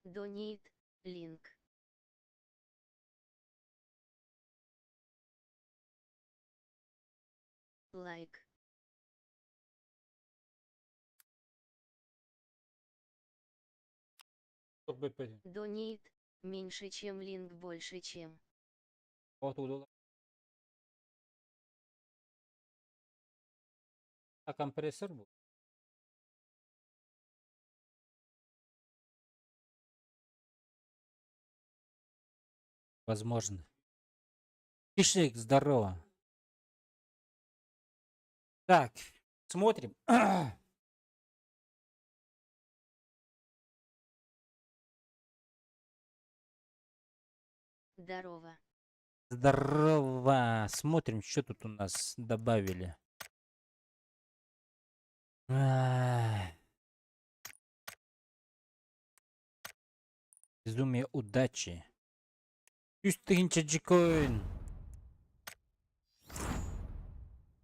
Donate, link. Лайк. Donate, меньше чем link больше чем. А компрессор был? Возможно. Хищник, здорово. Так, смотрим. Здорово. Здорово. Смотрим, что тут у нас добавили. Ай. Безумие удачи. 300 джикоин.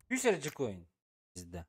Үс эрэ джикоин. Пизда.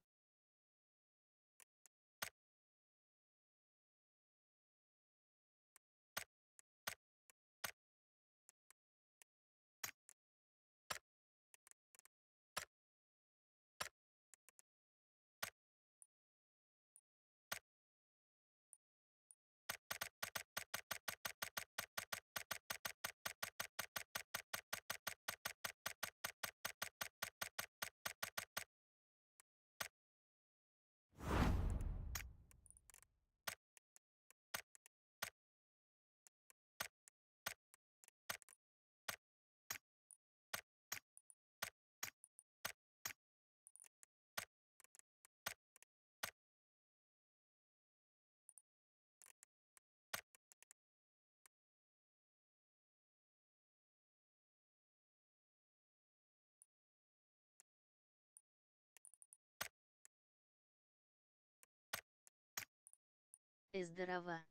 Здорово.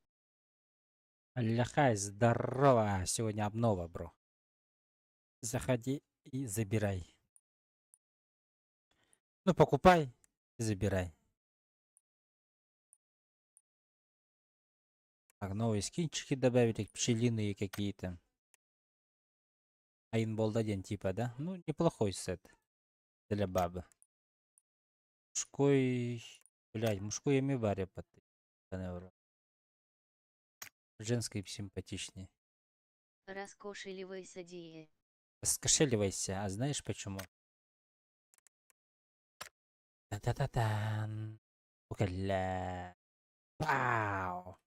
Ляхай, здорово. Сегодня обнова, бро. Заходи и забирай. Ну, покупай и забирай. Так, новые скинчики добавили, пчелиные какие-то. Айнболда один типа, да? Ну, неплохой сет для бабы. Мужской... Блядь, мужской эми баре под. Женский симпатичнее. Раскошеливайся, Дие. Раскошеливайся, а знаешь почему? Та-та-та-тан. Укаля. Пау.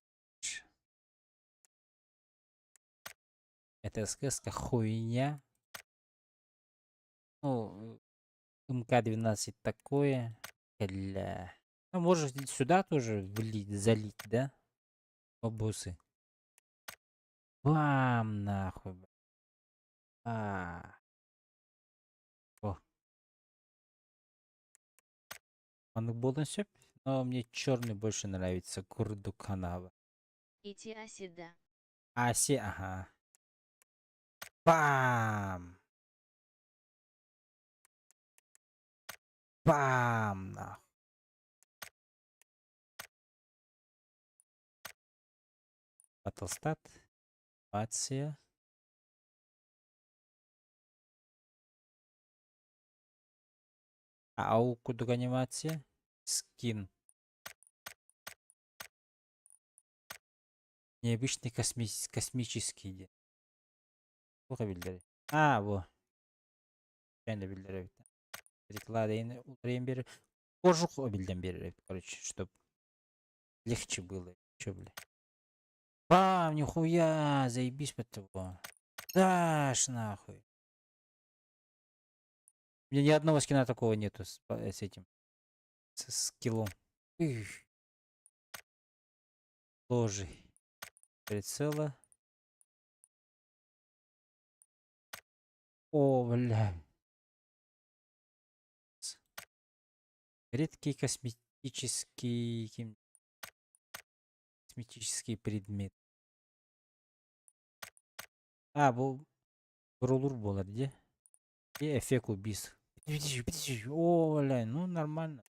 Это СКС хуйня. Ну, МК-12 такое. Бля. Ну, можешь сюда тоже влить, залить, да? Бабусы. Бам, нахуй. А. О. Маннык буолуон сөп, но мне черный больше нравится. Курдуканава. Ити оседа. Аси, ага. Бам! Бам, нахуй. Battlestat. Анимация. Ау, курдук анимация. Скин. Необычный космический диэн. Туох эбиллэрий? А, во. Кэнэ биллэр эбит. Реклада уларыйан биэрэр. Кожух эбиллэн биэрэр эбит, короче, чтоб легче было. Чё, бля? Бам, нихуя, заебись под того. Дашь нахуй. У меня ни одного скина такого нету с этим. С скиллом. Эх. Ложи. Прицела. О, бля. Редкий косметический предмет. А, бу бравлер буолар дии. И эффект убийств. О, бля, ну нормально.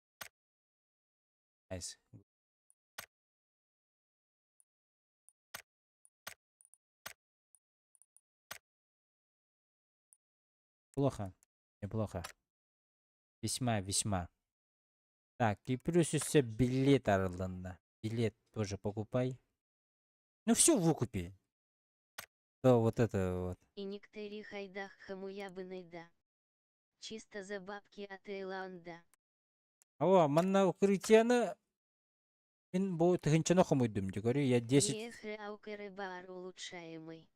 Nice. Плохо. Неплохо. Весьма, весьма. Так, и плюс еще билет арылынна. Билет тоже покупай. Ну все выкупи. То вот это вот. И некоторые хайдах хамуябыны да. Чисто за бабки от Таиланда. О, манна укрытияны мин бу тыһыынчаны хомуйдум говорю, я 10, Ехе аукеребар улучшаемый.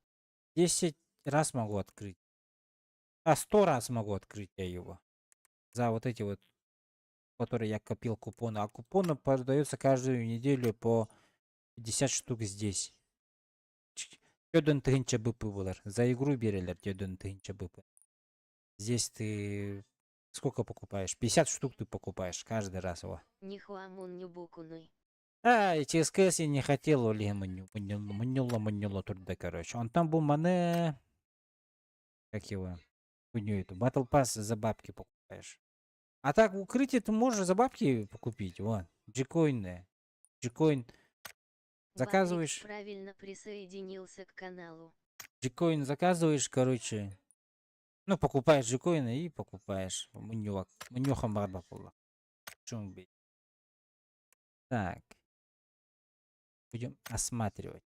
10 раз могу открыть. А, 100 раз могу открыть я его. За вот эти вот, которые я копил купоны. А купоны продаются каждую неделю по 50 штук здесь. Түөрт тыһыынча БП буолар. За игру биэрэллэр түөрт тыһыынча БП. Здесь ты сколько покупаешь? 50 штук ты покупаешь каждый раз его. Нихуамун нюбукунуй. А, и через КС я не хотел, Олег мунньулла мунньулла турда, короче. Он там был мане... Как его? Хуйню эту. Battle Pass за бабки покупаешь. А так укрытие ты можешь за бабки купить. Вон. Джикоины. Джикоин. Заказываешь. Батрикс правильно присоединился к каналу. Джикоин заказываешь, короче. Ну, покупаешь джикоины и покупаешь. Мунньюк. Мунньюхан баар буолла. Чумби. Так. Будем осматривать.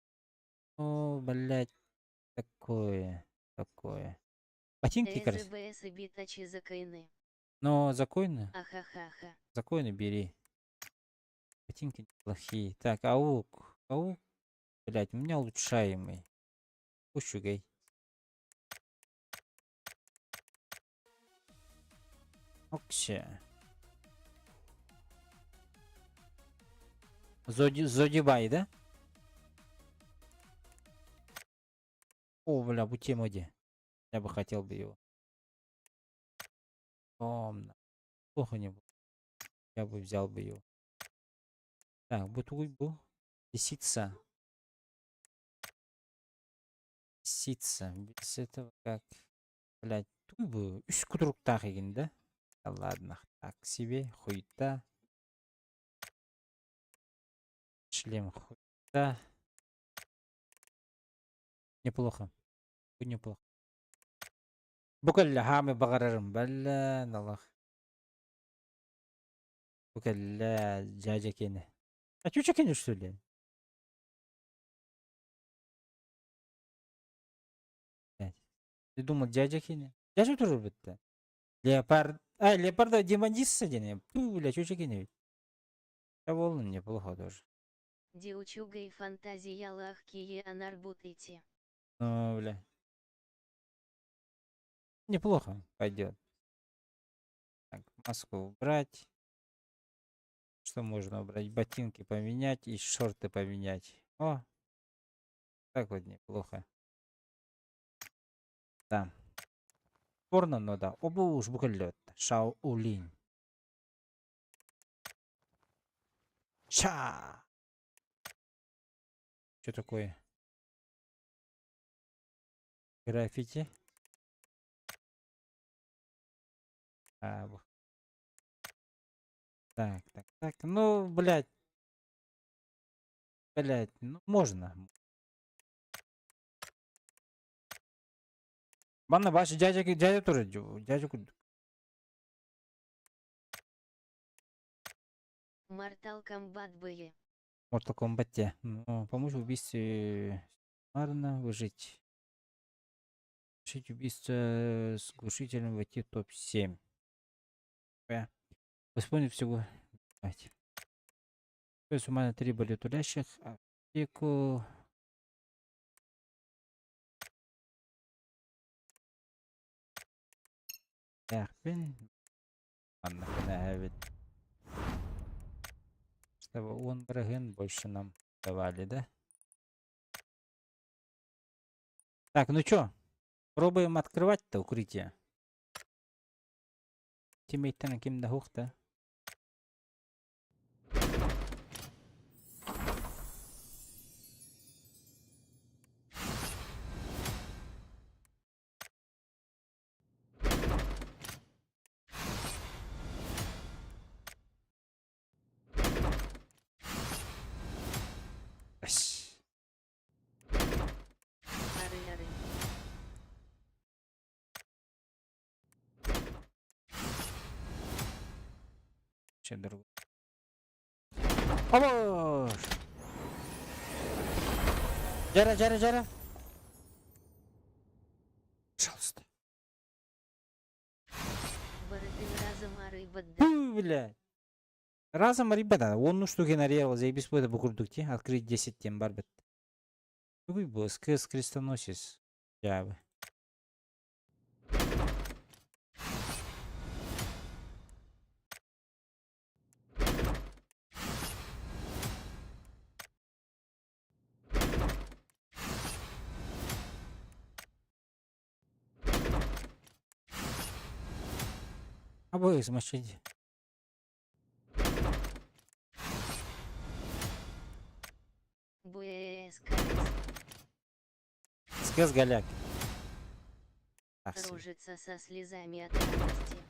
О, блядь. Такое. Такое. Ботинки, красивые. СБС и битачи за коины. Но за коины? Ахахаха. За коины бери. Ботинки неплохие. Так, аук. Аук. Блядь, у меня улучшаемый. Үчүгэй. Оксе. Зодибай, да? О, бля, бу тема где? Я бы хотел бы его. Томно. Плохо не было. Я бы взял бы его. Так, бу Лисица. Лисица. Без этого как? Блядь, бу үс кутуруктаах эҥин, да? Да ладно. Так себе, хуйта. Шлем хуйта. Неплохо. Неплохо. Бу кэллэ саамай баҕарарым. Бля, налах. Бу кэллэ дядя киэнэ. А чуча киэнэ что ли? Блядь. Ты думал, дядя киэнэ? Дядя тоже будто. Леопард. А, леопарда демонисса диэн. Пу, бля, чуча киэнэ ведь. Да волны неплохо тоже. Дьэ үчүгэй фантазиялаах киһи анарбут ити. Ну, бля. Неплохо пойдет. Так, маску убрать. Что можно убрать? Ботинки поменять и шорты поменять. О, так вот неплохо. Да. Порно, но да. Оба уж букалет. Шаолинь. Ша! Что такое? Граффити. А, так, так, так. Ну, блядь. Блядь, ну можно. Манна баш дядя дядя тоже дядя курдук. Mortal Kombat бые. Mortal Kombat. Ну, помочь в убийстве Марна выжить. Решить убийство с глушителем войти в топ-7. Восполнить всего. Давайте. То есть у меня три болетулящих. Аптеку. Эрпин. Ладно, Чтобы он браген больше нам давали, да? Так, ну чё? Пробуем открывать-то укрытие. Тиммейттэн ким да суох-то. Эс. Ары-ары. Вообще другой. Обож! Жара, жара, жара. Пожалуйста. Барытын разом арыйбат да. Фу, бля. Разом ребята, он ну что генерировал, заебись будет бу курдук ти, открыть 10 тем бар бит. Тугуй бу, СКС крестоносец. Дьаабы. Обоих замочить. БСКС. СКС голяк. Так себе. Рожица со слезами от радости.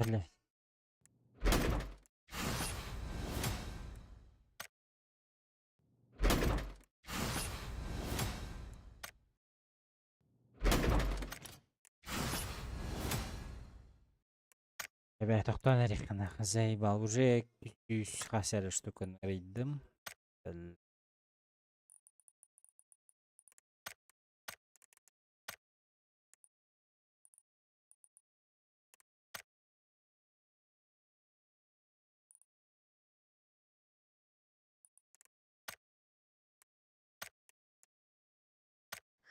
Блядь. Эбээ, тохтоон эриэххэ заебал. Уже 200 хас эрэ штуканы арыйдым. Бэл-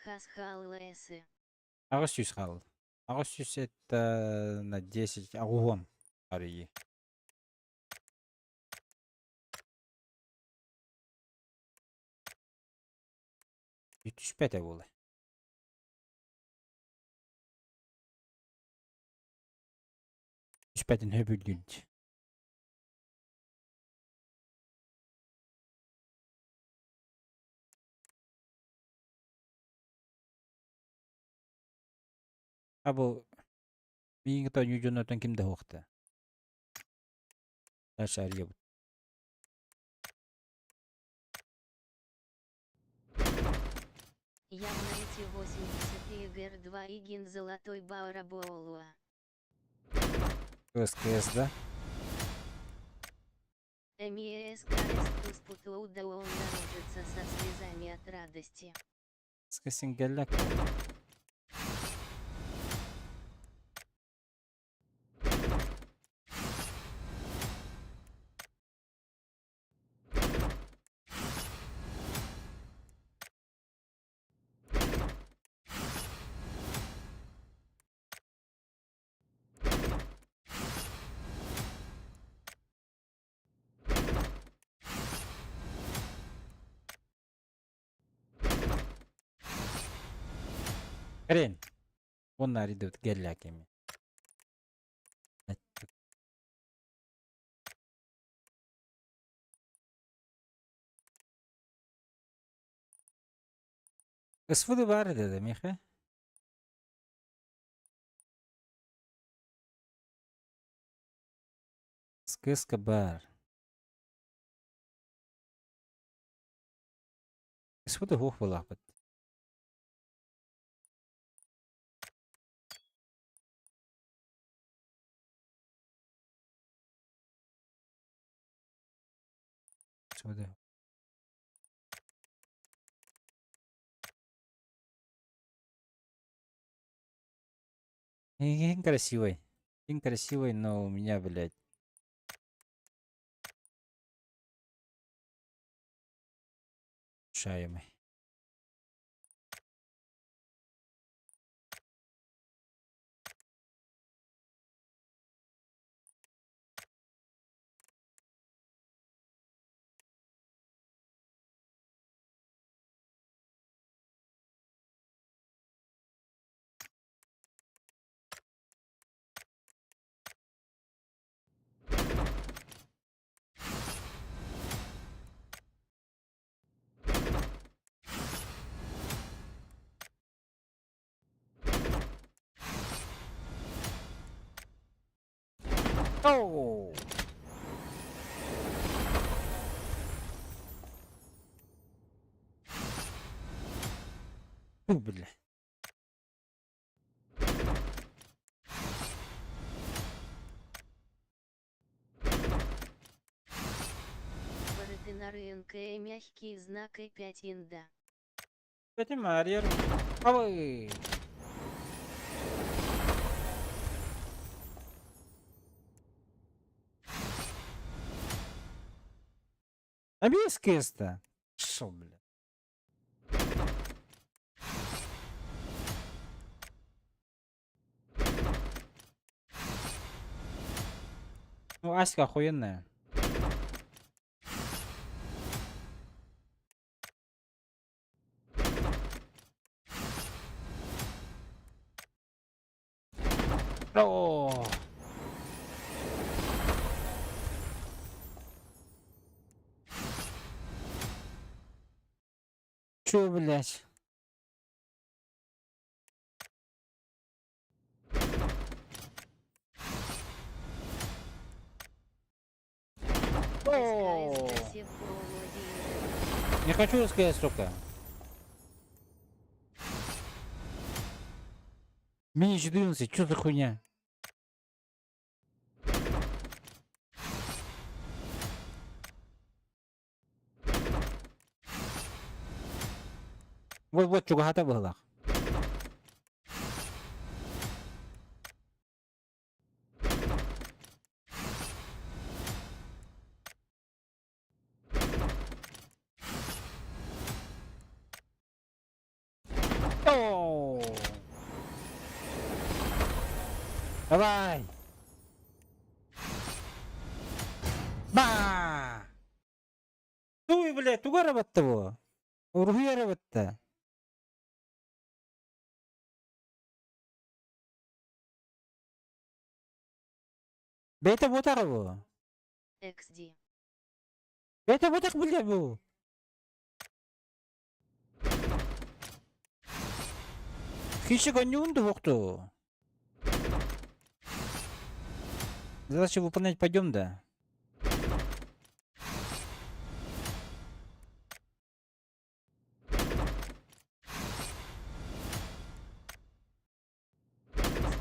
Хасхаллэсы. 800 хаалла. 800 это на 10 аҕуһуон арыйыы. Түспэтэ буолла. Түспэтин хөбүлүүр дии. А бу миигин кытта оонньуур дьоннортон ким да суохта. Дальше арыйабыт. Явно эти 80 ИГР-2 игин золотой Баурабоолуа. СКС, да? МИСКС Туспутоуда он рожица со слезами от радости. СКС кэллэ. Хрен. Уонна арыйдыбыт кэллэ кэми. СВД баар этэ да миэхэ? СКС-ка баар. СВД суох буолаахпыт. СВД. Эйигин красивый. Эйигин красивый, но у меня, блядь. Шаемый. Оу! Фу, бля. Барытын рынка мягкий знак и 5 инда. Этим арьер. Авы! А без кеста. Шо, бля? Ну, Аська охуенная. О! Чё, блядь? О! Не хочу сказать, сука. Мини 14, что за хуйня? Вот-вот чугаһата быһылаах. Оо! Давай! Ба! Туй, блядь, тугу эрэ батта бу? Уруһуй эрэ батта. Бэйэтэ буотаҕа бу? XD. Бэйэтэ буотах билэр бу? Хищик онньуун дуһукту. Задачу выполнять пойдем, да?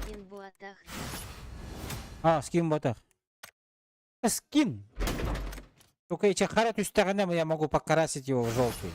Скин буотах. А, скин буотах. Скин! Только эти хара түстэҕинэ я могу покрасить его в желтый.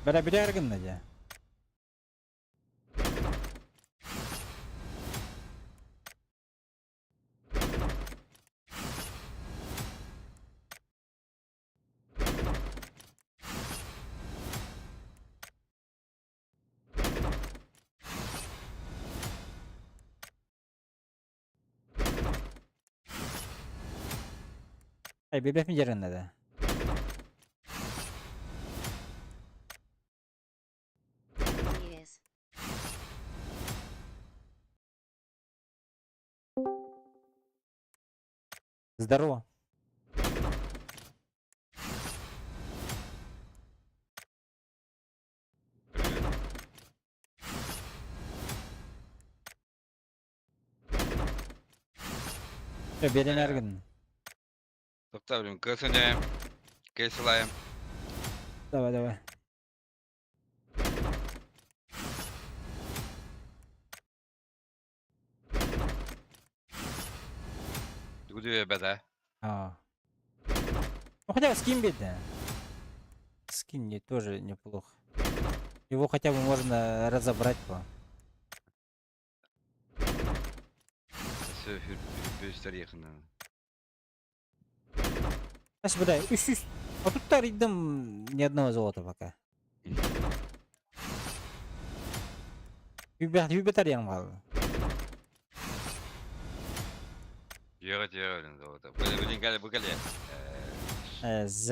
Бара билэр гынна дьэ. Ай, билбэппин дьарынна да. Yes. Здорово. Привет. Чэ, биэрэн гын. Тоқтаа, блин, кысыняем. Кесилаем. Давай, давай. Гудуя беда. А. Ну хотя бы скин бедный. Скин не тоже неплохо. Его хотя бы можно разобрать по. Все, тарихна. Сейчас, бля, үс. А тут таридым ни одного золота пока. Юбе, юбе тарьян мал. Дьиэҕэ дьиэҕэ өлөн золото. Блин, кэлэ бу кэлиэ. З.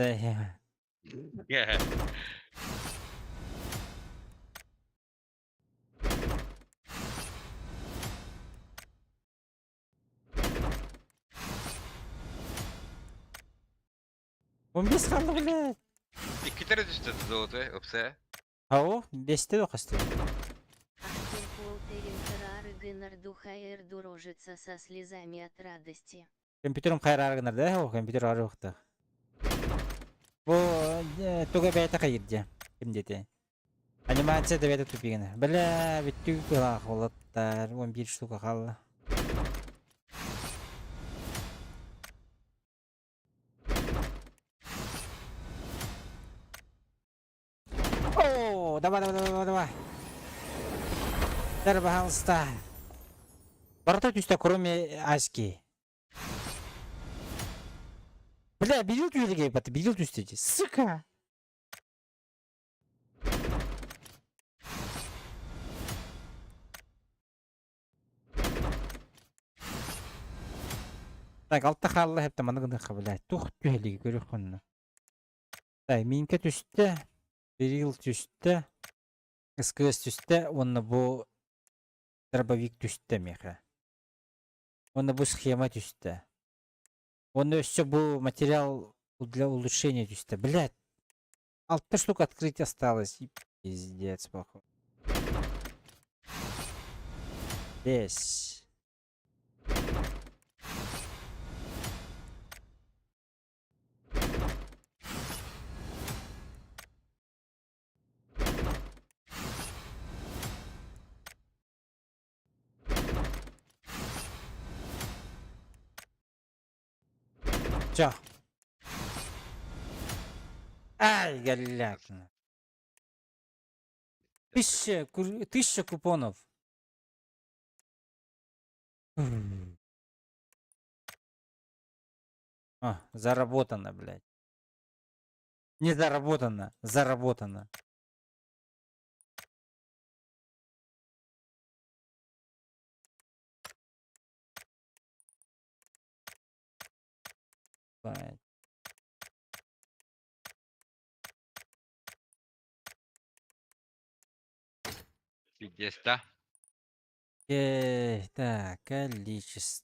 15 хаалла, блядь. Икки тэрэ түстэ золото, ыпса. Ау, бесте дохасты. Ахтем Полтерин Карары дурожится со слезами от радости. Компьютерым хайраар гынар да, ол компьютер арыахта. Бу туга бэйэтэ хайырдьа. Ким диэти? Анимация да бэйэтэ тупигына. Бля, бүттүг кылаах болаттар. 11 штука хаалла. О, давай, давай, давай, давай. Дар, пожалуйста. Барыта түстэ, кроме Аськи. Бля, бил түһэргэ бат, бил түстэ. Сука. Так, алта хаалла хэптэ маны гыныхха, блядь. Тух түһэлиги көрүөх хонно. Так, Минка түстэ, Берил түстэ, СКС түстэ, уонна бу дробовик түстэ миэхэ. Уонна бу схема түстэ. Уонна өссө бу материал для улучшения түстэ. Блядь, алта штук открыть осталось. И пиздец, походу. Здесь. Чё? Ай, голяк. 1000 купонов. А, заработано, блядь. Не заработано, заработано. Блядь. Пиздец, да? Окей, так, количество.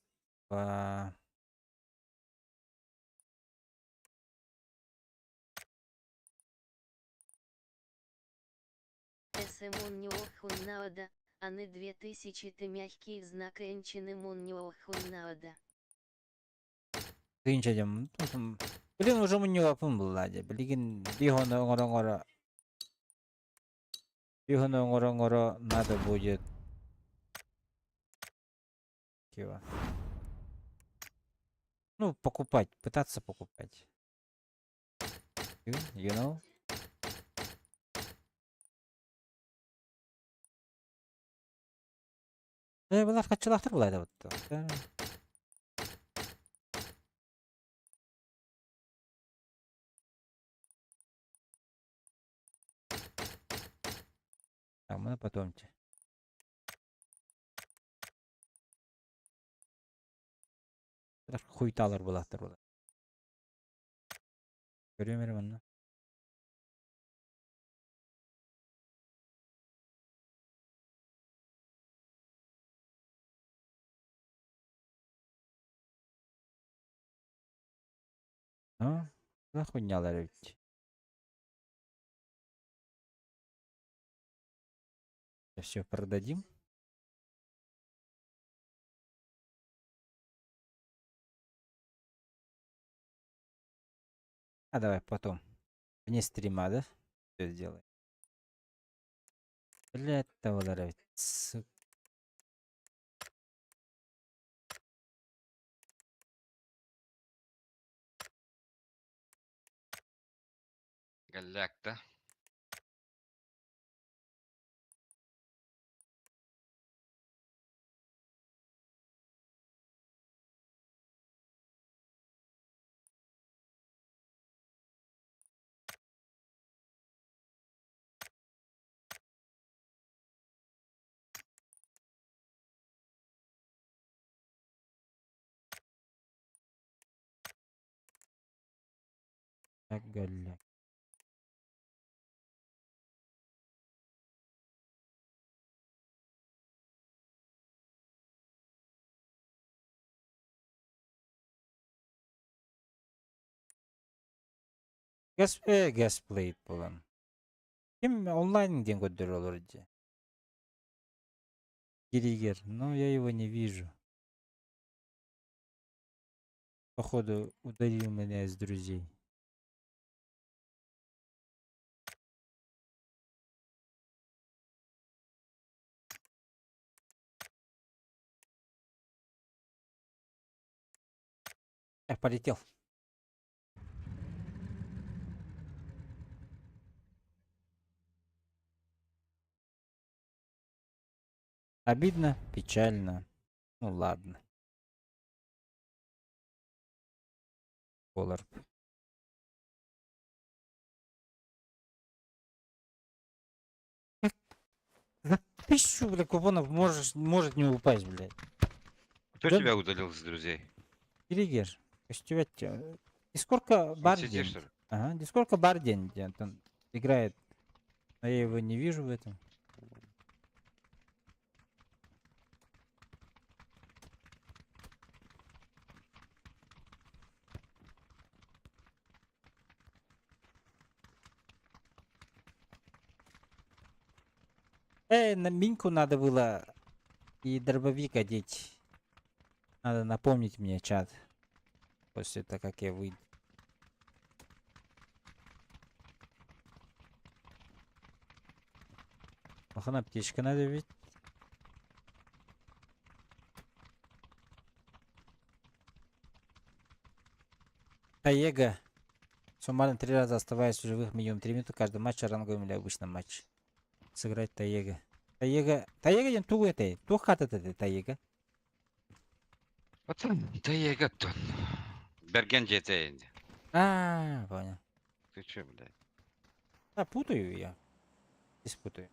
СМ аны 2000 ты мягкий знак энчины мунньохуннаода. Тыынча дем. Блин, уже мунньуаппын булла дии. Билигин биир оҥоро биир оҥоро надо будет. Кива. Ну, покупать, пытаться покупать. You know? Э, булар хаччылаахтар булайда бутта. Так, мы потом. Хуйталар булаттар була. Көрүөм эрэ манна. Ну, хуйнялар эбит. Все продадим. А давай потом. Вне стрима, да? Все сделаем. Блядь, того ведь. Сука. Голяк, да? Гэллэ. Gasplate буолан. Ким онлайн диэн көрдөрөр олорор дии. Гиригер, но я его не вижу. Походу, удалил меня из друзей. Я полетел. Обидно, печально. Ну ладно. Болар. За 1000, бля, купонов можешь, может не упасть, блядь. Кто Да. тебя удалил из друзей? Перегер. Костювать. И сколько В бар сети, день? что ли? Ага, и сколько бар день, где он играет? Но я его не вижу в этом. На Миньку надо было и дробовик одеть. Надо напомнить мне, чат. После того, как я выйду. Махан аптечка надо ведь. Таега. Суммарно три раза оставаясь в живых минимум 3 минуты каждый матч ранговым или обычном матче. Сыграть Таега. Таега. Таега диэн тугу этэй? Туох картата этэй Таега? Пацан, Таега тон. Берген дьиэтэ. А, понял. Ты че, блядь? А, путаю я. Здесь путаю.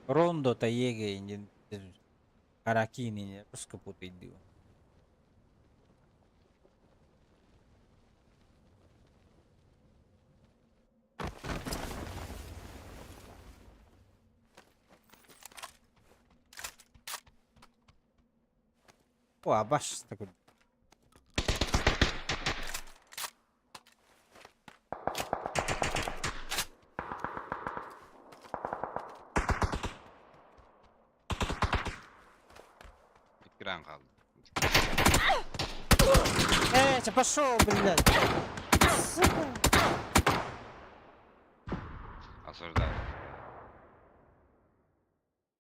Рондо Таега и Каракини, русского путать. О, Абаш такой. Экран хаалла. Эй, чё, пошел, блядь. Сука. Осуждаю.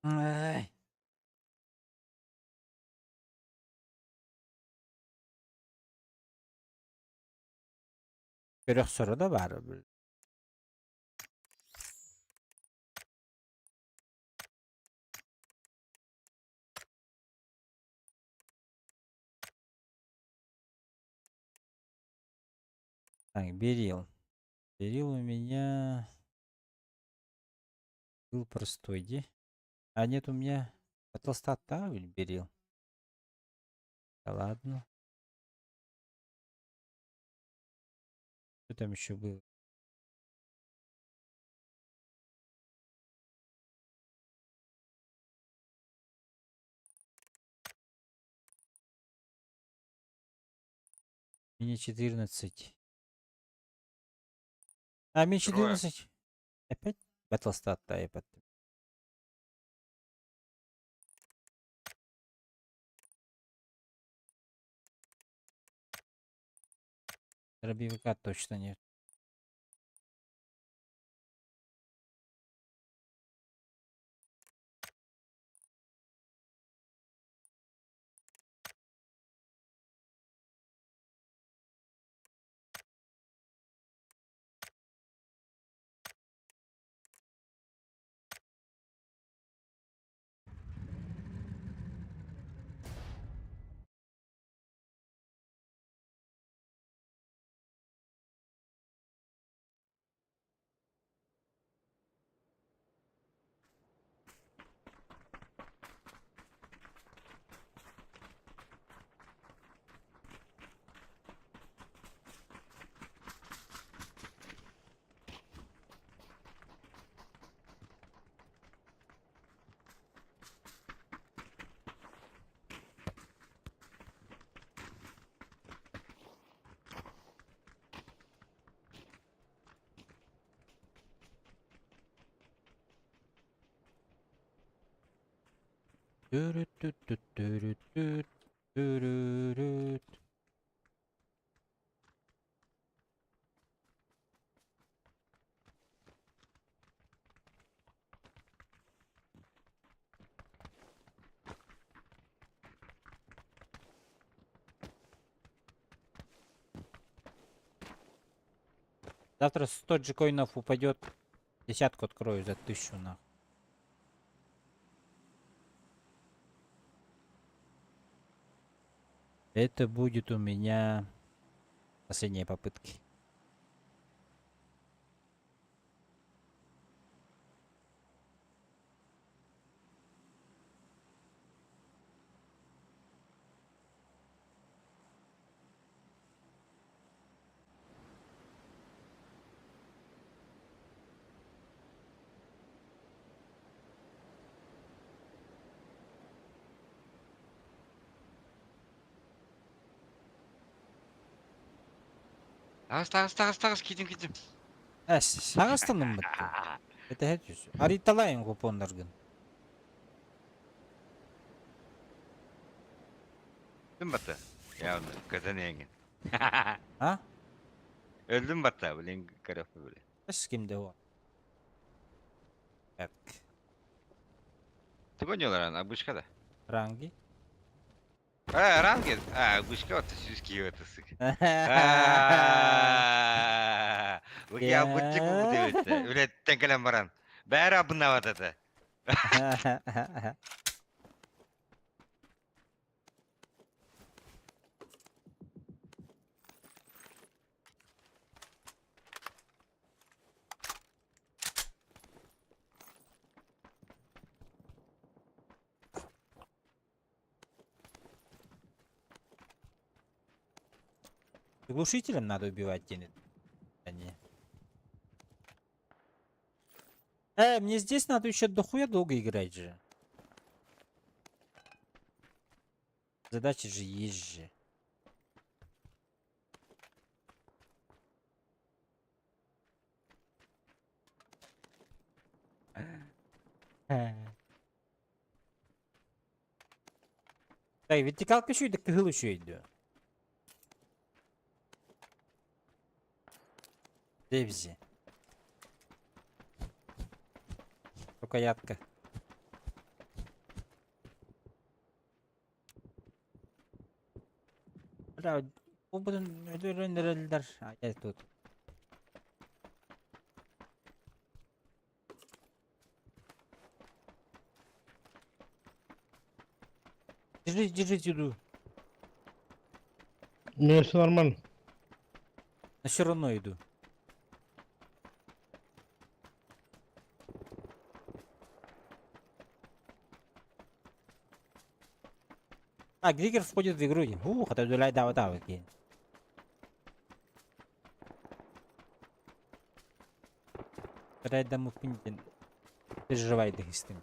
Ай. Көрөх соро да баар, блядь. Так, Берил. Берил у меня был простой, где? А нет, у меня Батлстат, да, Берил? Да ладно. Что там еще было? Мини 14. А, ми Трое. 14. Опять Battlestat Type. Дробовика точно нет. Түрүт-түт-түт-түрүт-түт, түрүрүт. Завтра 100 джекоинов упадет. Десятку открою за 1000 нахуй. Это будет у меня последние попытки. Таҕыс, таҕыс, таҕыс, таҕыс, киирдим, киирдим. Э, саҕастанным бытты. Это түс. Арыйталайын купоннаргын. Өлдүм батта. Я оны көтөн эҥин. А? Өлдүм батта, блин, көрөппү били. С кимде о? Так. Ты понял, ран, обычка да? Ранги. А, ранги? А, обычка вот сүүс киһи ытысык. Бу бутчик бу диэбиттэ. Үлэттэн кэлэн баран. Бәрі абынабат этэ. Глушителем надо убивать тени. А не. Мне здесь надо еще дохуя долго играть же. Задачи же есть же. Так, вертикалка еще иду, кыһыл еще иду. Дебзи. Рукоятка. Бля, А, я тут. Держись, держись, иду. У меня все нормально. Но все равно иду. А, Григер входит в игру. Ух, это да, да, окей. Райдаму пинден. Переживай, дагистым.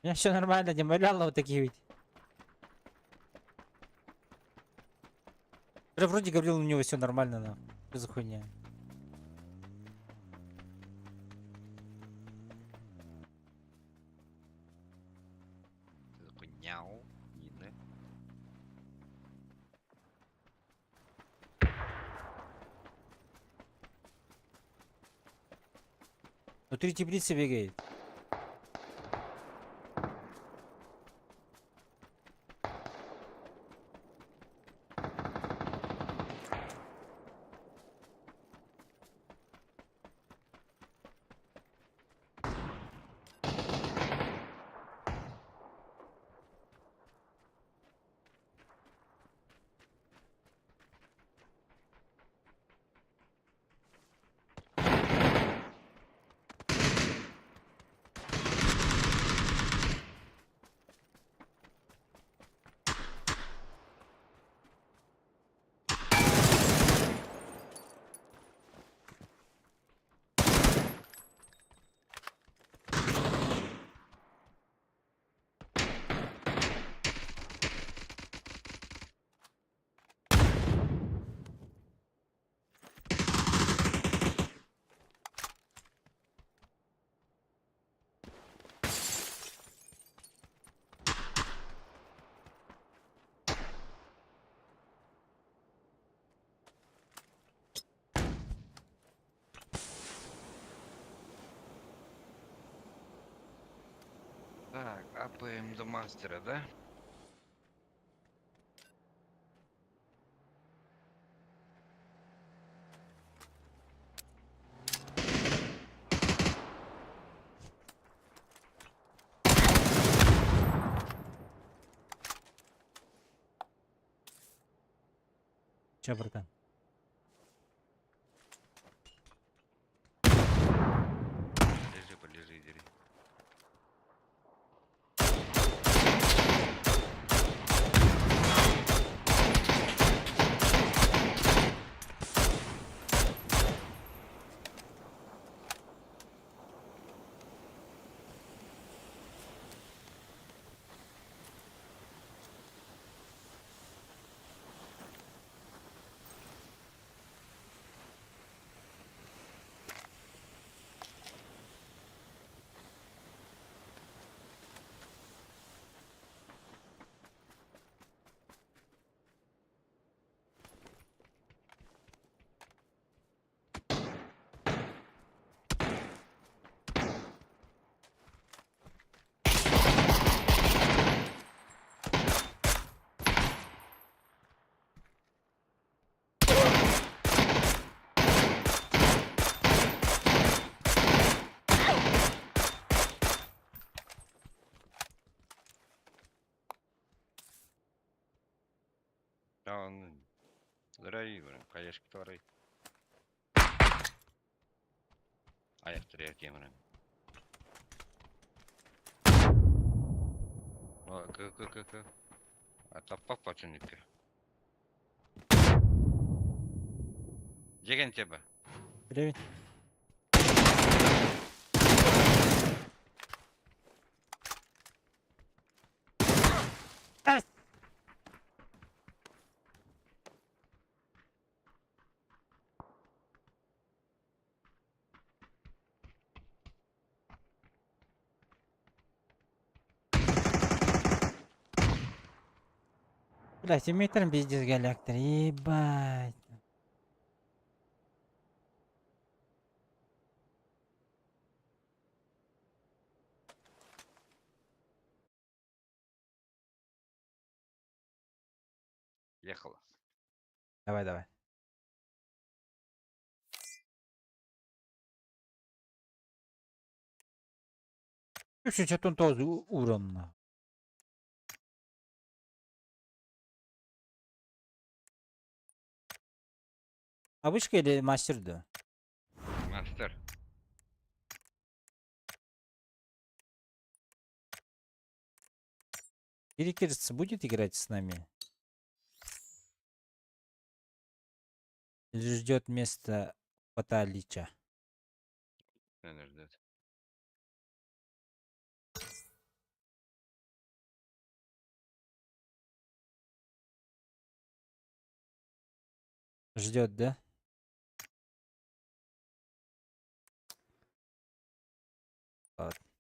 У меня все нормально, не валяла вот такие ведь. Я вроде говорил, у него все нормально, но что за хуйня? Такой няу, Нина. Внутри теплицы бегает. Так, АПМ до мастера, да? Че, братан? Лежи, полежи, дери. Да, он... Здравия, блин, конечно, который. А я вторая тема. К, к, к, к. А таппа пачыныкка. Деген тебе. Привет. Блять, метром пиздец галактор, ебать. Ехала. Давай, давай. Үс 19 уронна. Обычка или мастер да? Мастер. Перекирс будет играть с нами? Или ждет место Паталича? Наверное, ждет. Ждет, да? Ладно.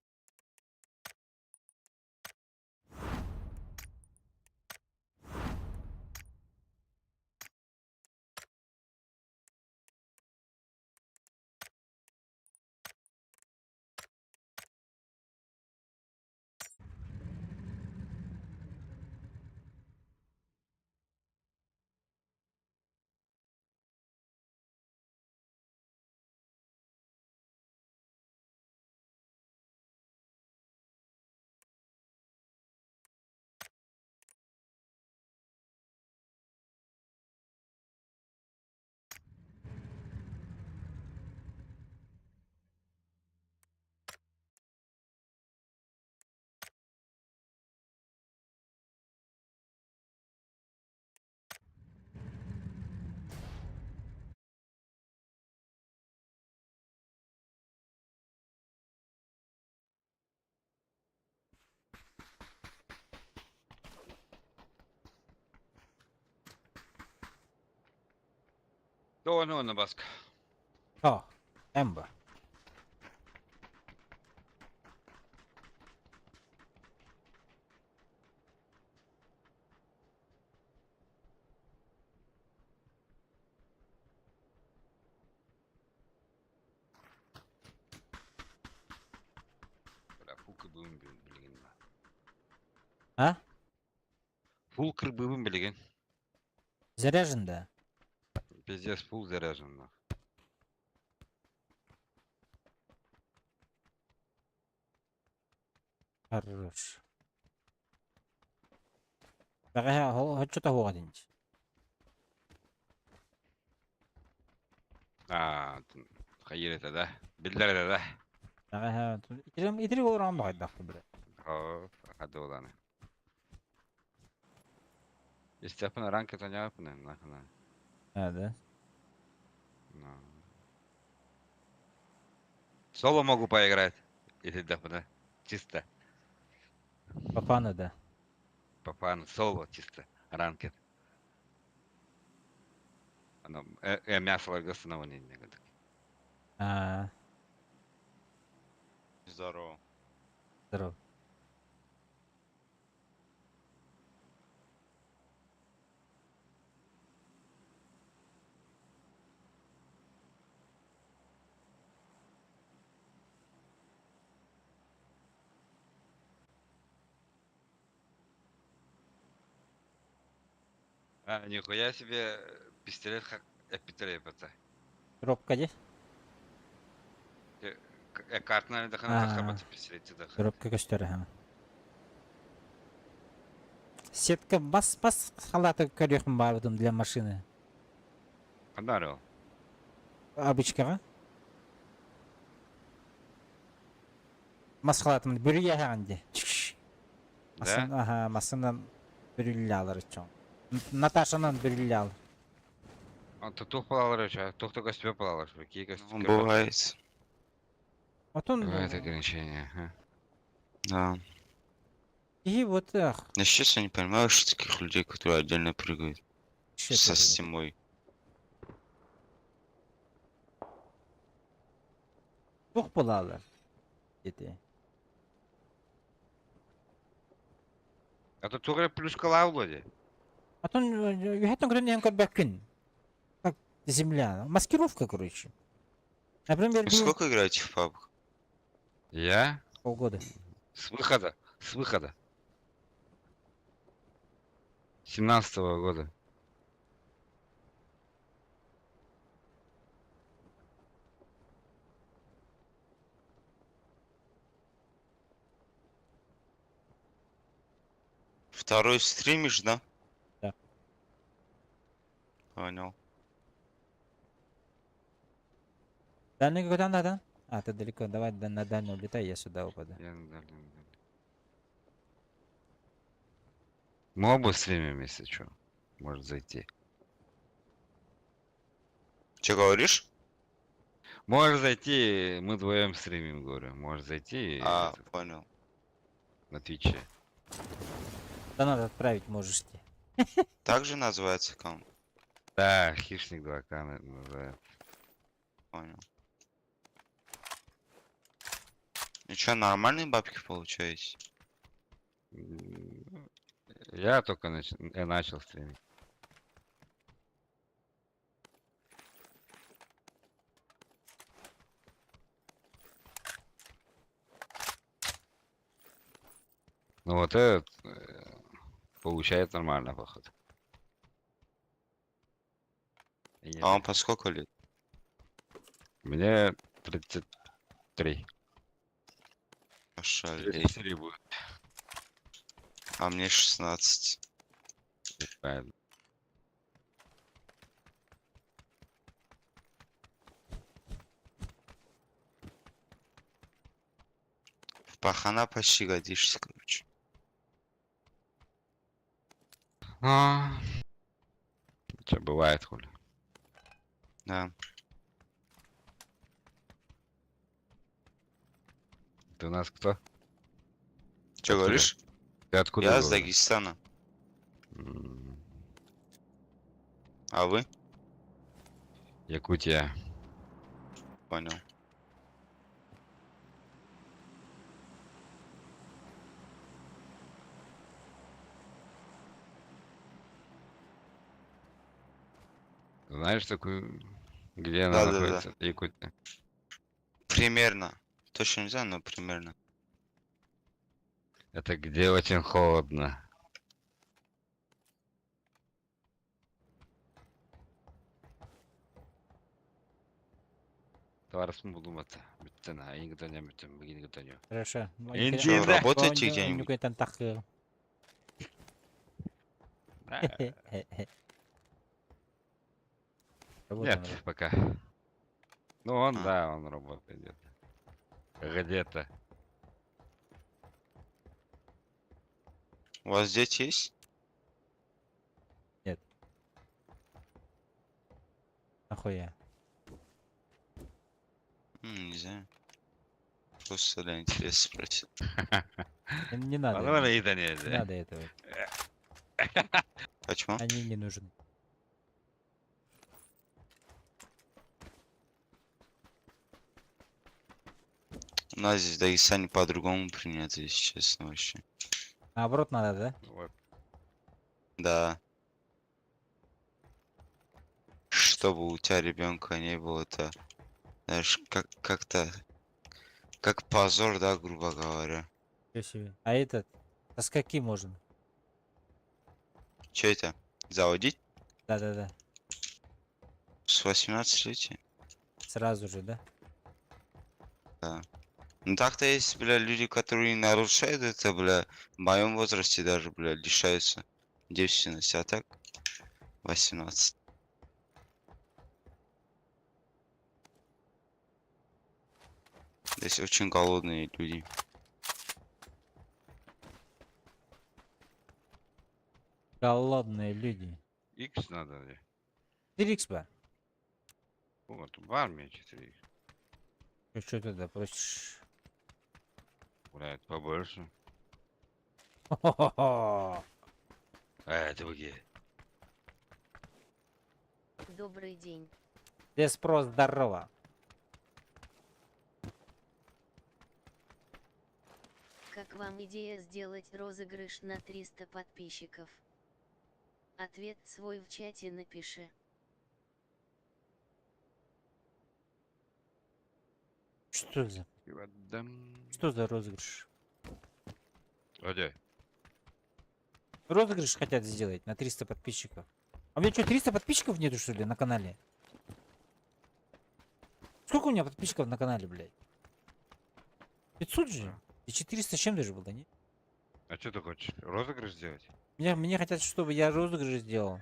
То ну, на баска. О, Эмба. Бля, фука. Кырбыыбын билигин. А? Фул кырбыыбын билигин. Заряжен, да? Пиздец, фул заряжен, нах. Хорош. Бэҕэһээ оччото суох этинч. А, хайыр это, да? Биллэр это, да? Бэҕэһээ итирим итирик олорон баҕайдахпын бile. О, хадууланы. Истэпин ранка таняпын, нахна. А, да? Ну. Соло могу поиграть, если да, чисто. Папана, да. Папан, соло чисто, ранкет. Ано, мясо лагасынова не не А, Здорово. Здорово. А, нихуя себе пистолет как эпитрепета. Дробка де? Картна дахана А. дахабат пистолет даха. Дробка көстөр, ха. Сетка бас бас халаты көрүөхпүн баарбытым для машины. Подарил. Обычкаҕа. Мас халатым бүрүйэ де. Да? Ага, масынан бүрүллялар чоң. Наташанан бүрүллялар. Он то тух палалар еще, тух только себе палалар, какие Ну, бывает. Отон Бывает ограничения, ага. Да. И вот ах, Я честно не понимаю, что таких людей, которые отдельно прыгают. щет Со это. стемой. Тух булалар. Дети. А то тугре плюс вроде. Отон юхаттан көрөн көрбөккүн. Как земля. Маскировка, короче. Например, Вы сколько играете в PUBG? Я? Полгода. С выхода. С выхода. 17-го года. Второй стримишь, да? Да. Понял. Дальний куда надо? А, ты далеко. Давай на дальнюю улетай, я сюда упаду. Я на дальнем, дальнем. Мы оба стримим, если что. Может зайти. Че говоришь? Можешь зайти, мы вдвоем стримим, говорю. Можешь зайти А, этот, понял. на Твиче. Да надо отправить можешь ты. Так же называется аккаунт? Да, хищник 2К называется. Понял. И чё, нормальные бабки получаете? Я только начал стримить. Ну вот этот получает нормально, походу. А вам по сколько лет? Мне 33. Ошалеть. 34 будет. А мне 16. Правильно. В пахана почти годишься, короче. А, Че, бывает, хули. Да. Ты у нас кто? Че говоришь? Ты откуда? Я с говорю? Дагестана. М, А вы? Якутия. Понял. Знаешь такую, где она Да-да-да. находится? Якутия. Примерно. Точно не знаю, но примерно. Это где очень холодно. Товарыспын буллум ата. Бүттэн, айын кытаньа бүттэн, бүгүн кытаньа. Хорошо. Что, работаете где-нибудь? Оннукайтан таххыам. Нет, пока. Ну он, А. да, он работает где-то. Где-то. У вас дети есть? Нахуя? Не знаю. Просто для интереса спросил. Не надо. Оно этого. и не Не надо этого. Почему? Они не нужны. У нас здесь в Дагестане по-другому принято, если честно, вообще. Наоборот надо, да? Вот. Да. Чтобы у тебя ребенка не было, это, знаешь, как как-то, как позор, да, грубо говоря. Ничего себе. А этот? А с каким можно? Че это? Заводить? Да-да-да. С 18 лет? Сразу же, да? Ну так-то есть, бля, люди, которые нарушают это, бля, в моем возрасте даже, бля, лишаются девственности, а так 18. Здесь очень голодные люди. Голодные люди. Икс надо ли? 4х ба? Вот, в армии 4 Ты что тогда просишь? Блядь, побольше. Хо-хо-хо. А, это где? Добрый день. Деспрос, здорово. Как вам идея сделать розыгрыш на 300 подписчиков? Ответ свой в чате напиши. Что за? Что за розыгрыш? Где? Розыгрыш хотят сделать на 300 подписчиков. А у меня что, 300 подписчиков нету, что ли, на канале? Сколько у меня подписчиков на канале, блядь? 500 же? И 400 с чем даже было, нет? А что ты хочешь? Розыгрыш сделать? Меня хотят, чтобы я розыгрыш сделал.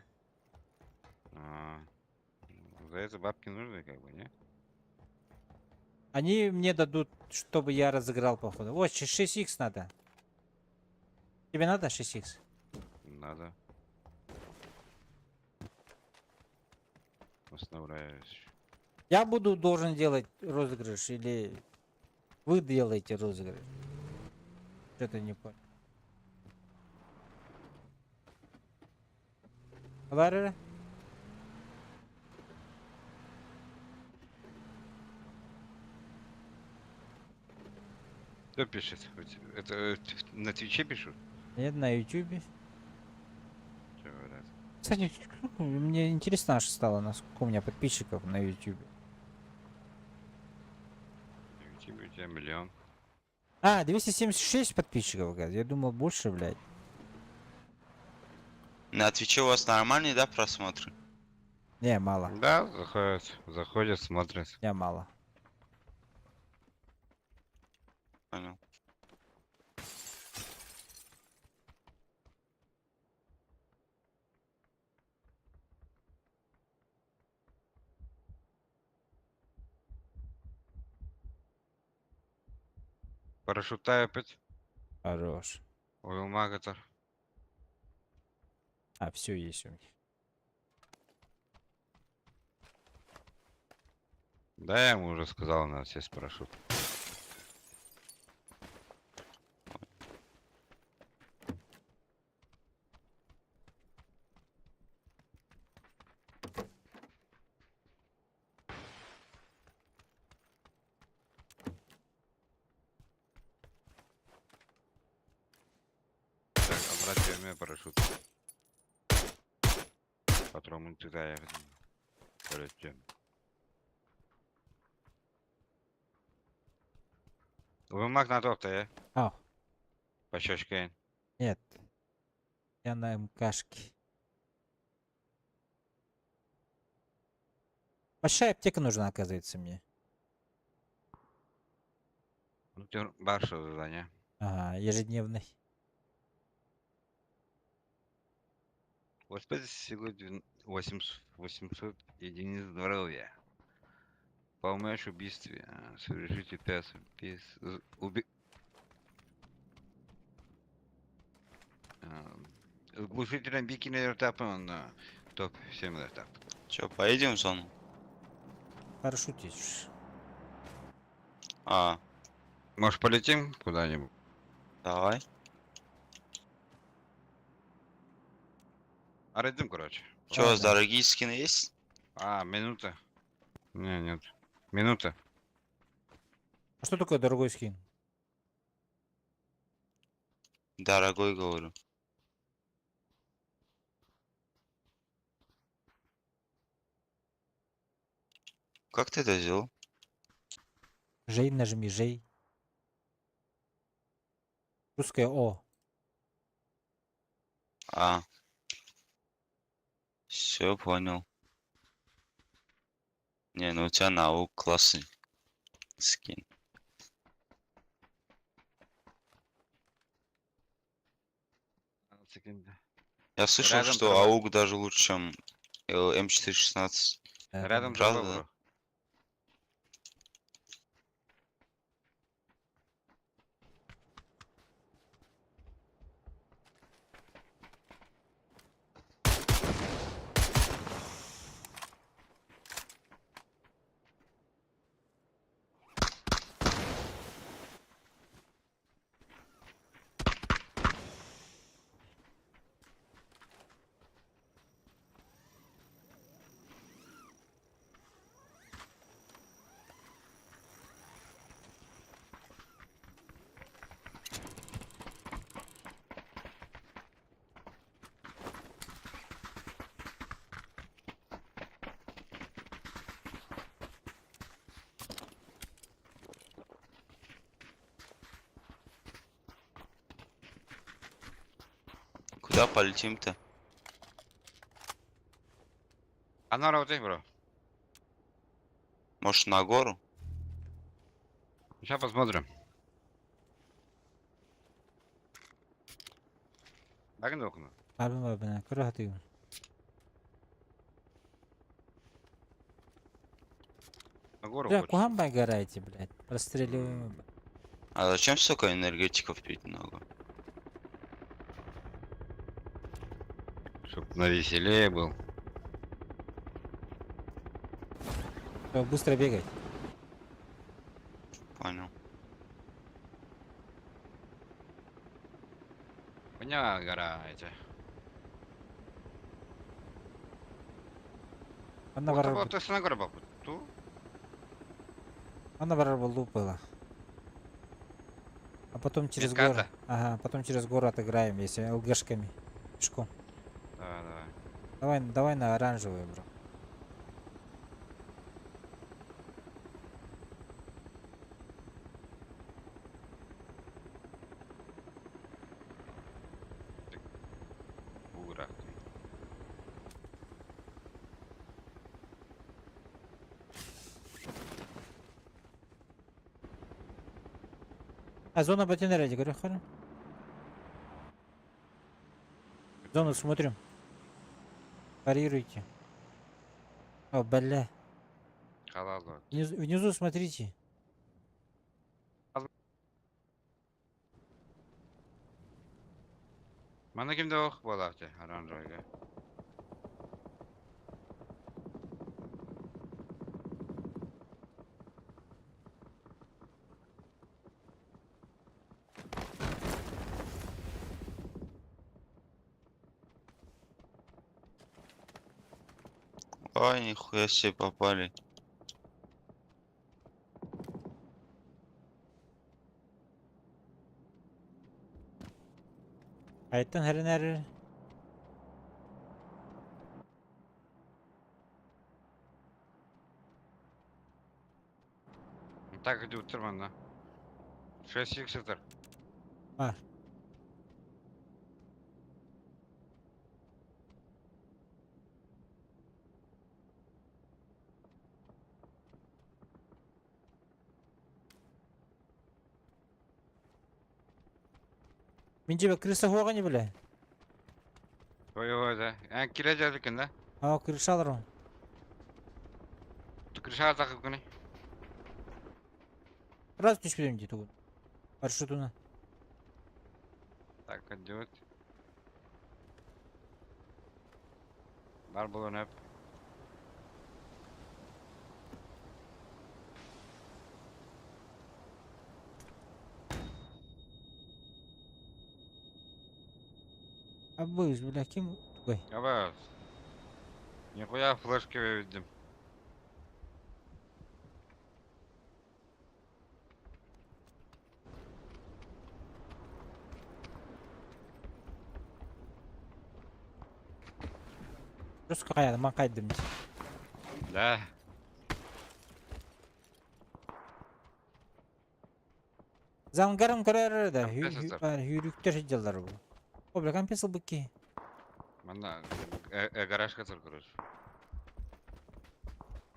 А, ну, за это бабки нужны, как бы, не? Они мне дадут, чтобы я разыграл, походу. Вот, 6х надо. Тебе надо 6х? Надо. Восстанавливаюсь. Я буду должен делать розыгрыш или вы делаете розыгрыш? Что-то не понял. Варвара? Кто пишет? Это на Твиче пишут? Нет, на Ютубе. Чё говорят? Кстати, мне интересно аж стало, насколько у меня подписчиков на Ютубе. На Ютубе у тебя миллион. А, 276 подписчиков, гад. Я думал больше, блядь. На Твиче у вас нормальные, да, просмотры? Не, мало. Да, заходят, заходят, смотрят. Я мало. Понял. Парашюта опять. Хорош. Уилмагатор. А, все есть у меня. Да, я ему уже сказал, у нас есть парашют. Так, обратно у меня парашют. Патрон туда я Короче. Уилмаг на топ-то, я? А. Пощечка. Нет. Я на МКшке. Большая аптека нужна, оказывается, мне. Ну, барша задание. Ага, ежедневный. Господи, всего 800, 800 единиц здоровья. Помочь убийстве. Совершите тест. Без... Уби... Глушителем бикини на топ-7 этап. Че, поедем в зону? Парашютишь. А, Может, полетим куда-нибудь? Давай. Арыдым, короче. Че, у вас Ладно. дорогие скины есть? А, минута. Не, нет. Минута. А что такое дорогой скин? Дорогой, говорю. Как ты это сделал? Жей нажми, жей. Русское О. А. Все понял. Не, ну у тебя наук классный скин. Секунда. Я слышал, Рядом что труба. AUG даже лучше, чем М416. Да, Рядом Правда, труба, да? бро. Куда полетим-то? А на работе, бро. Может, на гору? Сейчас посмотрим. Багын окна. Абын абын, көрө. На гору Бля, хочешь? куда играете, блядь? Простреливаем. А зачем столько энергетиков пить много? Чтоб навеселее был. Всё, быстро бегать. Понял. У меня гора эти. Она Вот барар, вот ты на гору бабу. Ту. она барар лупала. А потом через гору. Метката? Ага, потом через гору отыграем, если ЛГшками. Пешком. Давай, давай. Давай, давай на оранжевую, бро. Ура. А зона ботинера, говорю, хорошо. Зону смотрим. Парируйте. О, бля. Халал. Внизу, внизу смотрите. Мана кимде ох болакты оранжевый. Ой, нихуя себе попали. Айттан хәренәр. Так идут терман, да. 6 икс это. А. Мин дьиэбэ крыса суоҕа ини бile. Ой, ой, да. Эн кире дьадыкын да? Аа, крыша алар Крыша такыпкыны. Раз түспүтүм дии тугун. Парашютуна. Так, идет. Бар булан өп. Абыз, бля, ким тугай? Абыз. Нихуя флешки выведем. Русска хайадым, ман кайдым. Да. Зангарым көрөр да, Компенсатор. хүйрүктөр сылдьаллар бу. О, бля, компенсал быкки. Манна гаражка тұр, короче.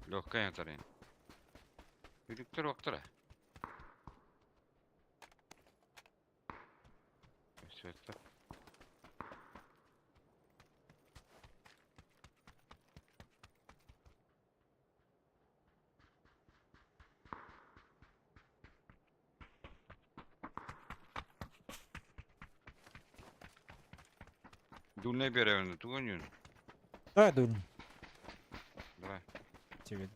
Легкая тарин. Хүйрүктөр оқтыра. Все это. Дульный беревни, тугунюн. Давай, дульный. Давай. Тебе.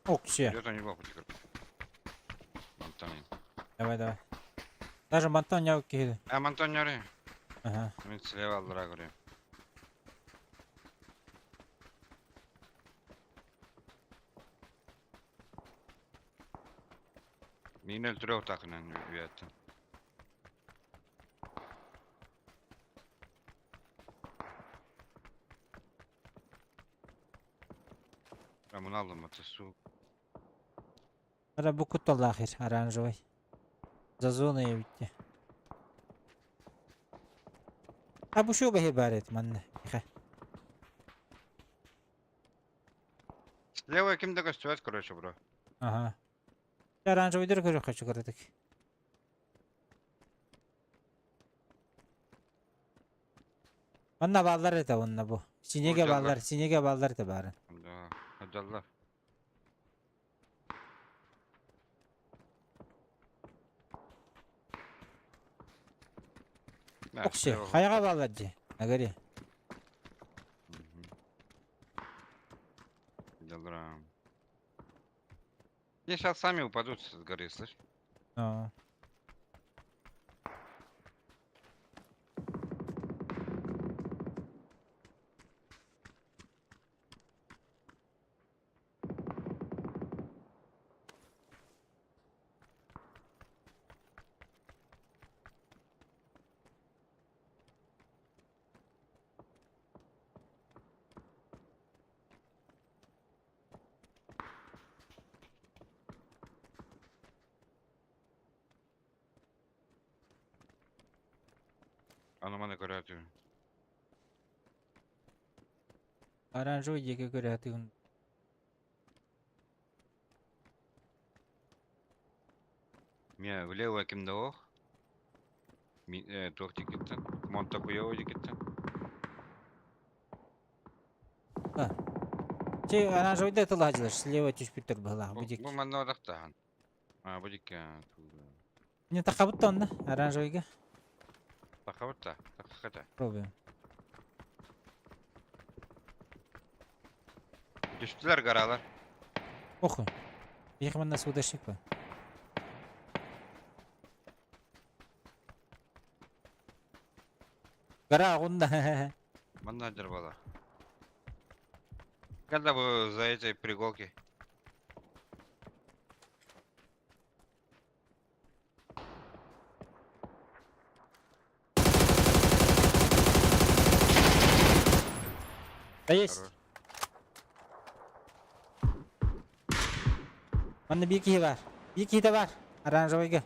Ок, все. Идет у него потихоньку. Антонин. Давай, давай. Даже мантан не киһи. А, Антон Ага. Мен слева алдыра көрем. Мин өлтүрө такынан үйәттім. Ben bunu aldım batı su. Ара бу кутталлаах оранжевый. За зоной ведь. А бу шо бахи барет манна. Иха. Слева кимде көстүбэт короче бро. Ага. Оранжевый дыр көрө хочу көрдүк. Манна баллар это онна бу. Синеге Ожаллар. баллар, синеге баллар это бары. Да, ажаллар. Окси, хайга баллар же. На горе. Жаллар. Они сейчас сами упадут с горы, слышь? Ну. Аноманы көрөтү. Оранжевый диэки көрөтүгүн. Мия влево кимде ох. Ми туох тикиттен. Монта куево тикиттен. Че оранжевый да тылажилар, слева түспүттөр была. Бу диэки. Бу манна одактахан. А, бу диэки. Не тахабытта онна оранжевыйга. Тахабытта, тахахата. Пробуем. Түстүлэр гаралар. Похуй. Их манна судашик ба. Гора онна. Манна дырбала. Когда вы за этой приколки? Да есть. Манна бир киһи бар. Бир киһитэ бар. Оранжевыйга.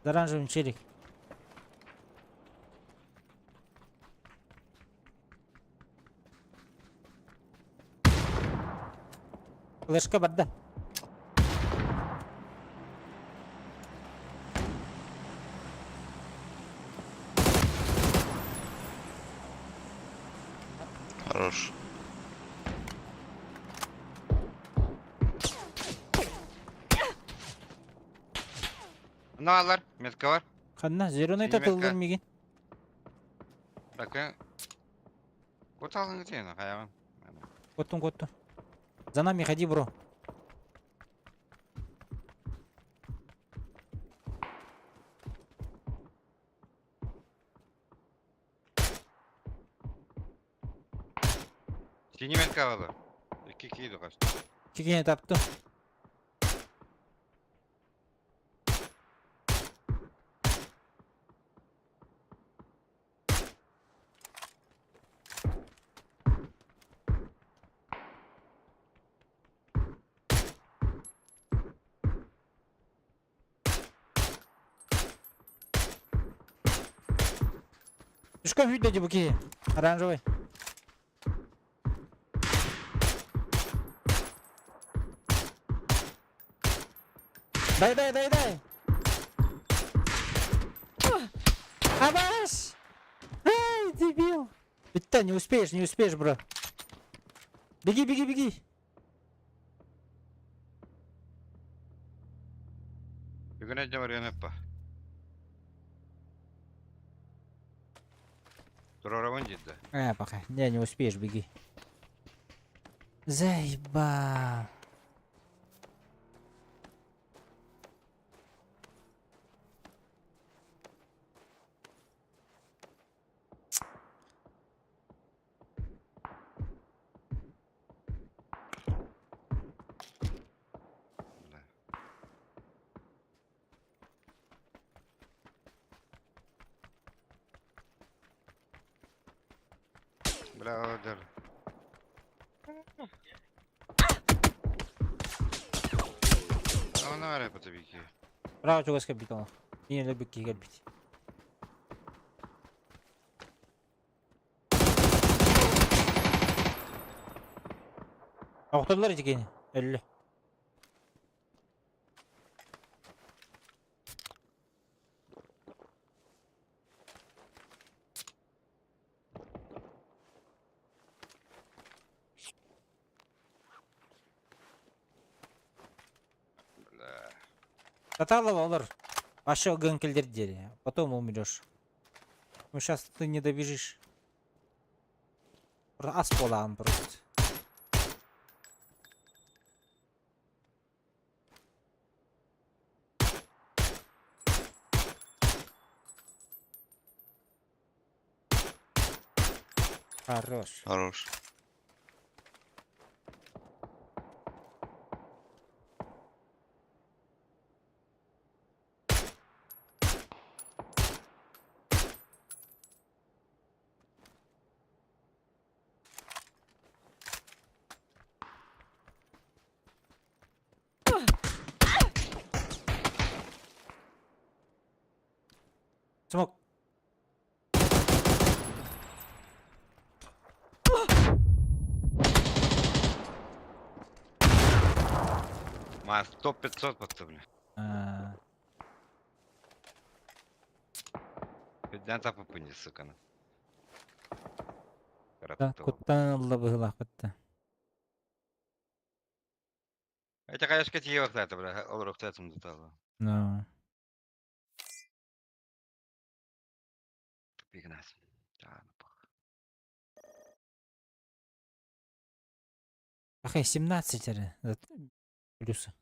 За оранжевым челик. Флешка барда. Хорош. Наалар, метка бар. Ханна, зеленый Синий татылдыр метка. мигин. Бакы. Кот алың ден, каягын. Коттун, коттун. За нами ходи, бро. Синий метка алды. Икки кийди кашты. Кигене таптым. Түшкөн хүйдэ бу киһи. Оранжевый. Дай, дай, дай, дай. Абаш! Ай, дебил. Битта, не успеешь, не успеешь, бро. Беги, беги, беги. Бүгүн эдде бар янаппа. Турарабын деді. А, пока. Не, не успеешь, беги. Заебал. Бля. Бля, öldür. Аны var tabii ki. Браво, чугас капитан. Не люблю кигербить. Охтоллар дигени. Өллө. Бля. Таталова олар. Вообще гынкелдер дери. Потом умрешь. Ну сейчас ты не добежишь. Ас болан просто. Хорош. Хорош. Смок. Ма 100-500 батты, бля. А, Беден тапып пынды, сука. Да, куттан алла быһылаах Это, конечно, тие вақтата, бля. Ол руктатым дуталы. Ну. Пигнас. Да, ну пох. Ахай, 17 эрэ, плюса.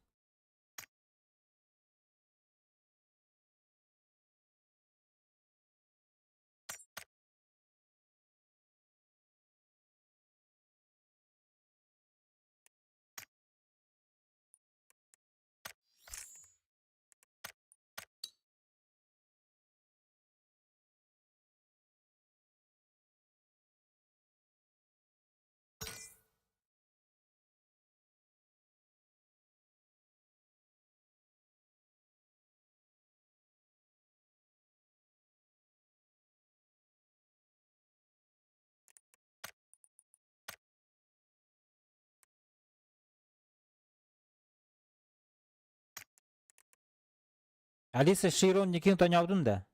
Алиса Широн Никин тонёбдун да?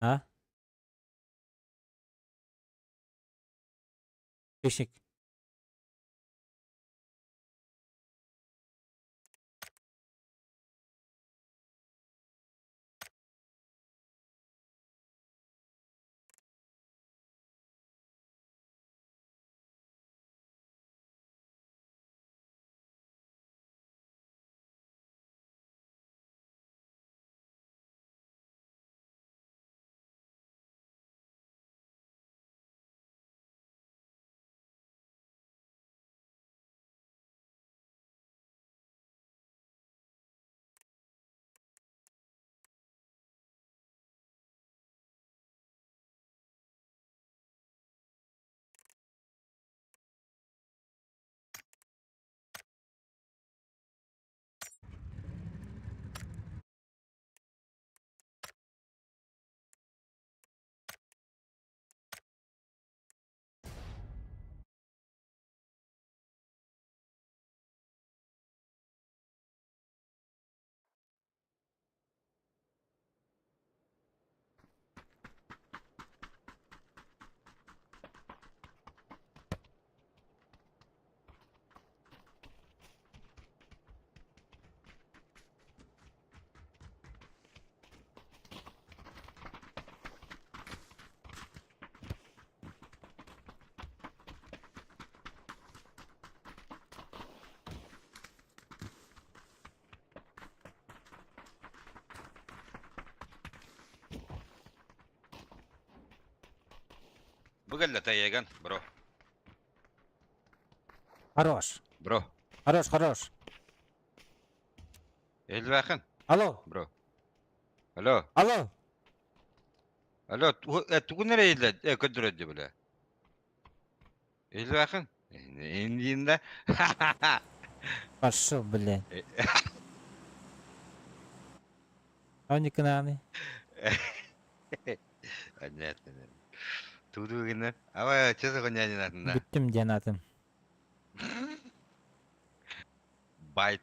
А? Хищник. Бу кэллэ Тайган, бро. Хорош. Бро. Хорош, хорош. Элбэхин, Алло, бро. Алло. алло. Алло, тугун эрэ иһиллэ, көрдөрөр дии бля. Элбэхин. Индиинде. Пошел, блядь. Оникнаны. Понятно. Туду гына. Ава, чё за хуйня не надо? Бүттүм диэн атын. Байт.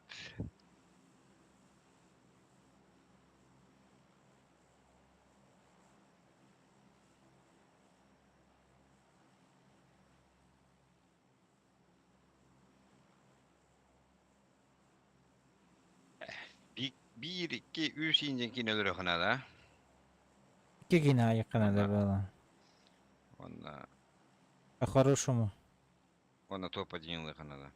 Bir, iki, üç инжен өлөрө ханада. Икки кини айыкканада было. Онна, По-хорошему. онна топ-1 ханада.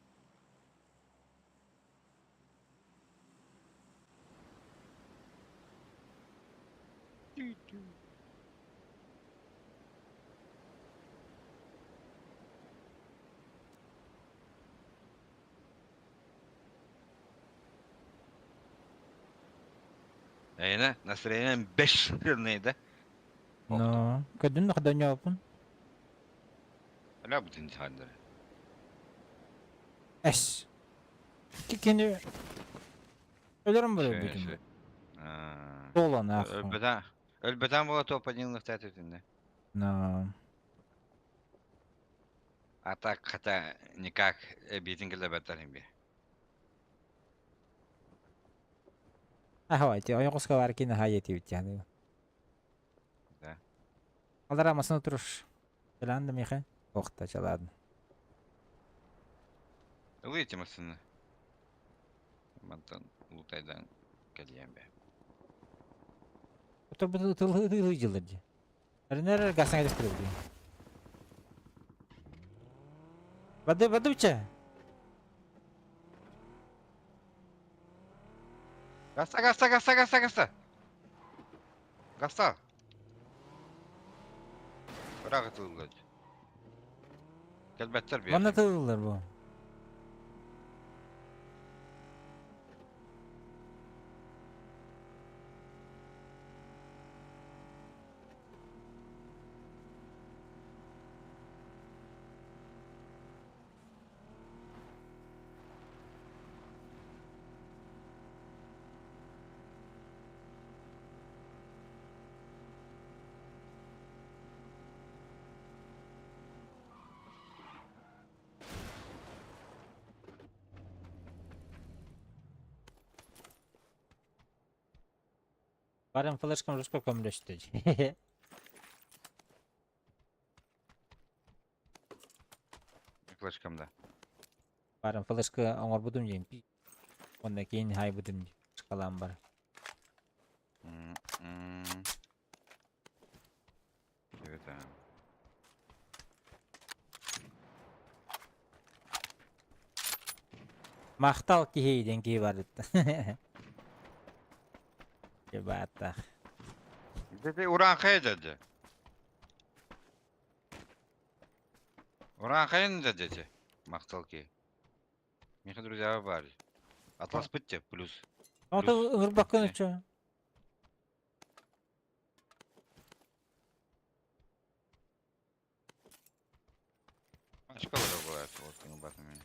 Эйне, настроение бешеное, да? Ну, көдүн хадонёпун. Ала бүтүн хандар. Эс. Икки кини өлөрүм было бүтүн. Соло нахуй. Өлбөтөн, өлбөтөн була топ-1 лыхтат өтүндө. Но. А так хотя никак битин келебеттер би. Ахавай, ти ойоқосқа бар кини хайа тибит яны. Да. Алдар амасын туруш. Челанды михе. Охта чаладны. Выйти машина. Мантан лутайдан келием бе. Отор бу тыл тыл жылыр ди. Эрнер гасан эдеп кирди. Бады бады биче. Гаста, гаста, гаста, гаста, гаста. Гаста. Бырақ тылгыч. Келбеттер бер. Манна тыллар бу. Баран флешкам жестко көмөлөстө. Флешкам да. Баран флешка оҥорбутум диэн. Онно киин хайбытым шкалам бар. Это. Махтал киһи диэн киһи бар. Ебата. Dedi Uranхай dedi. Ураанхайын да дети. Махтал ки. Миха друзья бар. Атлас бітті, плюс. Ото ырбаккын үчө. Школа бывает, вот, ну, батами.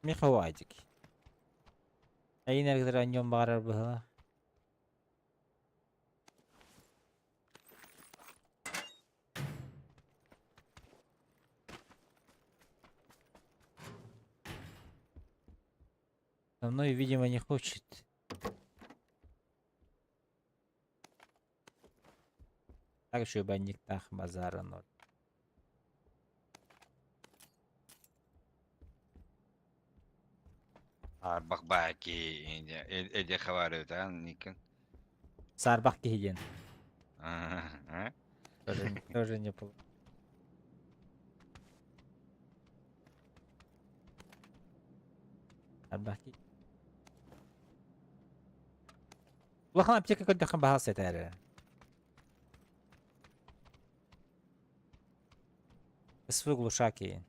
Миха вадик. Айын эргитер аньон баарар быһыла. Со мной, видимо, не хочет. Так еще банниктах базара ноль. Арбах баки, эде хавары, а, Никон. Сарбах киһи. А? Тоже, не пол. Сарбах киһи. Улахан аптека көрдөххө баһал сэтээр. СВ глушаки.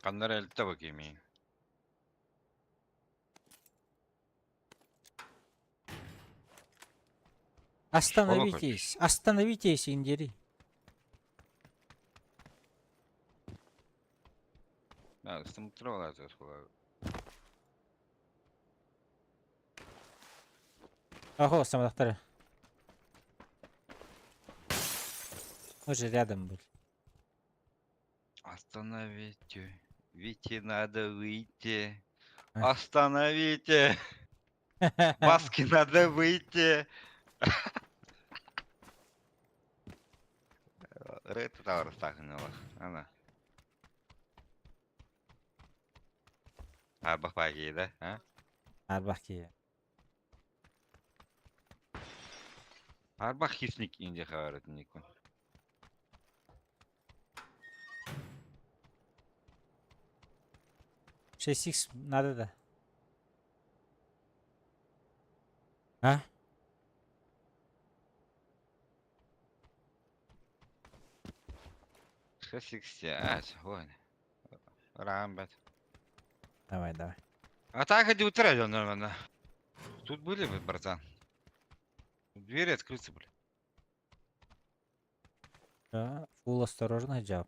Kanlar elde bakayım iyi. Остановитесь, остановитесь, индири. Да, стымтыралар школа. Ого, самодохтары. Мы же рядом были. Остановите. Вите надо выйти. А. Остановите. Маски надо выйти. Рэт тавар стахнала. Ана. А бахпаги, да? А? Арбахки. Арбах хисник инде хаварат никон. 6х надо да. А? 6 а, ой. Рамбет. Давай, давай. А так иди утра нормально. Тут были бы, братан. Двери открыты были. Да, фул осторожно, джаб.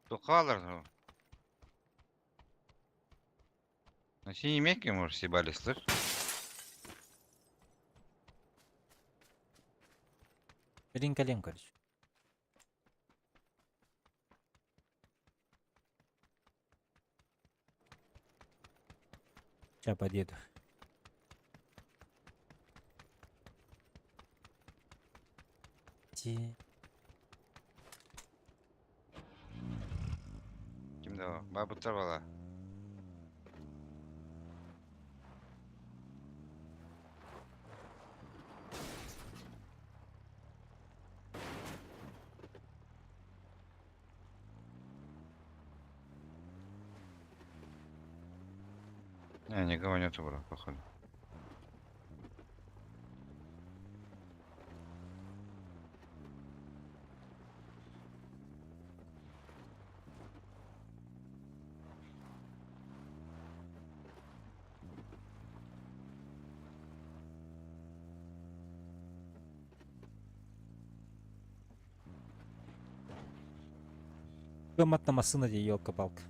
Тухалар. На синей мекке, может, съебались, слышь? Блин, колен, короче. Сейчас подъеду. Ти. Ким да, баба была. Не, никого нету, бро, походу. Кыамматта массыына дии, елка-палка.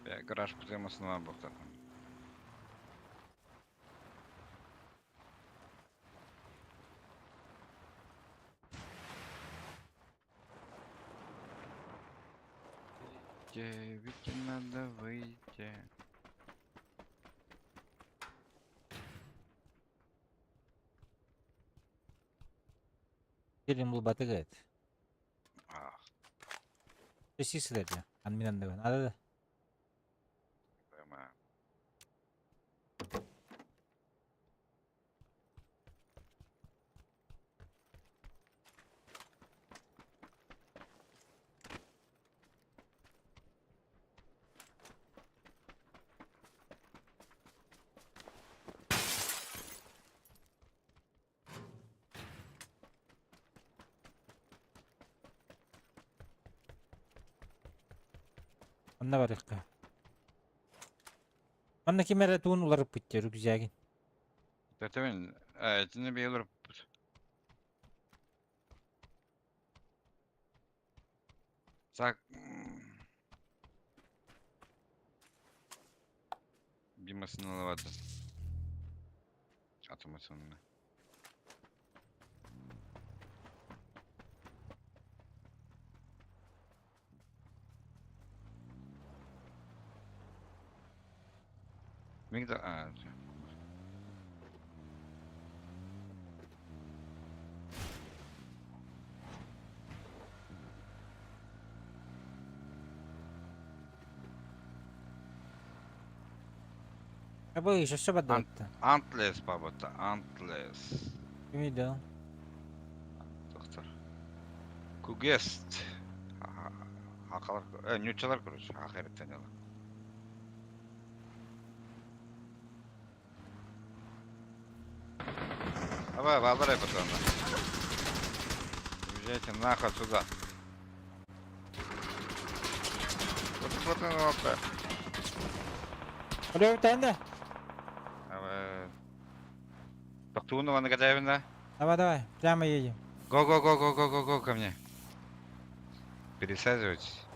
Бля, гараж кутуйа массыына буолта. Вите надо выйти. Кэлин булбатыгыт. Ах, Сисилер дии. Ан мин анныбын. Ада да. поймаю. Онно барыахха. Манна ким эрэ туун уларыппыт дии рюкзагин. Тэтэмин, итини биэлэр Так. Бимасыналавата. Атомасынна. Мигда... А, Абы еще бадатта. Антлес бабата, Антлес. Кимий да? Доктор. Кугест. Хакалар, нючалар, короче, ахиреттен яла. Давай, валарай потом. Уезжайте нахуй отсюда. Вот, вот, вот, вот. Алло, тэнде. Давай. Тохтуунова Нагадавина. Давай, давай, прямо едем. Го, го, го, го, го, го, го ко мне. Пересаживайтесь.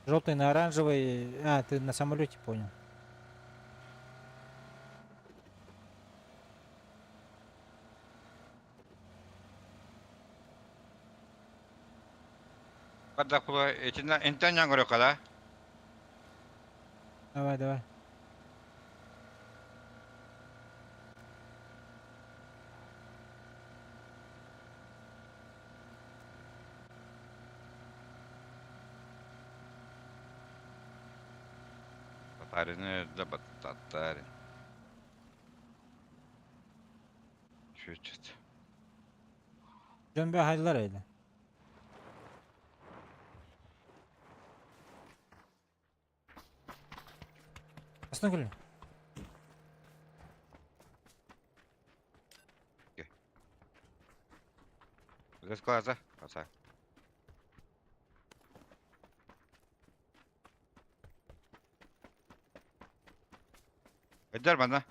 Желтый на оранжевый. А, ты на самолете понял. Падахула, этина энтанян говорю, Давай, давай. Татарин, да, татарин. Чуть-чуть. Дьон бе haydılar öyle. Астын күлі. Глаза, глаза. Эдер бана.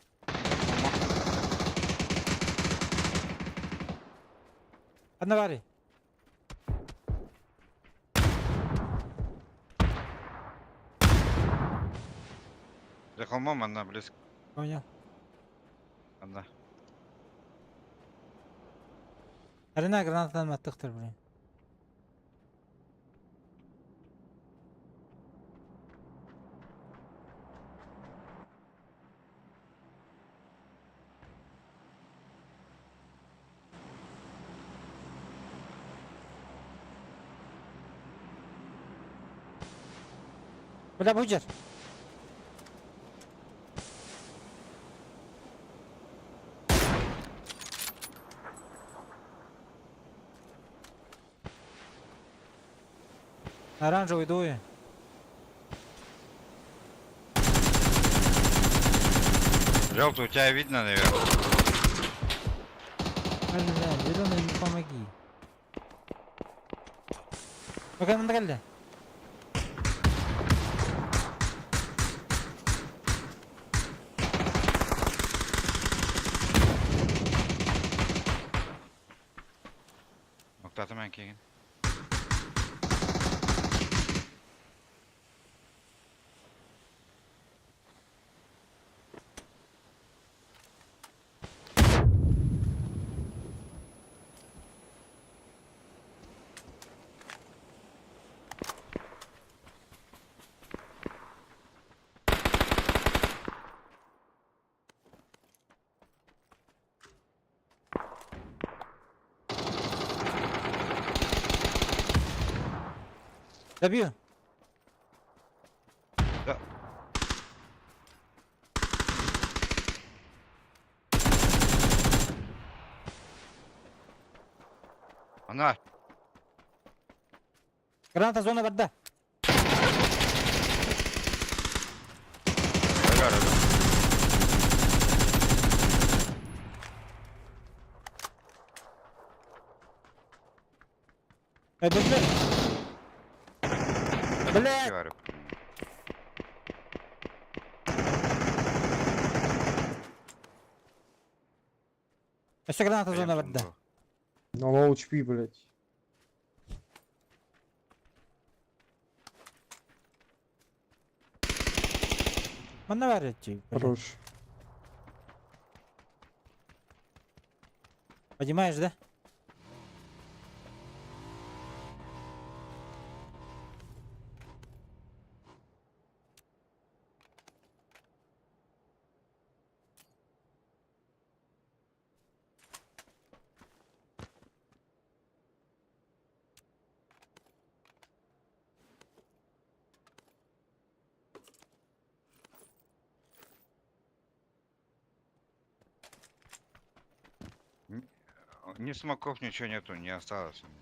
Анна бары. За холмом она близко. Понял. Она. Арина гранатанан маттыктыр, блин. Бля, бу жер. Оранжевый дуи. Желтый, у тебя видно, наверное. Бля, зеленый, не помоги. Пока надо кэллэ. Ноктатым эн киһин. Добью. Да. Она. Граната зона барда. Өлөр, өлөр. Өлөрдө. Блядь. Говорю. Өссө граната зона барда. На low HP, блядь. Манна баар этчи. Хорош. Понимаешь, да? Ни смоков, ничего нету, не осталось у меня.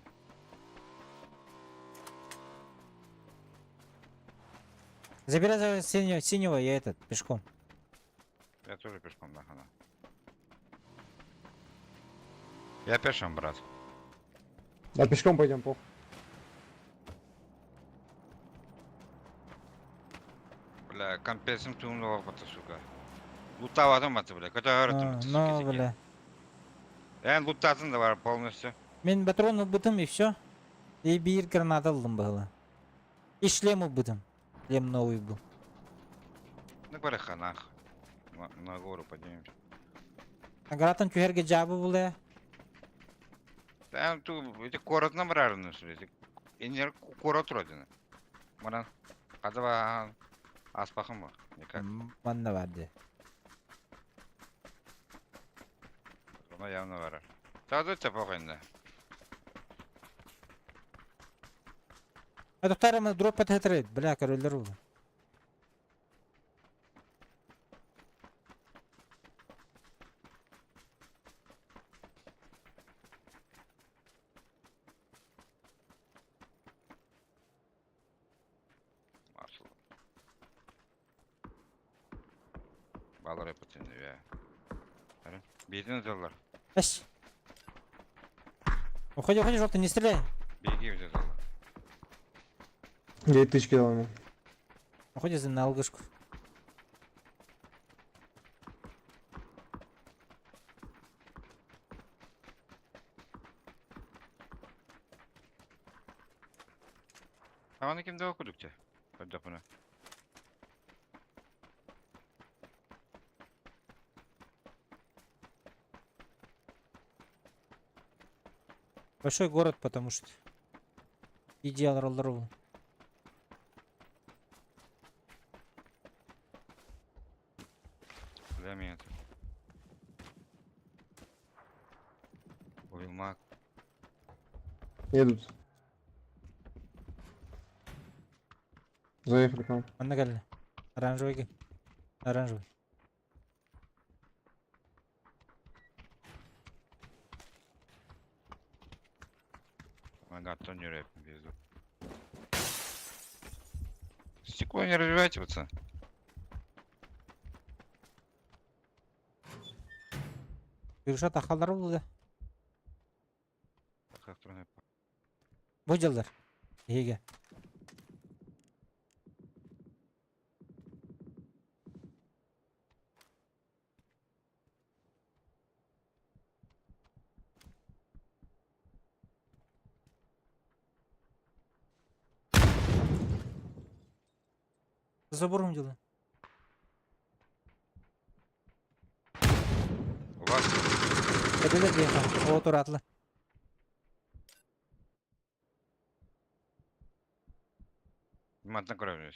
Забирай за синего, синего, я этот, пешком. Я тоже пешком нахана. Я пешим, брат. Да, пешком пойдем, пох. Бля, компенсим туумла бата, сука. Лутаватым бата, бля. Когда А, Ну, бля. Я лутатын да бар полностью. Мин патрон ылбытым и все. И биир граната ыллым было. И шлем ылбытым. Шлем новый был. Ну, барыха, нах. На гору поднимемся. А гранатан түһэргэ дьаабы буолла. Да, ту, эти город нам рарны, эти. Инер город родина. Маран. Хадава аспахым бар. Никак. Манна бар дии. Она явно бар. Сразу тебя похуй, А тоқтар дроп патхатыры, бля, короллер был. Масло. Балар yapatın ya. Бейдин залар. Аш. Уходи, уходи, желтый, не стреляй. Беги в залар. Я и тычки дал ему. Уходи за на алгашку. Tamam kimde okuduk te. Hadi bunu. Большой город, потому что. Идеал роллеру. Для меня это. Уилмак. Едут. Заехали к нам. Манна кэллэ. Оранжевый. Оранжевый. Ага, то не рэп, пизду. Стекло не разбивайте, пацан. Крыша тахалар булды. Бу дьыллар. Эһиги. За забором дело. У вас Кэдилэр диэхэ. О тураатла. Мантан көрөбүн.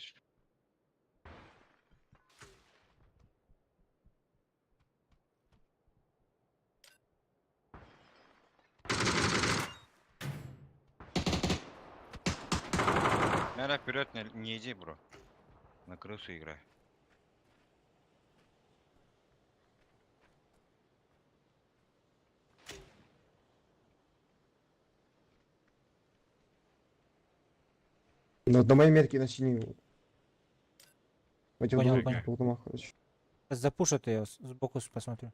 Мера вперед не, не иди, бро. На крысу играй. Ну, до моей мерки начини. В этих Понял, двух, понял. двух домах, короче. Сейчас запушат ее, сбоку посмотрю.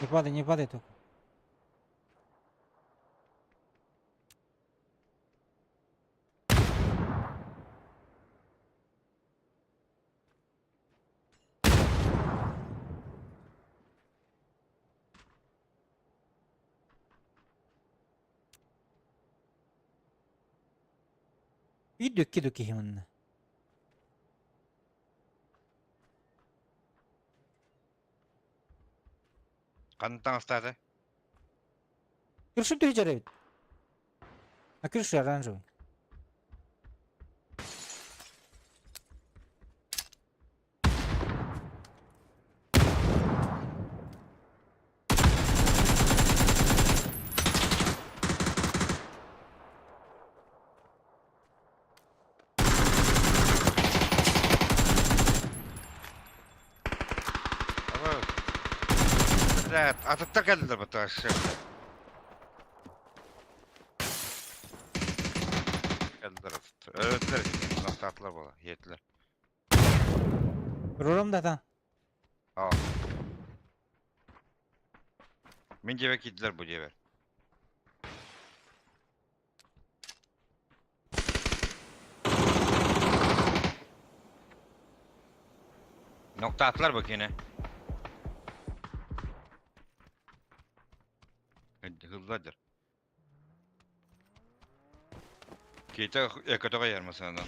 Не падай, не падай только. Видео киду кихиманна. Ханна таҥастаата? Крышу түһэр эбит. На крыше оранжевый. Блядь, атыттар кэллилэр бата Кэллилэр атыттар. Өлдүлэр ноктаатылар буола, иэтилэр. Руром да там. Аа. Мин дьиэбэр киирдилэр бу дьиэбэр. Ноктаатылар бу кини. Hızlıdır. Кейте экотоға ярмасынан.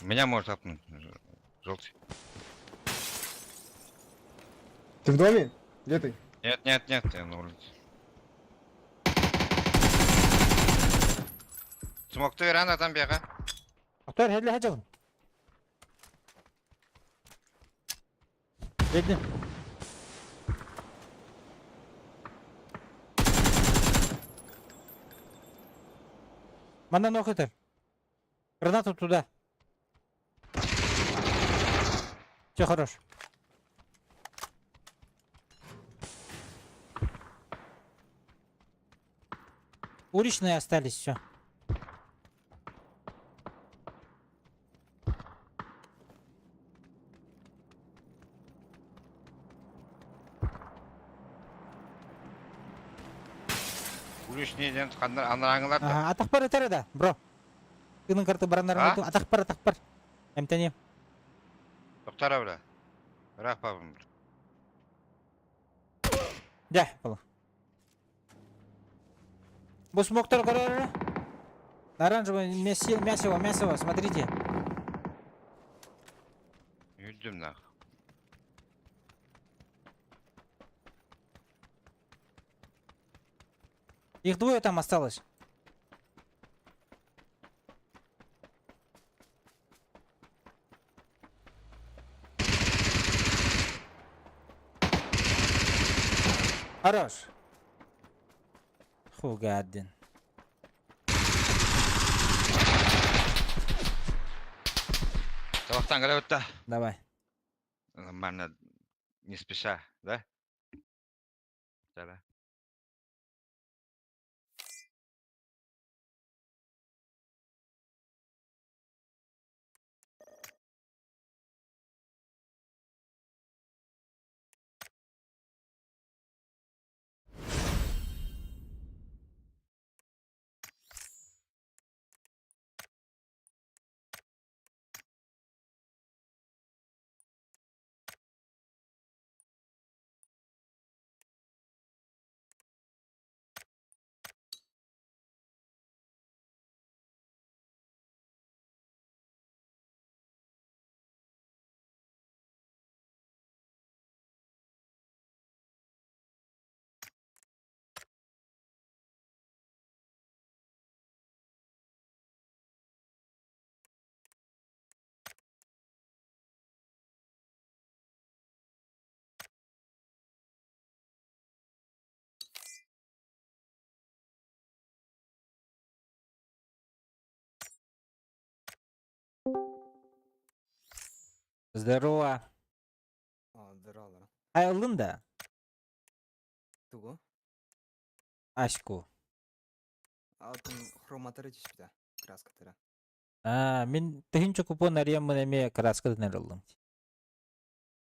Меня может апнуть. Желтый. Ты в доме? Где ты? Нет, нет, нет, я на улице. Смокты веран там бега. Актер хелле хажабын. Дедим. Манна нохытыр. Гранату туда. Все хорош. Уличные остались, все. Уличный ден анраңылар да. Ага, атах бар этер да, бро. Тының карты бараннарын А? айту. Атах бар, атах бар. Эмтени. Тоқтара бля. Рақ бабым. Дә, бала. Бу смоктар көрөр. Оранжевый мясо, мясово, мясово, смотрите. Yüzdüm нах. Их двое там осталось. Хорош. Хугадин. Табақтан кіре өтті. Давай. Нормально. Не спеша, да? Да. Здорово. А, здорово. Айыллын да? Тугу? Аську. Атын хроматары түспүтэ. Краскатара. Аа, мин тыһыынча купон арыйаммын эмиэ краскатын эрэ ыллым.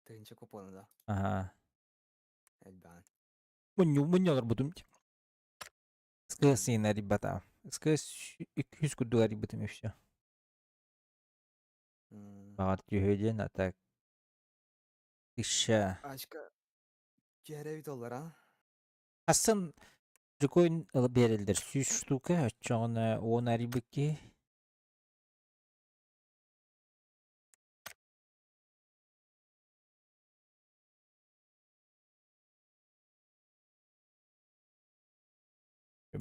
Тыһыынча купону да. Аһаа. Элбэҕин. Мунньу мунньу олорбутум. СКС арыйбатаҕым. СКС 200 курдук арыйбытым и все. Баҕар түһүө диэн, а так тысяча. Ачка түһэрэбит оллар, а? Хассан Жукойн биэрэллэр 100 штука, оччоҕуна 10 арыйбыт киһи.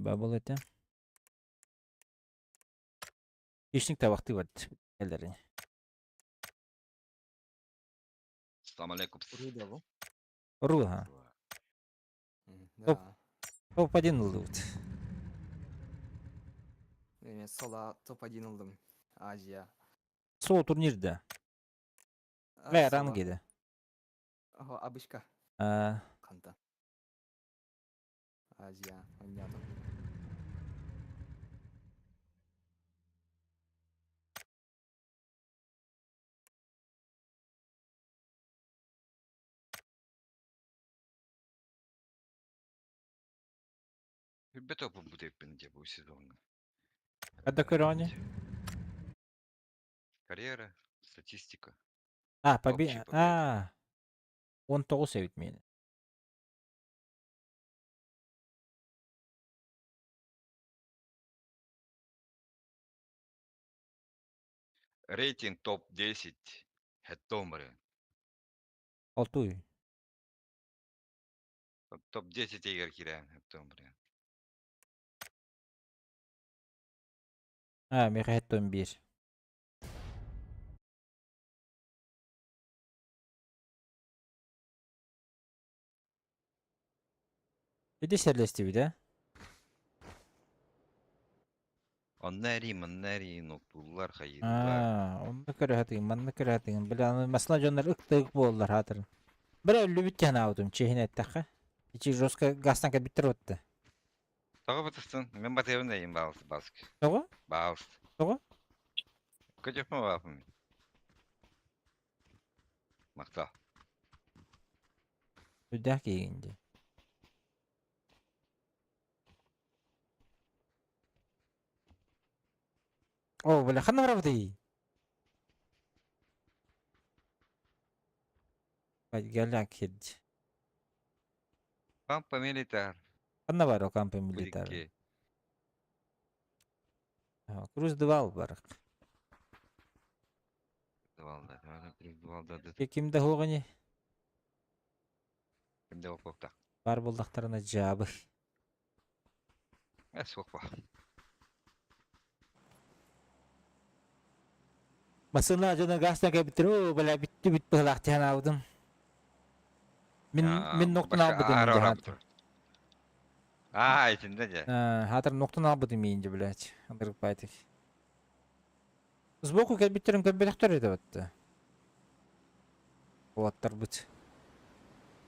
Бабыл этэ. Хищник табахтыы бард элэрин. Салам алейкум. Рудову. Руга. Топ. Да. Топ-1 ыллыбыт. Мен сола топ-1 ылдым. Азия. Сол турнирда. А, Бля, сола. ранг Ого, обычка. А, Ханта. Азия. Понятно. Бе топу будет где бу сезонга. А көрөҕүнүй? Карьера, статистика. А, Общий побе... победа. А, 19 эбит миэнэ. Рейтинг топ-10. Хеттомре. Алтуй. Топ-10 егер кирен Хеттомре. А, миэхэ 71. Ити серлэстибит ээ? Онна эрий, манна эрий, ноктуллар, хайыыллар. Аа, онно көрө сатыгын, манна көрө сатыгын. Бile аны масла дьоннор ык-тык буоллар хаатыр. Бire өллүбүт диэн аабытым, чиэһин эттэххэ. Ичи жестко газтан кэлбиттэр уотта. Тоҕо батыстын? Мен батыйабын да иин баалыс баск. Тоҕо? Баалыс. Тоҕо? Көтөхмө баапым. Махтал. Үрдээх киһигин дии. Оо, бля, ханна барабытый? Галяк хирдь. Пампа милитар. Ханна бар о кампа милитар? Будикки. Круз дывал бар. Дывалда, дывалда, дывалда. Ким да хуоҕуни? Кимде опопта. Бар буоллахтарына дьаабы. Э, суох ба. Массыына дьоно газтан кэлбиттэр, оо, бля, бүттү бүт быһылаах диэн аабытым. Мин мин ноктун аалбытым Ара дьэ ара хаатыр. Аа, итинде дьэ. Хаатыр ноктун аалбытым миин дьэ, блядь. Ындырыкпайтык. Сбоку кэлбиттерин көрбөтөхтөр этэ батта. Уолаттарбыт.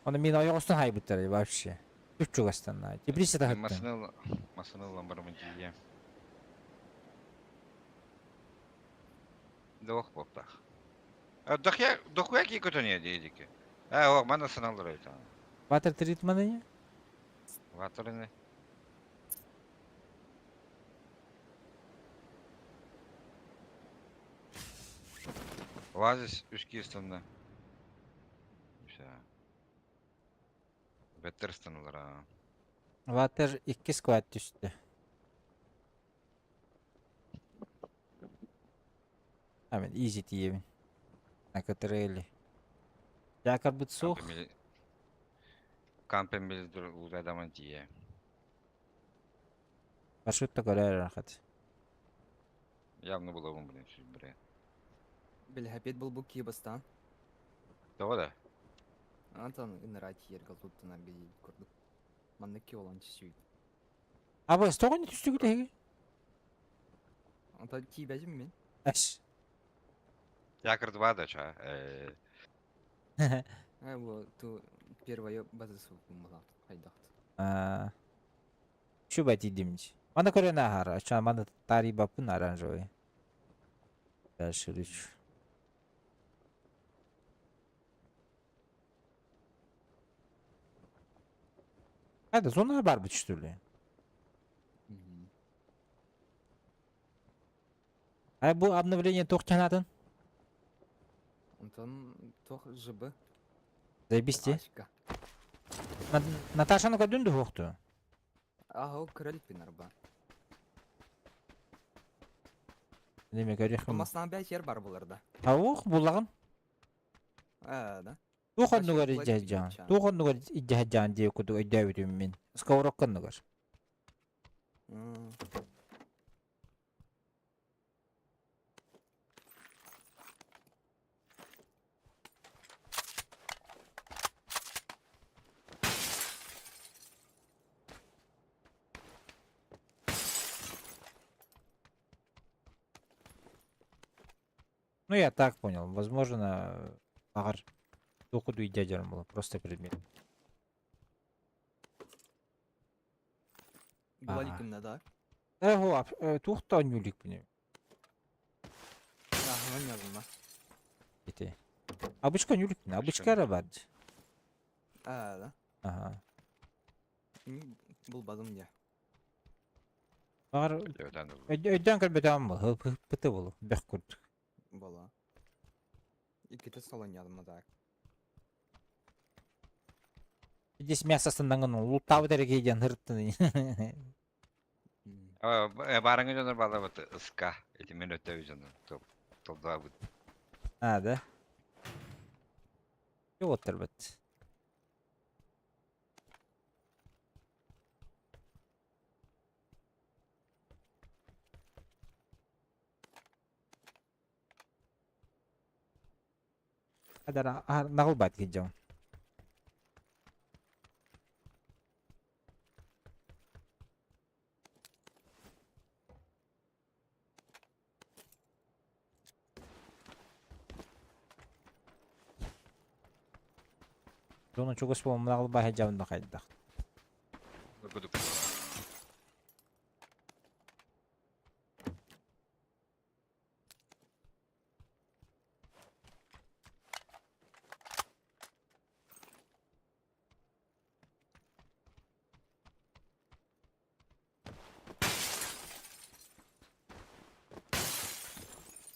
Оны мин ойоҕостон хайбыттар вообще. Үч чугастан. Теплица таһыттан. Масыны масыны ылан барамын тиийэ. Дох буолтах. Дохуя дохуя ки көтөнүө диэдики. Э, о, мана сыналар öyle. Ватер тритманы? Ватерны. Оазис үс кистанна. Все. Беттер станалар. Ватер икки сквад түстэ. Амен, изи тиийэбин. Накатрели. Якобы суох. Кампен билдир удадаман тиийэ. Маршрутта көрөр рахат. Явно булабын блин, бре. Бэлэһэпиэт булбут киһи бастаан. Тоҕо да? Антон ыныраа тиийэргэ туттунан билии курдук. Маннык ки олон түсүйд. Абыс, тоҕо не түстүгүт эһиги? Онтон тиийбэтим мин. Эс. Якорь 2 да ча. Э, Э, бу ту первая базасы была хайдахт. А, Чуба тиийдим. Мана көрөн аһар. Ача мана тари бапын оранжевый. Дальше үч. Хайда зона бар бит что ли? А бу обновление туох чанатын? Онтон туох ЖБ. Заебись ти. Ачка. Наташаны көрдүн дуһуохту? Аха, ол көрөлүк арба. Неме көрүөхүм. Масынан бәй жер бар буларда. Аух буллагын. А, да. Туох Вообще оннугар булар илдьэһэдьаан. дьаан. Туох оннугар илдьэһэдьаан диэ курдук өйдөөбүтүм мин. Сковородканныгар. Ну я так понял. Возможно, ағар тоқуду идядерм было. Просто предмет. Була Ага. ликимне да. Эго, туохта нюлик бини. Аха, он Ити. Абычка нюлик бини. Абычка ара бар. А, да. Ага. Булбадым я. Ағар Өтөн өйдөн көрбөтөм бу. Пыты болу. Бэх курдук. Була. Икките салон ядым так. Здесь мясо станнаңын лутабы тереге ден хырттын. Барыңы жонор бала бут ыска. Эти мен өтөбү жонор. Топ. Толдуа бут. А, да? Жоттыр бит. Адар нагыл бат кидем. Зона чугас бол нагыл бат жамын да кайдак. Гудук.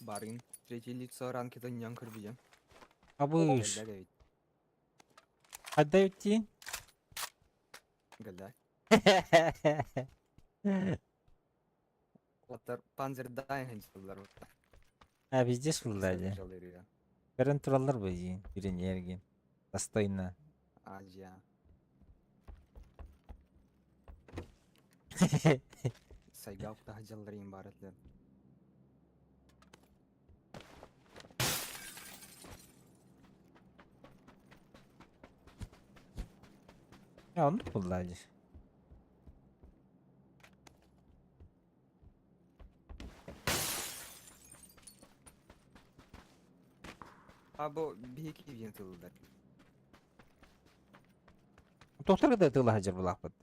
Барын. Третье лицо ранки-то не көрбүдем. Абыш. Галля ведь. Кайда өттин? Галля. Оттар панзердайн ханчылар. А везде шулдады. Көрөн тураллар бу бирин эргин. Достойно. Азия. Сайга хажалларын бар этлер. Я оннук булла дии. А бу биһики диэн тыллар. Тохтор да тылаһа дьарбылаахпыт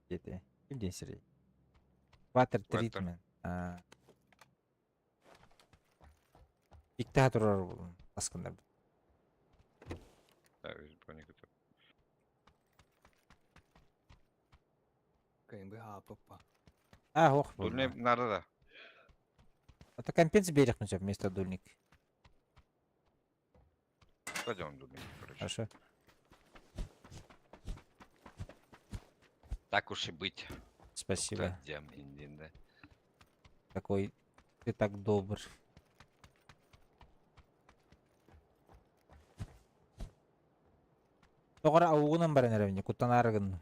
диэти. Ким диэн сирэй? Water treatment. Икки турар аскыннар. А, ох, Дульник надо да. Это компенс берег на вместо дульник. Пойдем дульник, короче. Хорошо. Так уж и быть. Спасибо. Такой, ты так добр. Тоҕо аугунан баран эрэбин, куттанаары гынным.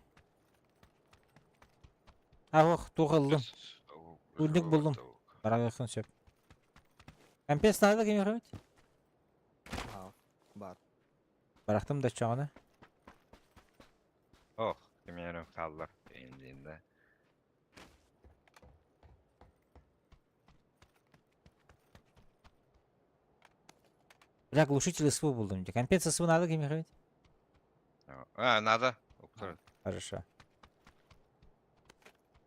Ах, туох ыллым. Дульник буллум. Барагыаххын сөп. Компенс надо кимиэхэ Бар. Барахтым да чоҕуна. Ох, кимиэрэ хаалла. Индинде. Бля, глушитель СВ буллум. Компенс СВ надо кимиэхэ А, надо. Хорошо.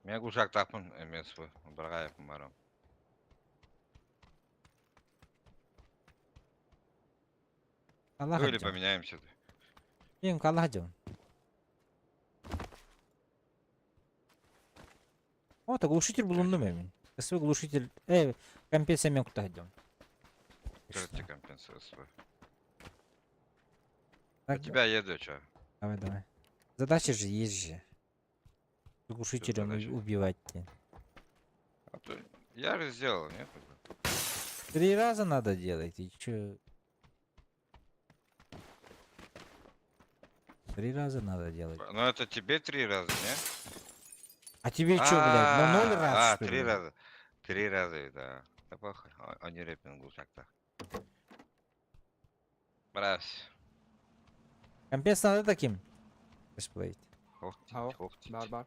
Мен глушак таппын МСВ. Баргаевым барам. Аллах Ну или поменяемся. Им Аллах дьон. О, так глушитель булуннум эмин. СВ глушитель. Компенсия мен кута дьон. Короче, компенсия СВ. Так, У тебя еду, чё? Давай, давай. Задача же есть же. Глушителем убивать. А то я же сделал, нет? 3 раза надо делать, и чё? 3 раза надо делать. Ну это тебе 3 раза, не? А тебе чё, блядь, на 0 раз, А, что ли? 3 раза. 3 раза, да. Да похуй, они репин глушак-то. Брась. Компенс надо таким? Дисплей. Бар, бар.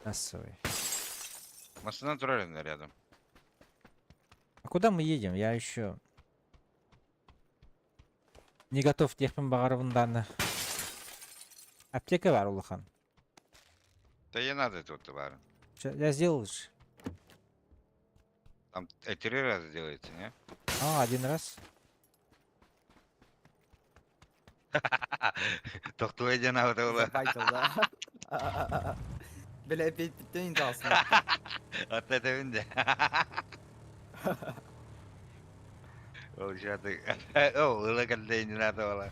Массовый. Машина турельная рядом. А куда мы едем? Я еще не готов техпен бағарыбын данных. Аптека бар, Улахан. Да не надо тут товар. Я сделал же. Там 3 раза делается, не? А, 1 раз. Тохту иди на вот это. Забайтил, да? Бля, опять ты не дался. Вот это винде. Ол жаты. О, ылы не надо было.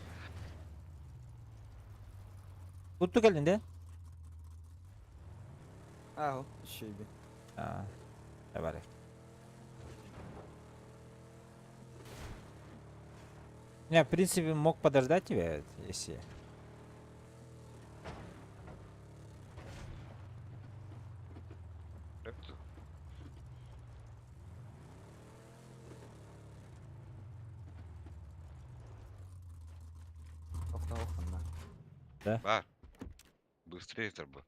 Тут кэллин да? Ау, шиби. А, давай. Я, в принципе, мог подождать тебя, если... Да? Бар. Быстрее турбо.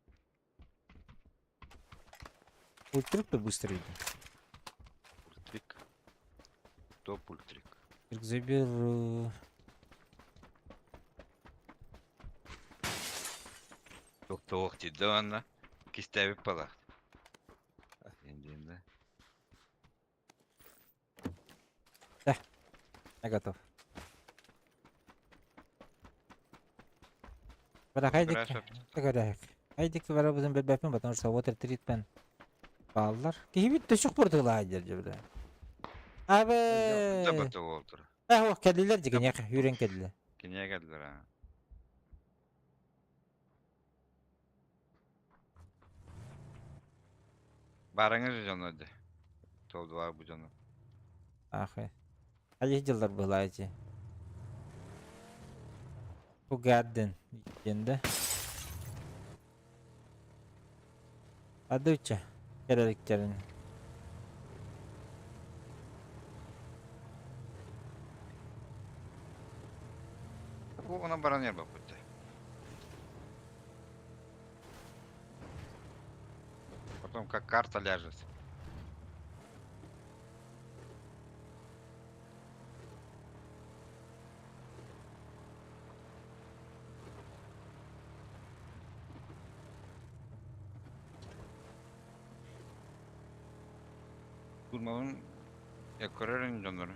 Ультрик-то быстро идет. Ультрик. Топ ультрик. Заберу. Тоқтоқ дейді ана. Кистәбіп бала. Енді енді. Да. Я готов. Бірақ айдик, айдик барабызын билбэппин, потому что water treatment бааллар. Киһибит төсөх бурдула дер жебре. Абы. Табаты олтыр. Ах, кэллилер деген яқ үйрен кэллилер. Кине кэллилер а. Барыңыз жону де. Толдуар бу жону. Ах. Али дилар была эти. Угадден енді. Адыча. Кереликтерин. Она баран не бутты. Потом как карта ляжет. Штурмовым көрөрүн дьоннору.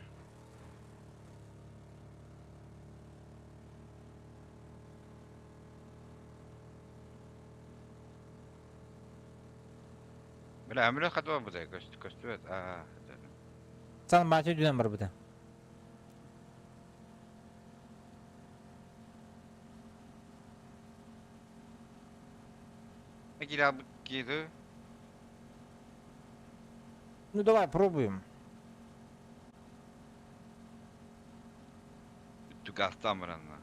Бля, әмірі қаты бар бұдай, көстүбөт. А, Сан мати дүнен бар бұда. Киді. Ну давай, пробуем. Түгастан баранна.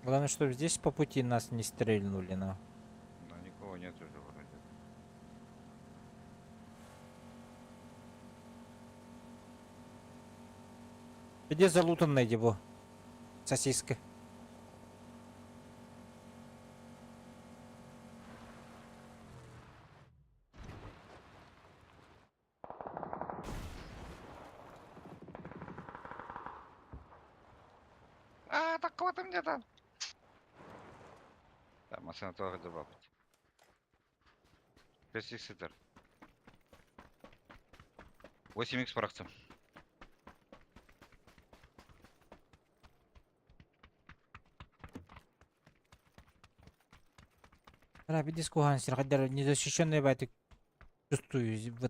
Главное, чтобы здесь по пути нас не стрельнули, на. Но никого нет уже вроде. Где залутанная его? Сосиска. А, так кого там где-то? Там машина тоже добавить. 6 ситер. 8 х практым. Рабидис Кугансер, хотя незащищенный байтик чувствую в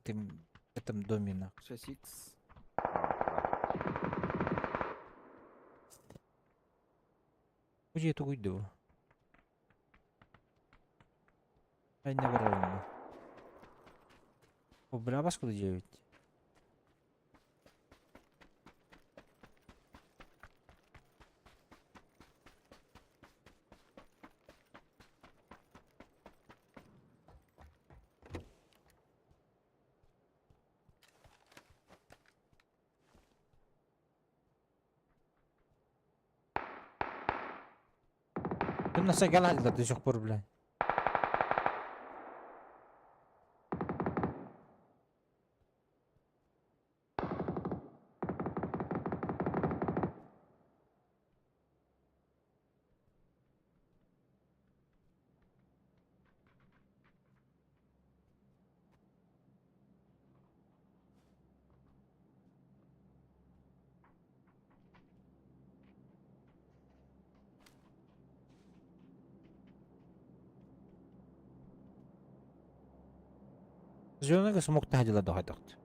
этом доме, на. 6х. Куда это уйду? Ай, не барарым. О, бля, вас куда девять? Ты на сагала до сих пор, бля. Зеленый смог тахадила до хатахт.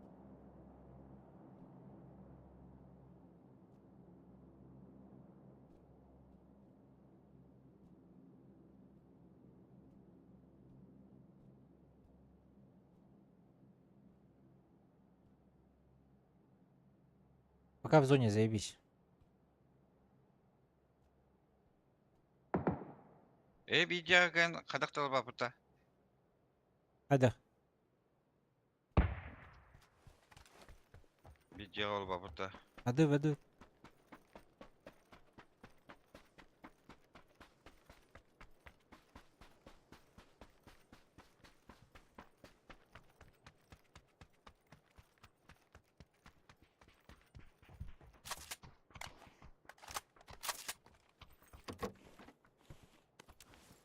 Пока в зоне заебись. Э, видеоген қадақталы бапыта. Хада. Видео бапыта. Воды, воды.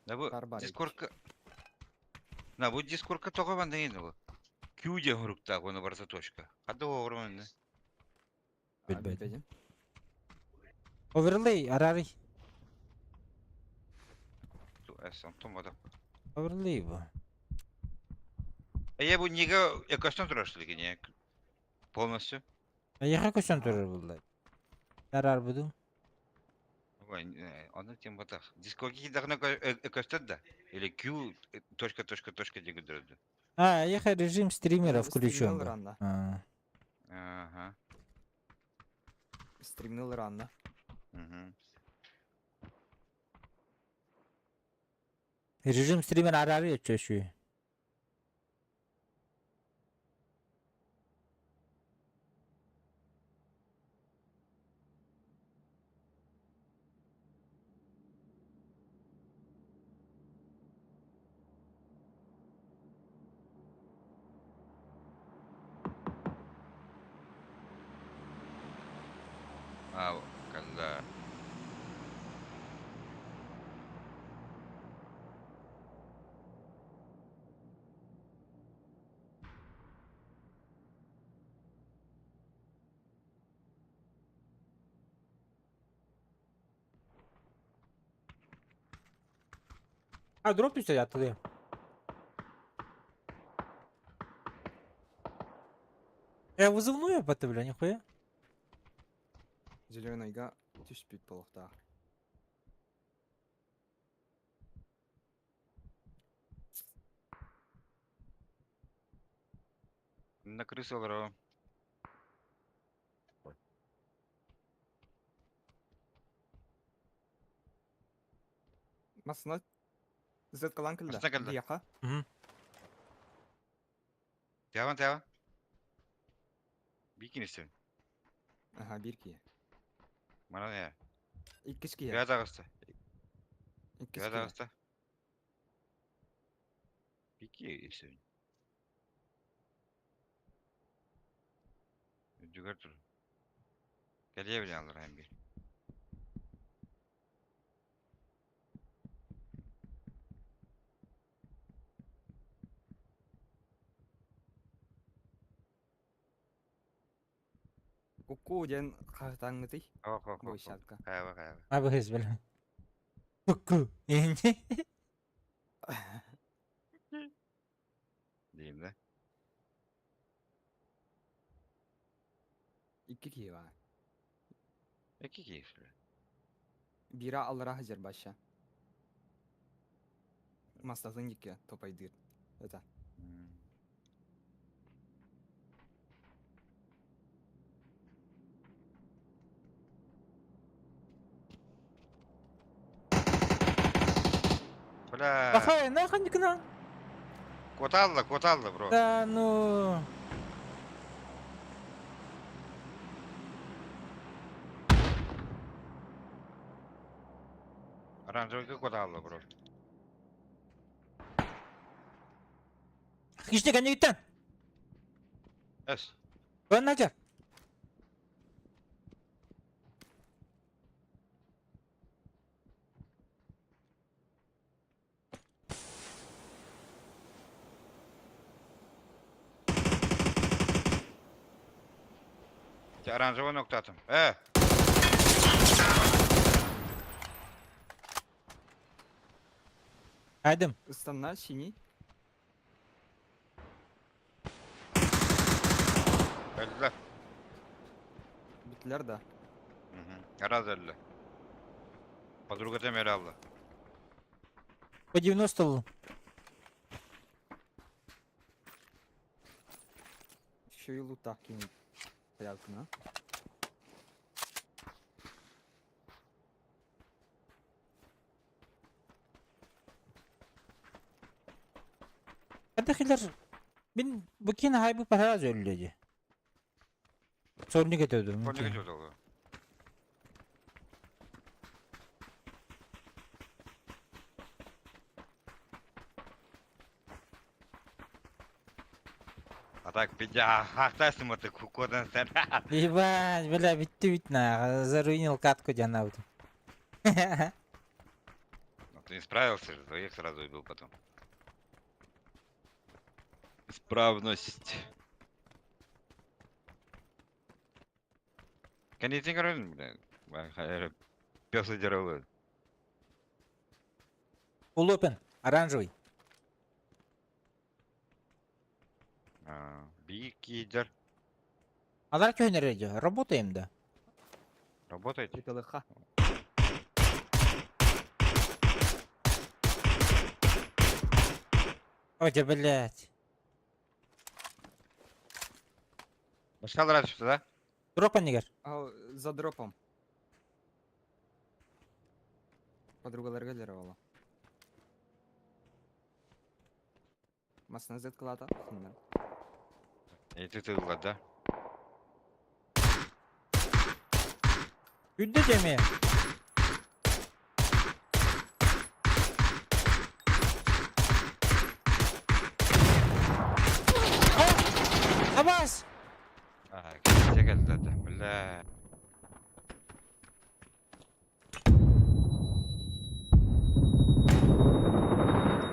Да bu Барбарик. Discord'ка. На bu Discord'ка тоҕо банда енді bu. Q диэн хуруктаах уонна барыта точка. Хадда оҕорум инне. Билбэт. Билбэт. Оверлей, арари. Эс, онтон бада. Оверлей бу. Э, бу неге экостон турар не? Полностью. А я көсөн турар булла. Арар буду. Ой, оны тем батах. Discord'ка кидагына экостон да? Или Q точка точка точка диэн көрдөрдү. А, я режим стримера включен. Стримнул был. рано. А. Ага. Стримнул рано. Мгм. Режим стримера арари чөшү. А, когда. А, дроп түстэ аттылыам. Я вызывную БТ, бля, нихуя. Зеленайга түспүт буолуохтаах. На крыса олорор. Массына зеткалаан кэллэ. Массына кэллэ. Биһиэхэ. Тиһэҕин тиһэҕин. Биир киниссин. Аха, биир киһи. Манан ээ. Иккис киһи. Тыа таҕыста. Иккис Тыа киһи. таҕыста. Биир киһи Үрдүгэр тур. Кэлиэ билэн аллараа биир. Кукку диэн хаһытааҥҥытый? Ок, ок, ок. Площадка. Хайаба, хайаба. Абыһыз, бля. Ку-ку. Диим да. Икки киһи баар. Икки киһи. Биирэ аллараа сылдьар бачча. Мастатын диэки топайдыыр. Это. Бля. Пахай, нахуй не к нам. Куоталла, куоталла, бро. Да ну. Оранжевый куоталла, бро. Хищник, они Эс. Вон нахер. Оранжевый ноктатым. Э! Айдым. Ыстанна синий. Өлдүлэр. Бүттүлэр да. Раз өллө. Подруга эмиэ алла. По 90 л. Еще и лута кинуть. Порядка, Хадахилар мин бу кин хайбы параз өллө ди. Сорник өтөдүм. Конюга жолу. А так пидя, хахтайсың ты кукодан сен. Ебать, бля, битти бит на, заруинил катку дянабыт. Ну ты не справился же, двоих сразу убил потом. Исправность. Конец бля. Пес удирал. Улопен, оранжевый. Бикидер. Алар көнер работаем да. Работаете? ПЛХ. Ой, блядь. Башка раньше, да? Дропа нигер. А, за дропом. Подругаларга лервала. Масна зеткалата. И ты ты да? Үдде деме. Абас! А, келді да, бля.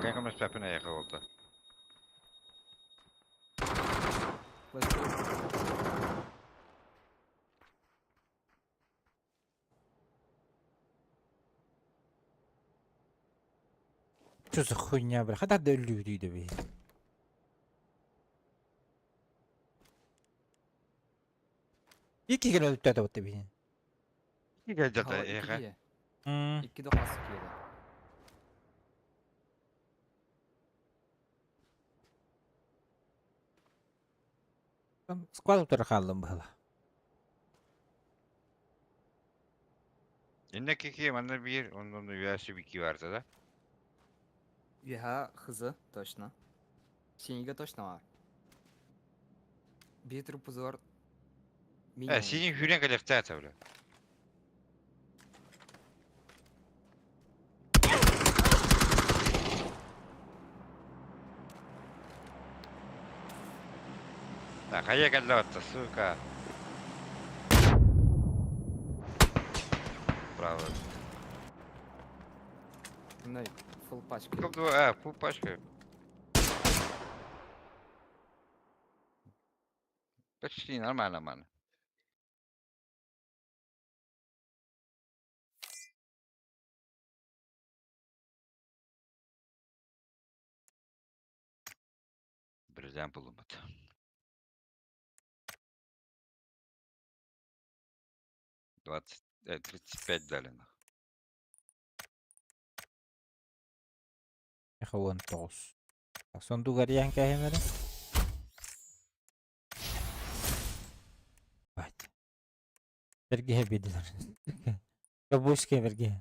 Kanka пепіне яқы болды. Что за хуйня, бля? Хата да өллүүрүй да бии. Икки кэлэн өлүттээтэ бутта бии. Икки кэлдьата Хала икки эйиэхэ. киһи. М, Икки да хас киирэ. Склад утары хааллым быһыла. Инне кики манна биир, оннун үөсү бики барда да. Үөһэ хызы, точно. Синьигэ точно бар. Биир трупузор Э, минимум. синий хүрен кэлэхтээтэ бля. Так, хайа кэллэ батта, сука. Браво. Мындай фул пачка. Топ два, а, фул пачка. Почти нормально, ман. Бриллиант булуммут. 20, 35 дали нах. Эхо 19. Так, сундук арыйан кээһимэри. Бать. Бэргэһэ биэрдилэр. Бабушка бэргэһэ.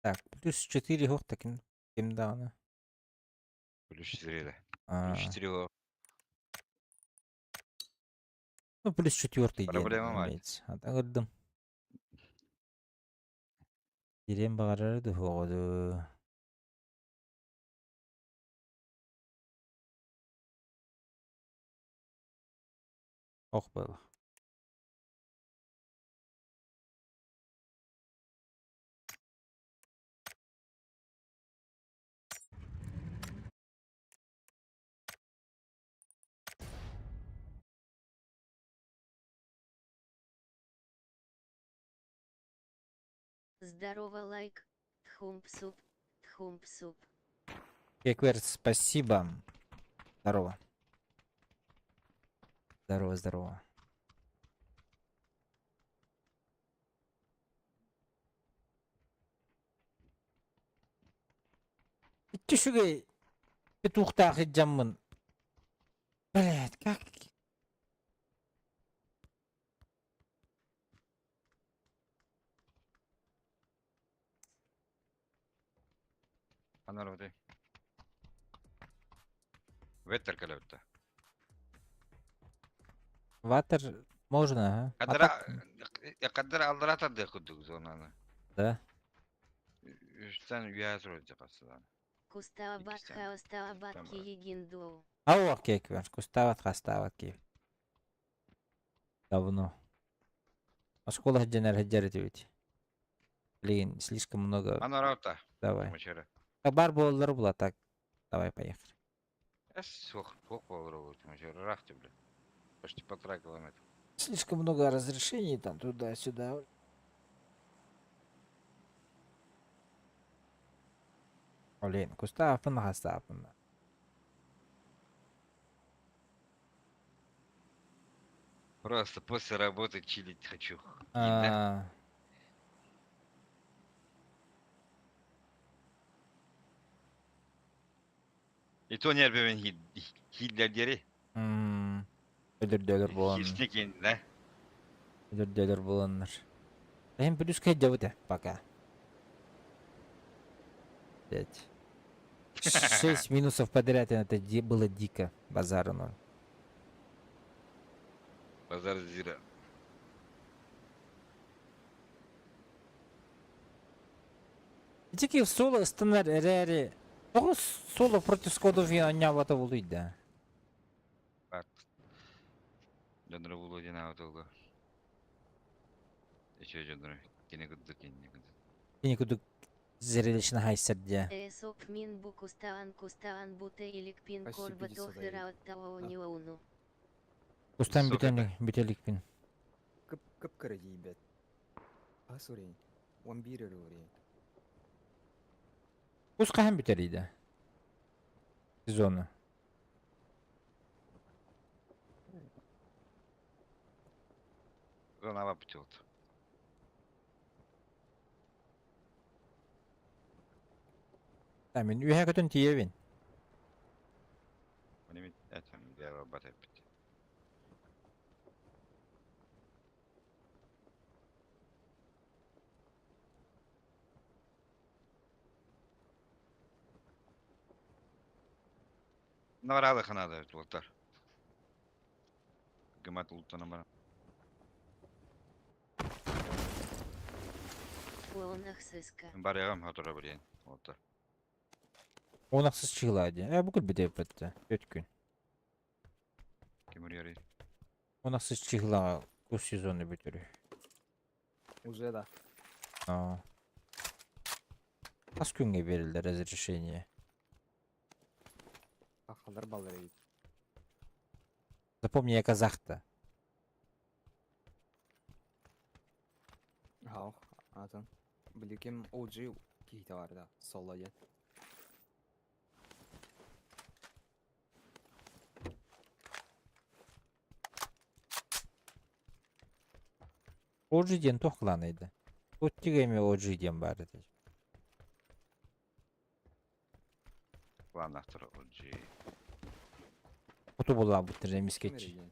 Так, плюс 4 уох таким ким даҕаны. Плюс 4 да. А, Плюс 4 ну, плюс четвертый диэн Проблема мать. имеется. А так ырдым. Кириэн баҕарар дуһуоҕу дуу. Ох было. Здорово лайк, тхумпсуп, тхумпсуп. Кекверт, спасибо. Здорово. Здорово, здорово. Иччи үчүгэй петухтаах дьаммын. Блять, как? Анар воды. Ветер кэлэбитэ. Ватер можно, ага. А Кадара так, кадара аллара тардыах курдук зонаны. да. Үстэн үөһэ турар хасыдан. Кустаабат Иккистээн. хаостаабат Там, киегиндоу. Ауа кеквер, кустават хастават ки. Давно. Оскола хаджанар хаджарит ведь. Блин, слишком много. Анар аута. Давай. Мачара. Так бар буоллар була так. Давай, поехали. Эс суох суох буолар мачара рахты бля. Почти полтора километра. Слишком много разрешений там туда-сюда. Блин, кустаапын хастаапын. Просто после работы чилить хочу. Да. А, И то нервы хиллер Өдөрдөлөр буолан. Хистикин, да? Өдөрдөлөр буоланнар. Эм плюс кэддэ пока. Пять. Шесть минусов подряд, это было дико. Базару ноль. Базар зира. Тики в соло стандар эрэри. Тоҕо соло против скодов анньаабата буолуй да. Бат. Дьоннору булуу диэн аҕа Еще дьоннору кини курдук кини курдук. Кини курдук. Зрелищно хайсар диэ. Эсоп мин бу кустаан кустаан бута иликпин Почти корбатох 50 дают. ырааттаониоуну. Кустан Сука, бүтэн бүтэликпин. Кып кып кыра тиийбэт. Хас уровень? 11 эрэ уровень. Кус хаһан бүтэрийдэ? Сезону. Зона бүтүөт. Та мин үһэ көтөн тиийэбин. Мин этем диэбэ бат эппит. Наваралы ханада туоттар. Гымат улуттанан баран. Уонахсыска. Барыгам хотура билиэн. Уолаттар. Уонахсыз чыылаа диэн. Э бу күлбүтэ эппэттэ. Өт күн. Ким үрүйэрий? Уонахсыз чыылаҕа кус сезону бүтэрүү. Уже да. Аа. Хас күҥҥэ биэрэллэр разрешение? Сахалар баллар эбит. Запомни, я казах-то. Хаох, атын. Биликим OG киһитэ бар да, соло диэн. OG диэн туох кылаанайда? Уттига эмиэ OG диэн баар этэ. Планахтар OG. Хоту булаабыттар эмискэччи. Ким эрэ диэн.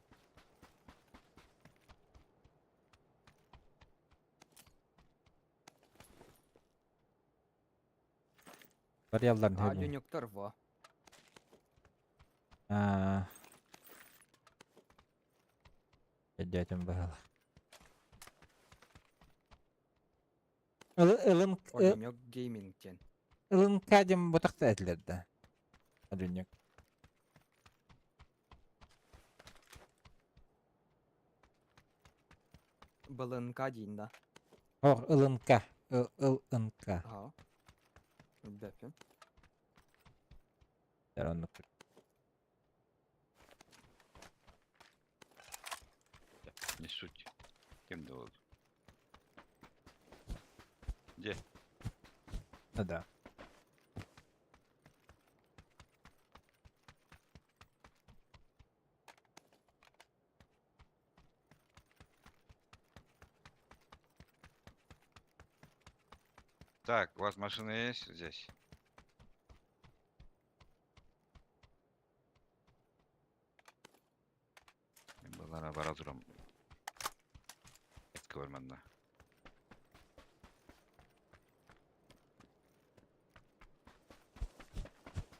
Барыялларын А, хөбүн. Ленектор во. Аа. Өйдөөтүм быһыылаах. Ылым Оленек гейминг диэн. ылымка диэн бутахта этилэр да. Оленек. БЛНК диин да. Ох, ылымка. Ыл-ынка. Аха. Билбэппин. Оннук. Не суть. Кем да ол? Где? Ну да. Так, у вас машина есть здесь? Мен балара бара турам. Этке бармадна.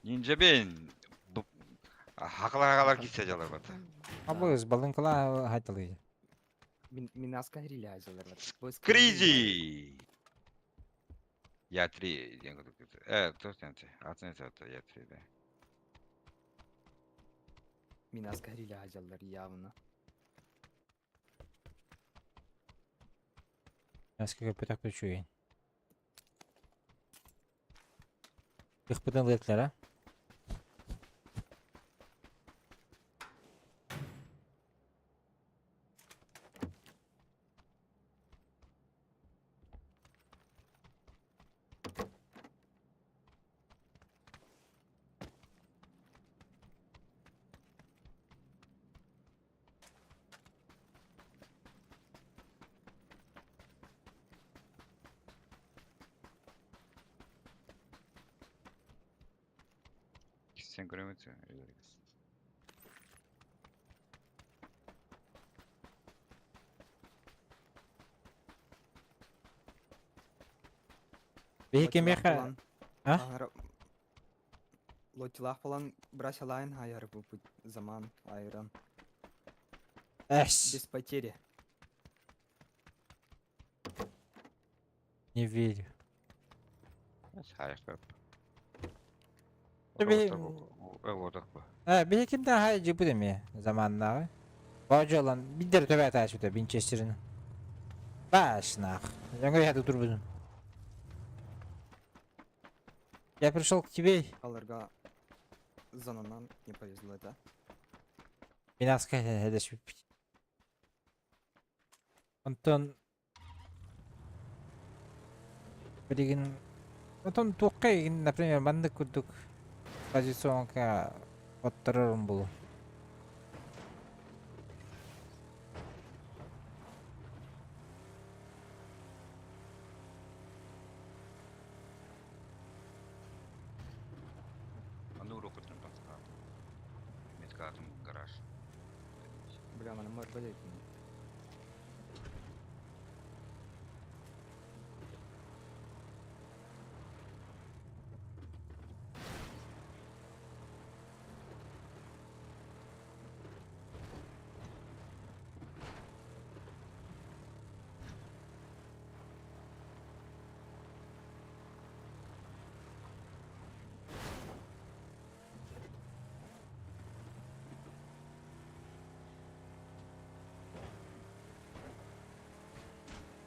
Нинджа бен. Хакалар хакалар китсе жалар бата. Абыз балынкала хайталы. Мин Минаска реляйзалар. Кризи! Я три диэн курдук. Э, точно, атын это я три, да. Минаска реляйзалар явно. Насколько пытак үчүгэй. Ыхпытын ылытлар, а? Сен көрөмүтсүң. Биһи кимиэхэ А? Лотилах болан брасилайн хайар бу заман айран. Эс! Без потери. Не верю. Хайып. Биһи Отак бу. Э, биһи кимден хай жыпы деме заманнагы. Бажолан бидер төбә ташыта Винчестерин. Башнах. Жаңы хаты турбузун. Я пришел к тебе. Аларга зонанан не повезло это. Минаска эдэспиппит. Онтон билигин отон туохха игин, например, маннык курдук позиционка отторорум булу. Аны уруккутун паскаатым. Меткаатым гараж. Бля, mana мөр блядь.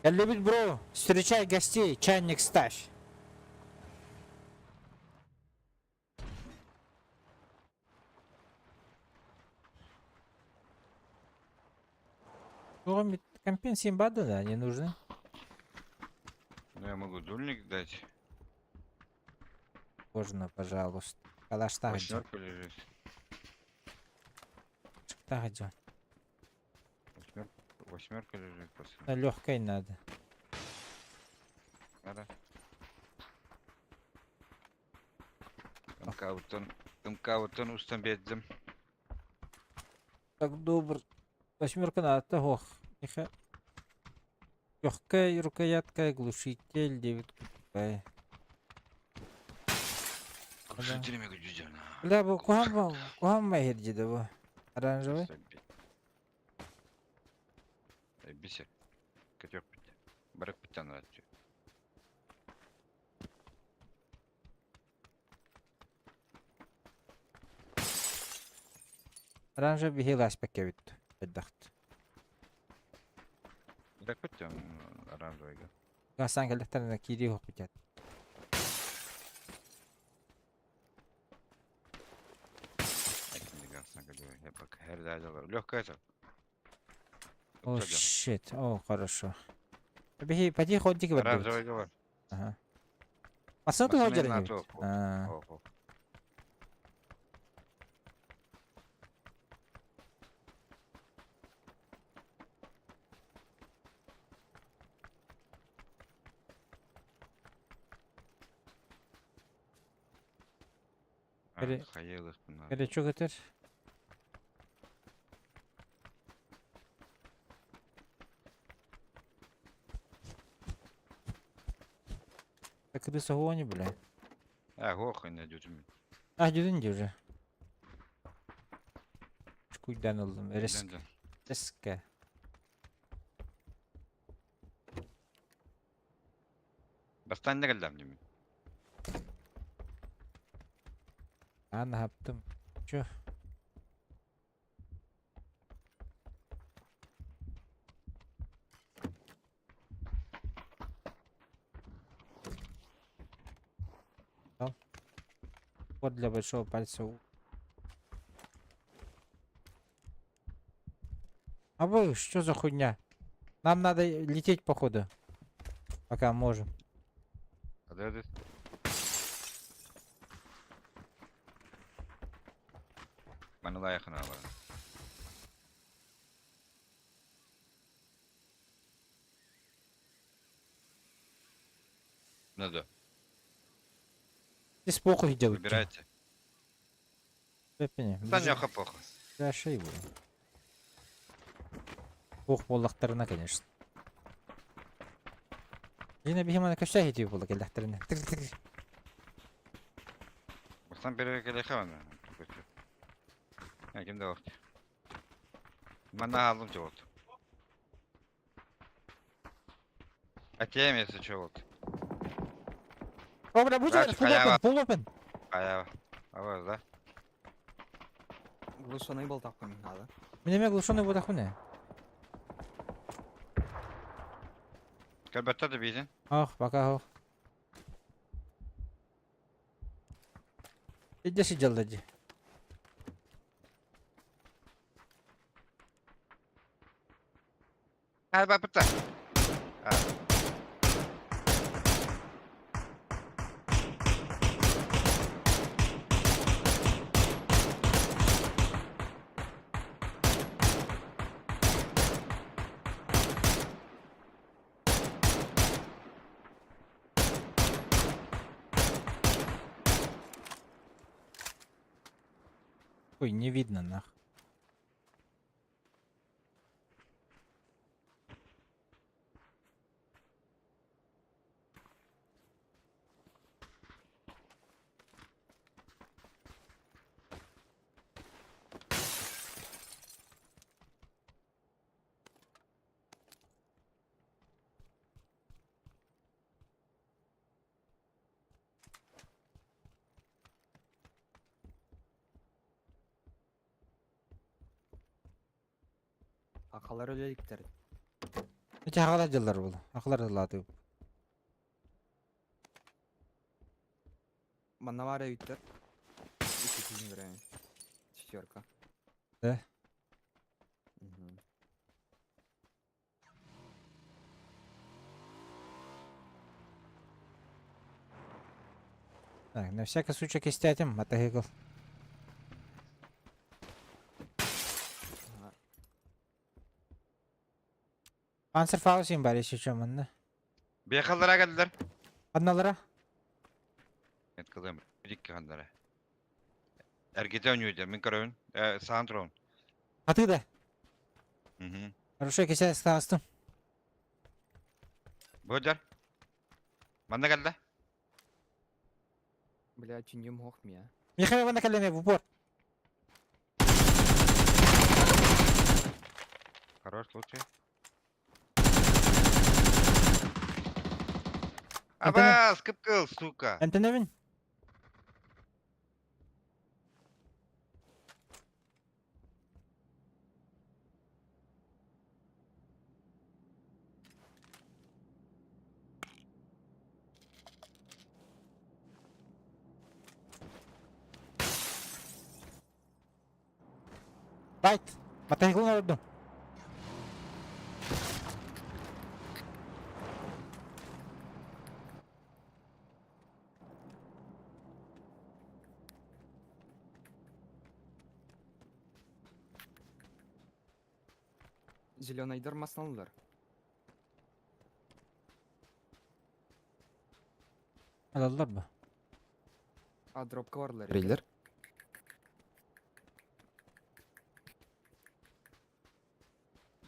Кэллибит бро, встречай гостей, чайник ставь. Кроме компенсии БАДа, да, не нужны. Ну я могу дульник дать. Можно, пожалуйста. Калаштах Восьмерка лежит. Восьмерка лежит, пацаны. Легкой надо. Надо. МК-уттан МК-уттан устан биэрдим. Так добр. Восьмерка надо, ох. Легкая рукоятка, глушитель, девятка тупая. Глушителями гудзина. Бля, бу куһаҕан куһаҕан баҕайы бу. Оранжевый. Бисер. Көтөх бүттэ. Барык бүттэн аратчы. Оранжевый биһи ласпакка бүттү. Элбэхт. Барык бүттэ оранжевыйга. Гасан кэллэхтэринэ киирии хоппутят. Легкая это. О, shit. О, хорошо. Биһи поди ходик бардыбыт. Оранжевыйга бар. Ага. Массына туһа Массына дьэрин НАТО. эбит. Аа. Хаелых Горячо көтөр. Так ты соғони, бля. А, ох, не дюжим. А, дюдүн дии уже. Чукуйдан ыллым. Резко. Резко. Бастан не келдем деймін. Аны хаптым. Чё? Вот для большого пальца. А вы, что за хуйня? Нам надо лететь, походу. Пока можем. Қада Маны лайықын алар. Надо. Здесь похуй делать. Выбирайте. Саня похуй. Да, шей его. Ох, буоллахтарына, конечно. Дина биһи маны көстө хити буолла келлэхтэринэ. Бастан бере келе хавана. Я кимде вакыт. Мана алдым чего А те место чего вот. О, бля, будь Короче, full халява. open, full open. Халява. А вот, да? Глушеный болтақ надо. Мин эмиэ глушеный буолахуна. Кәбәтті де бейден. Ох, пока ох. Илдьэ сылдьаллар дии. Арбаппыта. Ой, не видно нах. Акалар өлө иликтэр. Ити аҕалар дьыллар буолла. Ахлар дылааты. Манна баар эбиттэр. Икки киһини көрөйүн. Четверка. Да? Мгм. Так, на всякий случай кистээтим, матаһыыкыл. Ага. Панцерфаус бар еще чем манна. Бехаллара келдилер. Одналара? Нет, кылым. Дикки хандара. Эргите ойнуйда, мин көрөбүн. Э, саан турабын. Аты да. Мгм. Хорошо, кисэ астым. Бу Манна кэллэ. Бля, чиньим хох мия. Михаил манна кэллэме в упор. Хорош, лучший. Антони. Абас, кып-кыл, сука. Антоновин? Байт! Матаһыклын олордум. Зеленайдар масналар. Алаллар бу. А дропка барлар. Рейлер.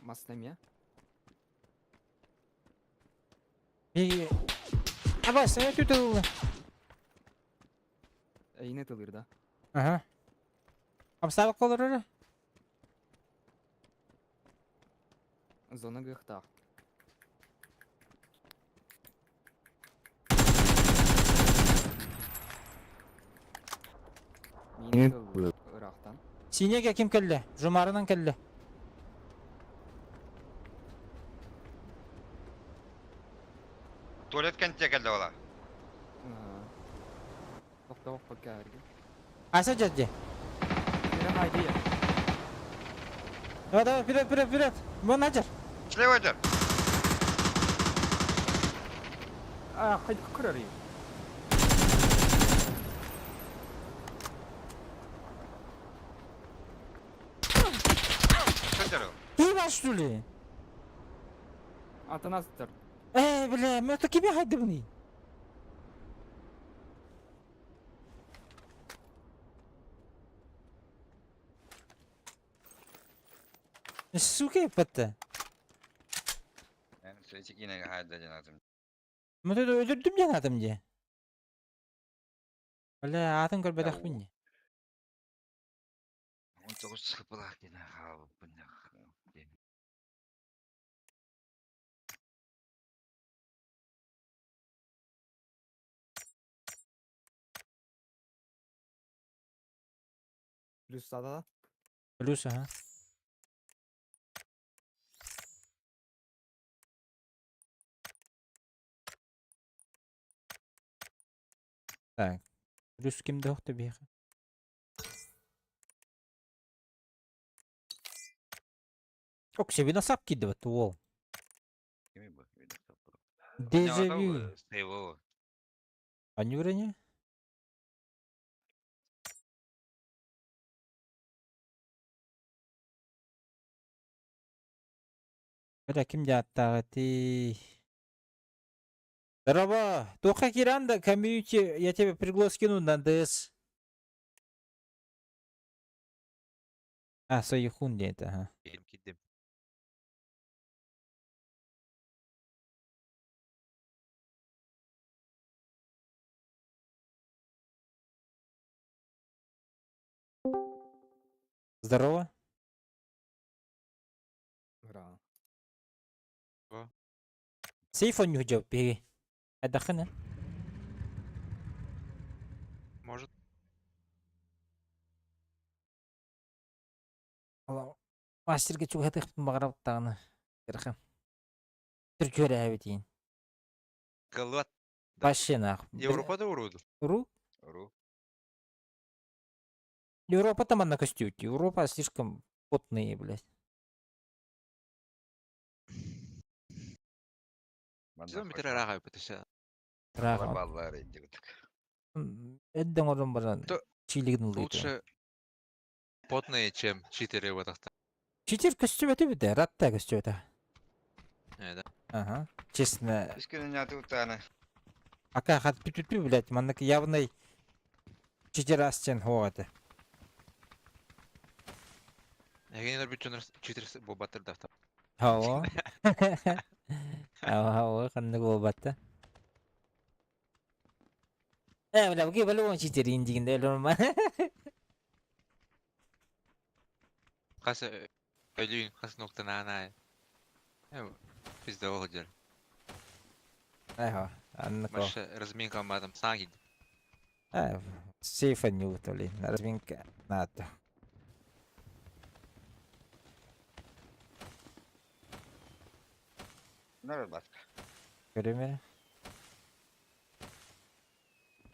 Масна мия. И... Абас, я тут ылла. Эйне тылыр да. Ага. Хамсабак олорор. Зона гыхтах. Мине тылыр. Ырахтан. Синеге ким келле? Жумарынан келле. Туалет кенте келді ола. Ага. Тоқтау пока әрге. Аса жадде. Прям айдия. Давай, давай, вперед, вперед, вперед. Вон ажар. Слева идет. А, хоть көрөр. Что делал? Ты ваш, что ли? Атанастыр. Эй, бля, мен это кими хайдыбыный? Сука, еппетте. Yani sürekli yine hayda cenazım. Мен өлүрдүм диэн атым дии. Бля, атын көрбөтөхпүн дии. 19 sıkıpılak yine ha bu ne? Плюс да. Плюс, ага. Так. Плюс кимде охты биэхэ? Оксебина сап киирдибит уол. Дежавю. Анюрение? Бля, ким дьааттааҕытый? Здорово! Туохха киирэн да комьюнити, я тебе приглас кину на ДС. А, Сайхун диэн это, ага. Киирдим киирдим. Здорово. Ура. Сейф он нюхжа биһиги. Айдаххын Может. Мастерга чугаһатыахпын баҕарабыт даҕаны. Кырахан. Түркүөрээбитиин. Кыллыбат. Вообще нах. Европа да уруду. Ру? Ру. Европа там манна көстүүт. Европа слишком потные, блядь. Сезон бүтэр араға бітіші. Ыраах. Баллар идет. Эдден орон баран То- чилигин ылыйты. Лучше потные, чем читеры в этом. Читер көстүбөтү бүтэ, ратта көстүбөтө. Да. Ага. Честно, Искренне тутаны. ака хат бүтүтү, блядь, маннык явный читер астен хоаты. Эгенер бүтүнөр читер бу батыр да. Хао. Хао, ханнык болбатта. Э, бля, бу по-любому читер индигинде өлөрмө. Хас өлүүн хас ноктан аана. Пизда ол жер. Айха, аннык. Маша разминка мадам саги. Э, сейф ньютоли, разминка надо. Народ баска. Көрөмөр.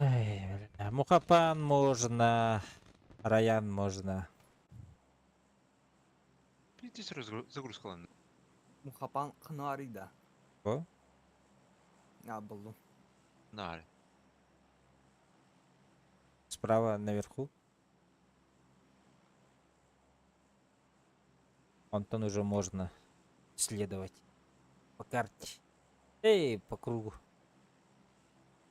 Ай, бля, Мухапан можно, Раян можно. Пиздец загрузка lan. Мухапан кынарида. О? А, булду. Нари. Справа наверху. Антон уже можно следовать по карте. Эй, по кругу.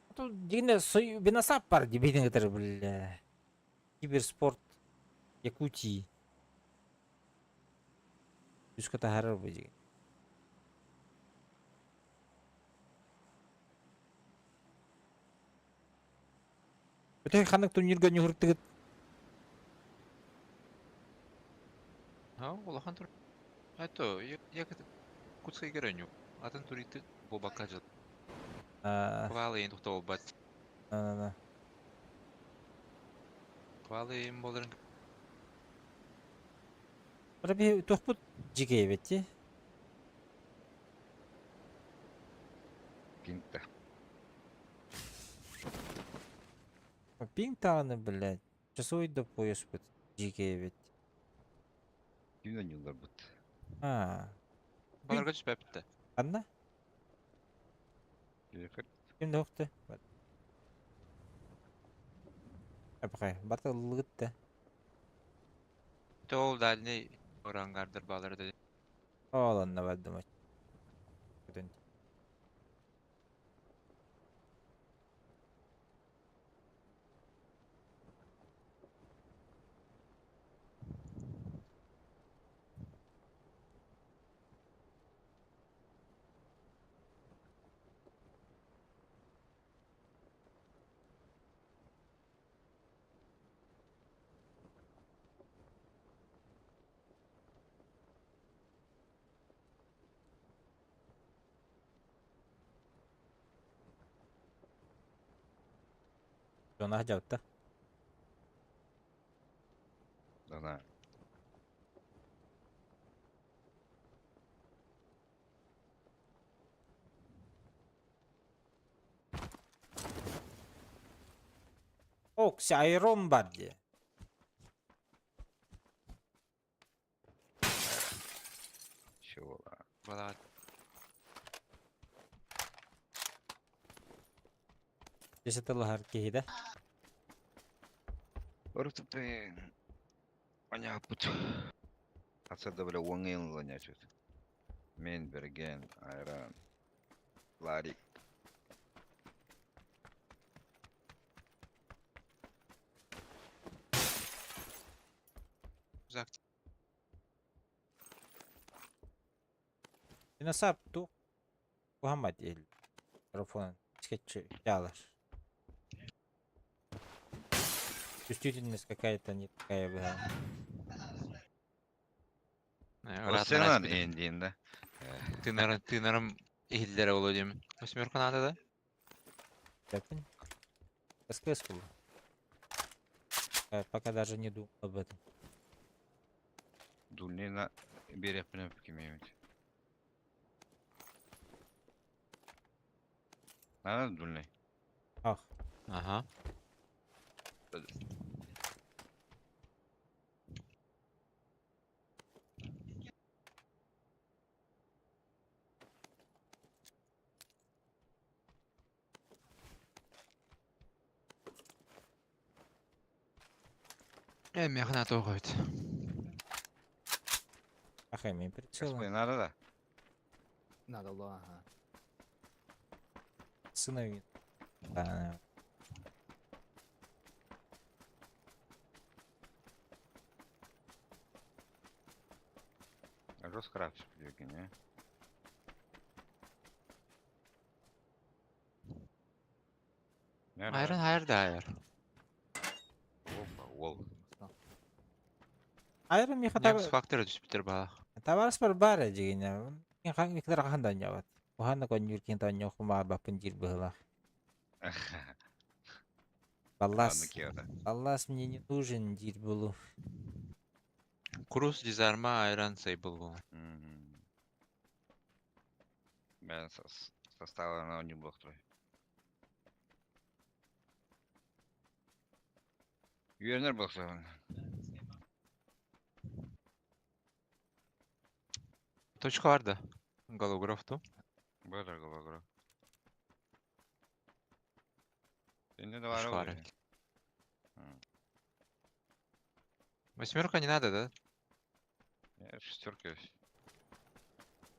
А Тут дигне бинаса парди бинегтер, бля. Киберспорт Якутии. Үскө тахарар бу диген. Өтө ханнык турнирга нюхуртыгыт. Ha, улахан тур. Это, я куцкай гереню. Атын туриты бу бакажы. А, Квалы ен тухта болбат. на на. Квалы ен боларын. Бара би тухпут жигейбетти. Пинта. Пинг тағаны, блядь. Часовой до пояс бит. Жигейбет. Кимден yıllar бут. А, Баларга түспәп битте. Анна? Ким дохты? Апай, бата лыгытты. Тол дальний орангардыр баларды. Оланна бардым. Жона жабытта. Ана. Окси айрон бар де. Балаҕат. Дьэ тылыһар киһи да. Орутуппын. Аняппыт. Хасада бля уоҥҥа ылланячыт. Мен Берген, Айран, Ларик. Uzak. Nasap tu Muhammad el микрофон скетчи ялар. Чувствительность какая-то не такая была. Осенан эндиин да. Тыынарым, тыынарым иһиллэрэ буолуо диэмин. Восьмерка наада да? Тэпин. СКС было. Пока даже не думал об этом. Дульнина биэриэхпинэ кимиэбит. Надо дульный. Ах, Ага. Э, миэхэ наада оҕо эбит. ах, имеем прицелы. СП надо да? Надо было, ага. Сыновья. Да. Роскрафт не? Айран хайыр да айыр. Опа, ол. Айрон миха Next Factor түспүтэр баалах. Табарыс бар бар дегене. Кин хан миклер хан даньябат. Уханна конюр кин таньё хумар бапын дир быһыла. Баллас. Баллас мне не нужен дир булу. Курус дизарма айран сейбл был. Мен состава на не был твой. Үйренер был Точка бар да. Голограф ту. Бар голограф. Сенде де бар Точка бар ғой. эбит. Восьмерка не надо, да? Шестерка.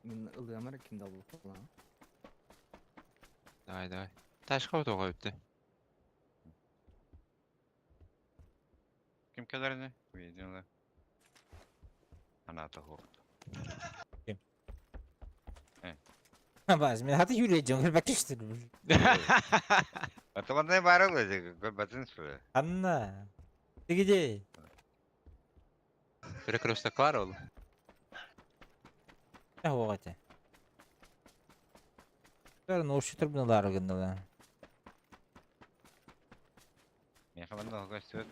Мин ылыамар ким да буолла. Давай, давай. Ташка отоҕо эбитти. Ким келерine? Видела. Она того. Баз, мен хаты юрий жоңгыр бакыштыр. Атамандай бар ғой, батын сүрі. Анна. Ты где? Перекресток бар ол. Я оғате. Бәрін орысша трибуналары гыннала. Мен хабарда оға сүрі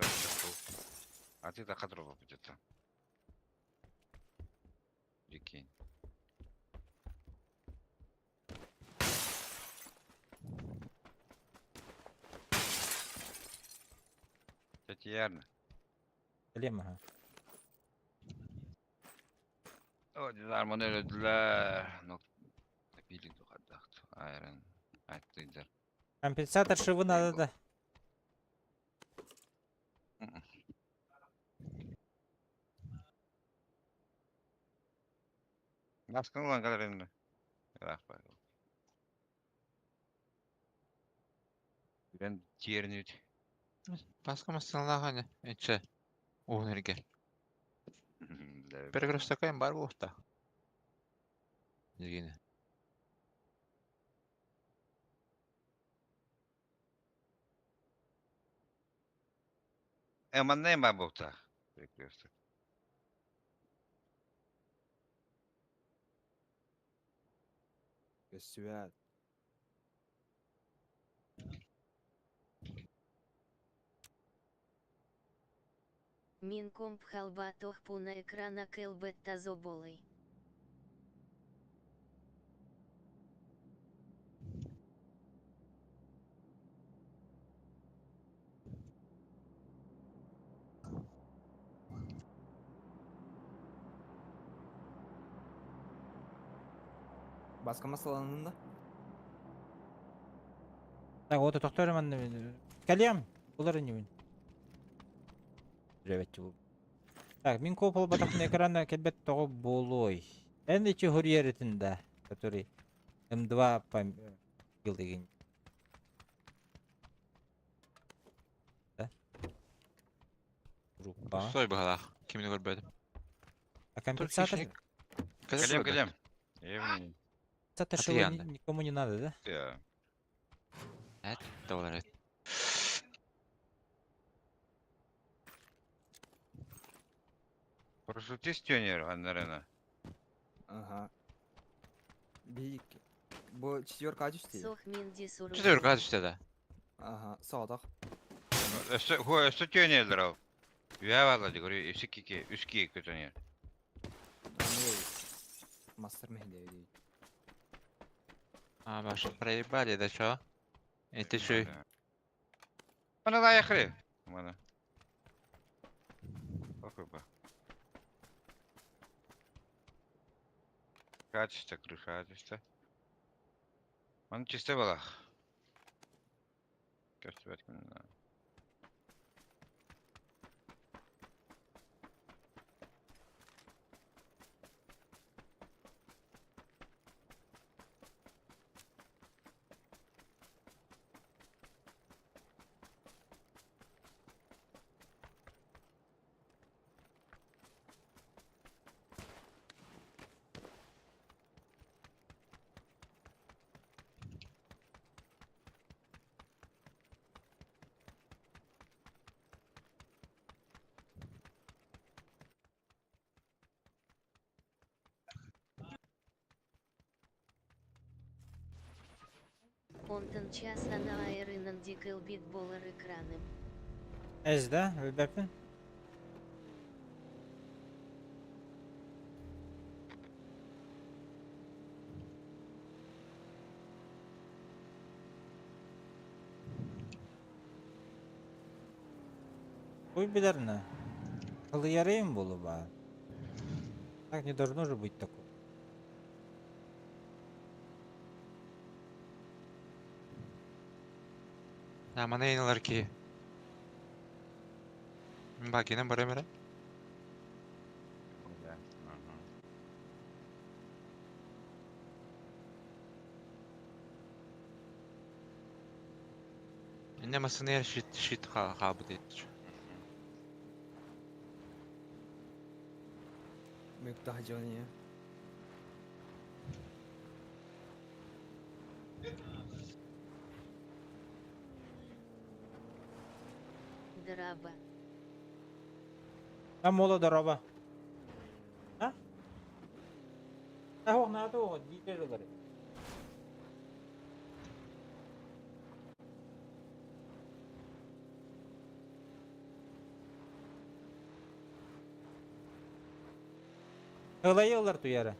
А ты так хатырға будет. Прикинь. Тетя Ярна. Білем, аха. О, дизармон өлөдүлөр. Ну, били духадахт. Айран. Айттыдыр. Компенсатор шивы надо да. Баскын улан кадар Рахмат. Мен тернит. Баска масалаҕа эче уһун эргэ. Перекрестокка бар буолта. Дигини. Э, манна ба буолта. Перекресток. Көссүбэт. Минкомп халба тохпу на экрана кэлбет тазоболой. Баска масаланын да. Так, вот тохтор манна. Кэлиэм. Булар инибин. Ребятчы бу. Так, мин копол батахпын экрана кэлбэт тоҕо буолуой. Эн ичи хурьеритин да, который М2 пам... деген. Да? Группа. Стой быһалаах. Кимини көрбөтүм. А компенсатор? Кэлиэм, кэлиэм. Эм, Компенсатор А ты шоу Янна. никому не надо, да? я. Эт, доллар эт. Парашютист тюнер, Аннарена. Ага. Бик. Бу четверка түстэ. Сох Минди Суру. Четверка түстэ да. Ага, соҕотох. Өссө, ху, өссө тюнерлер ол. Үһэ баалла дигори, үс икки, үс ки көтөнер. Мастер мехлеви. А, ваши проебали, да чё? Это чё? Мана лайықры. Мана. Окей, Качество, крыша, качество. Мана чисто была. Көстүбэт күнүнэ. Онтон час ана айрынан дикэл бит болар экраным. Эз, да? Өлбөппүн? Хуй билэрнэ. Кылыйарыйым буолуба. Так не должно же быть такого. А, мана иналар ки. Багинен бар эмere. Да. Ага. Инне масыны щит щит ха бу дейт. Мүк жоныя. Драба. А мола дороба. А? А надо о, дилер Ылайылар туяра.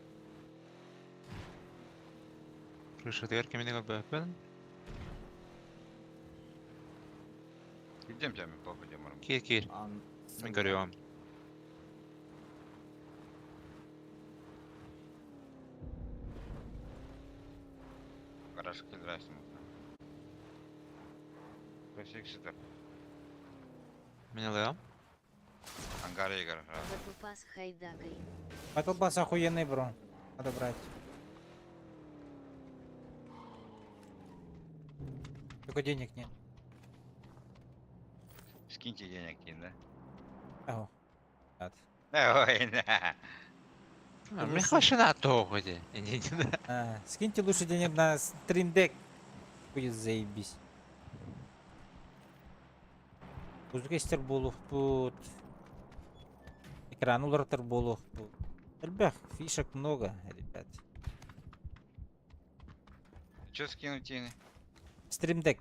Крыша кимини көрбөппүн. Идем тями похуй марам. Кир кир. Ан. Мин көрүөм. Гараж килдерәсең. Пресекситер. Мин алыам. Ангар егер. Battle Pass хайдагай. Battle Pass охуенный, бро. Надо брать. Только денег нет. Скиньте денег, кинь, да? Ау. Надо. Ой, да. Мин хашына тоҕуди. Не не А, скиньте лучше денег на Stream Deck. Будет заебись. Музыка буолуохпут. Экран уларытар буолуохпут. Элбэх, фишек много, ребят. Че скинуть тени? Stream Deck.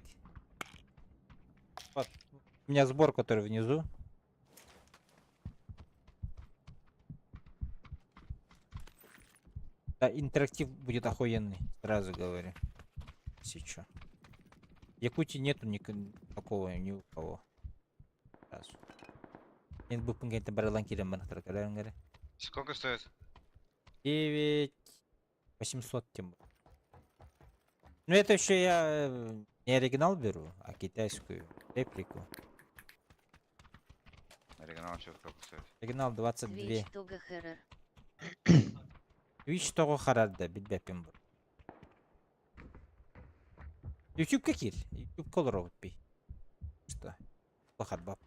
Вот. У меня сбор, который внизу. Да, интерактив будет охуенный, сразу говорю. Сейчас. В Якутии нету такого ни у кого. Сразу. Мен бу пункт баралан кирен банахтар. Сколько стоит? 9 800 тем. Ну это еще я не оригинал беру, а китайскую реплику. Оригинал что сколько стоит? Оригинал 22. Twitch Тога Хэррор. Twitch тоҕо харарда билбэппин бу. Ютубка киир. Ютубка олоробут би. Что? Бахарбап.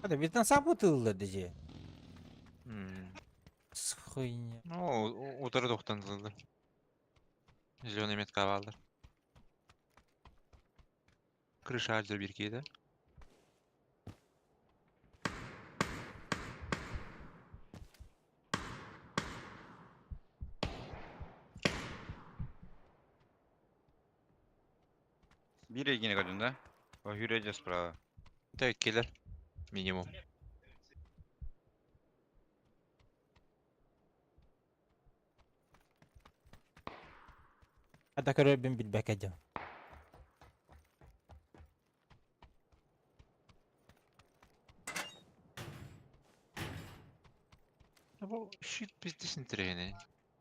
Hadi birden sabытылла дии. С хуйня. Ну, утары тоқтандылар. Зеленый метка алалар. Крыша альдыр бир кейді. Биир эйгини көрдүм да. О хүрэ справа. Так, келер. Минимум. Хата көрөрбүн билбэккэ дьон. Бу щит пиздец интирээһинэй.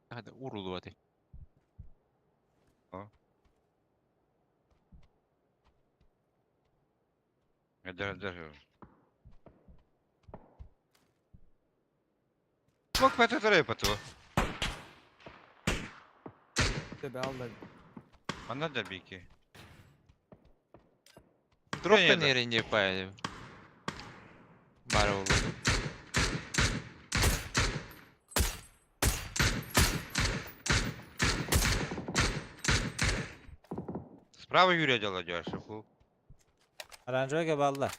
Хата урулуа ти. Эдэр эдэр. Бок пэтэ пату. Төбө алла. Манна да бики. Дроп Нет. неренде пай. Бары болду. Справа Юрия дела делаешь, фу. Оранжевый балла.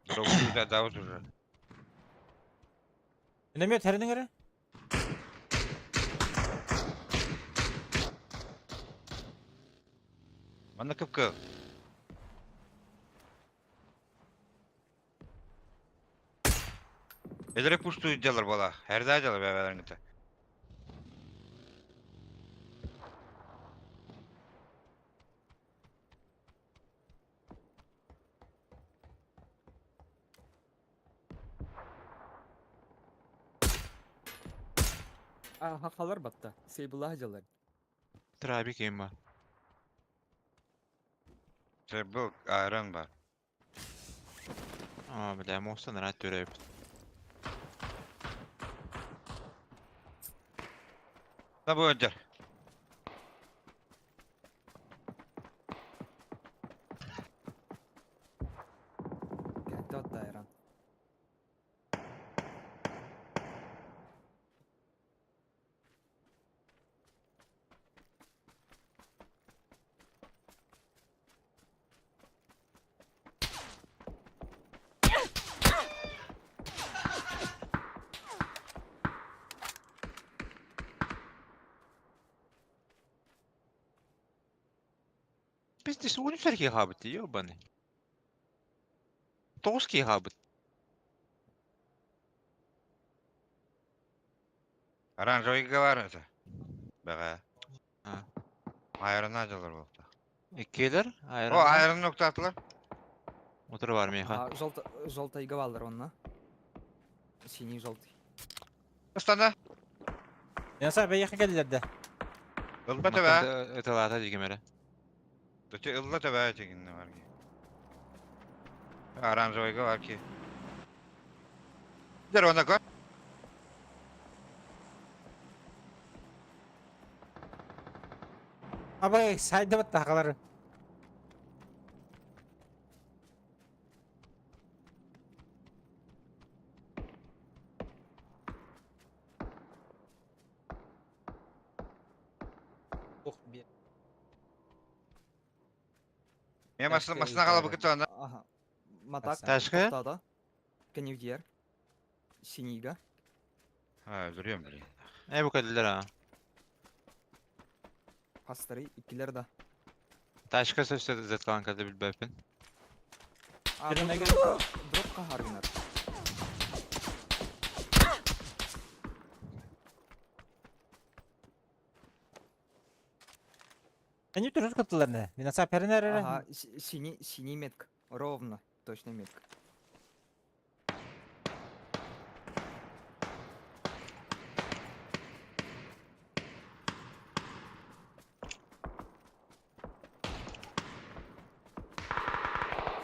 Дроп да да вот уже. Миномет хэрнең эрэ? Манна кыпкы. Эдере пушту делар бала. Херда делар бәбәләреңдә. А, хахалар батта. Сейбулlah дьаллар. Траби кем бар. Был айран бар. А, бля, моста нрат төрөп. Да бу өдер. Кәкті атта айран. Пиздец, универки хабыт, ёбаный. Тоски хабыт. Оранжевый бар это. Бәгә. А. Айран делар булды. Келер, О, айран. айран ноктатылар. Утыры бар меха. А, желто, желтый гавалар онна. Синий желтый. Ыстанда. Яса бэйэхэ кэллэрдэ. Ылба төбә. Эталата дигемере. Төтө ылла төбә тегинне бар ки. Оранжевый бар ки. Дер онда көр. Абай сайда батта хакалар. Ох, бе. Мен машина машина калып кетти анда. Ага. Матак. Ташка? Тоқтады. Кеневдер. Синийга. Ha, öldürüyorum блин. Э, бу кэллер а. Хастары иккилэр да. Тачка сөпсө заткалан кэлдэ билбэппин. А, дроп, дроп хаһар гынар. Они тоже кыттылар не? Минаса перенер Ага, синий, синий метка. Ровно, точно метка.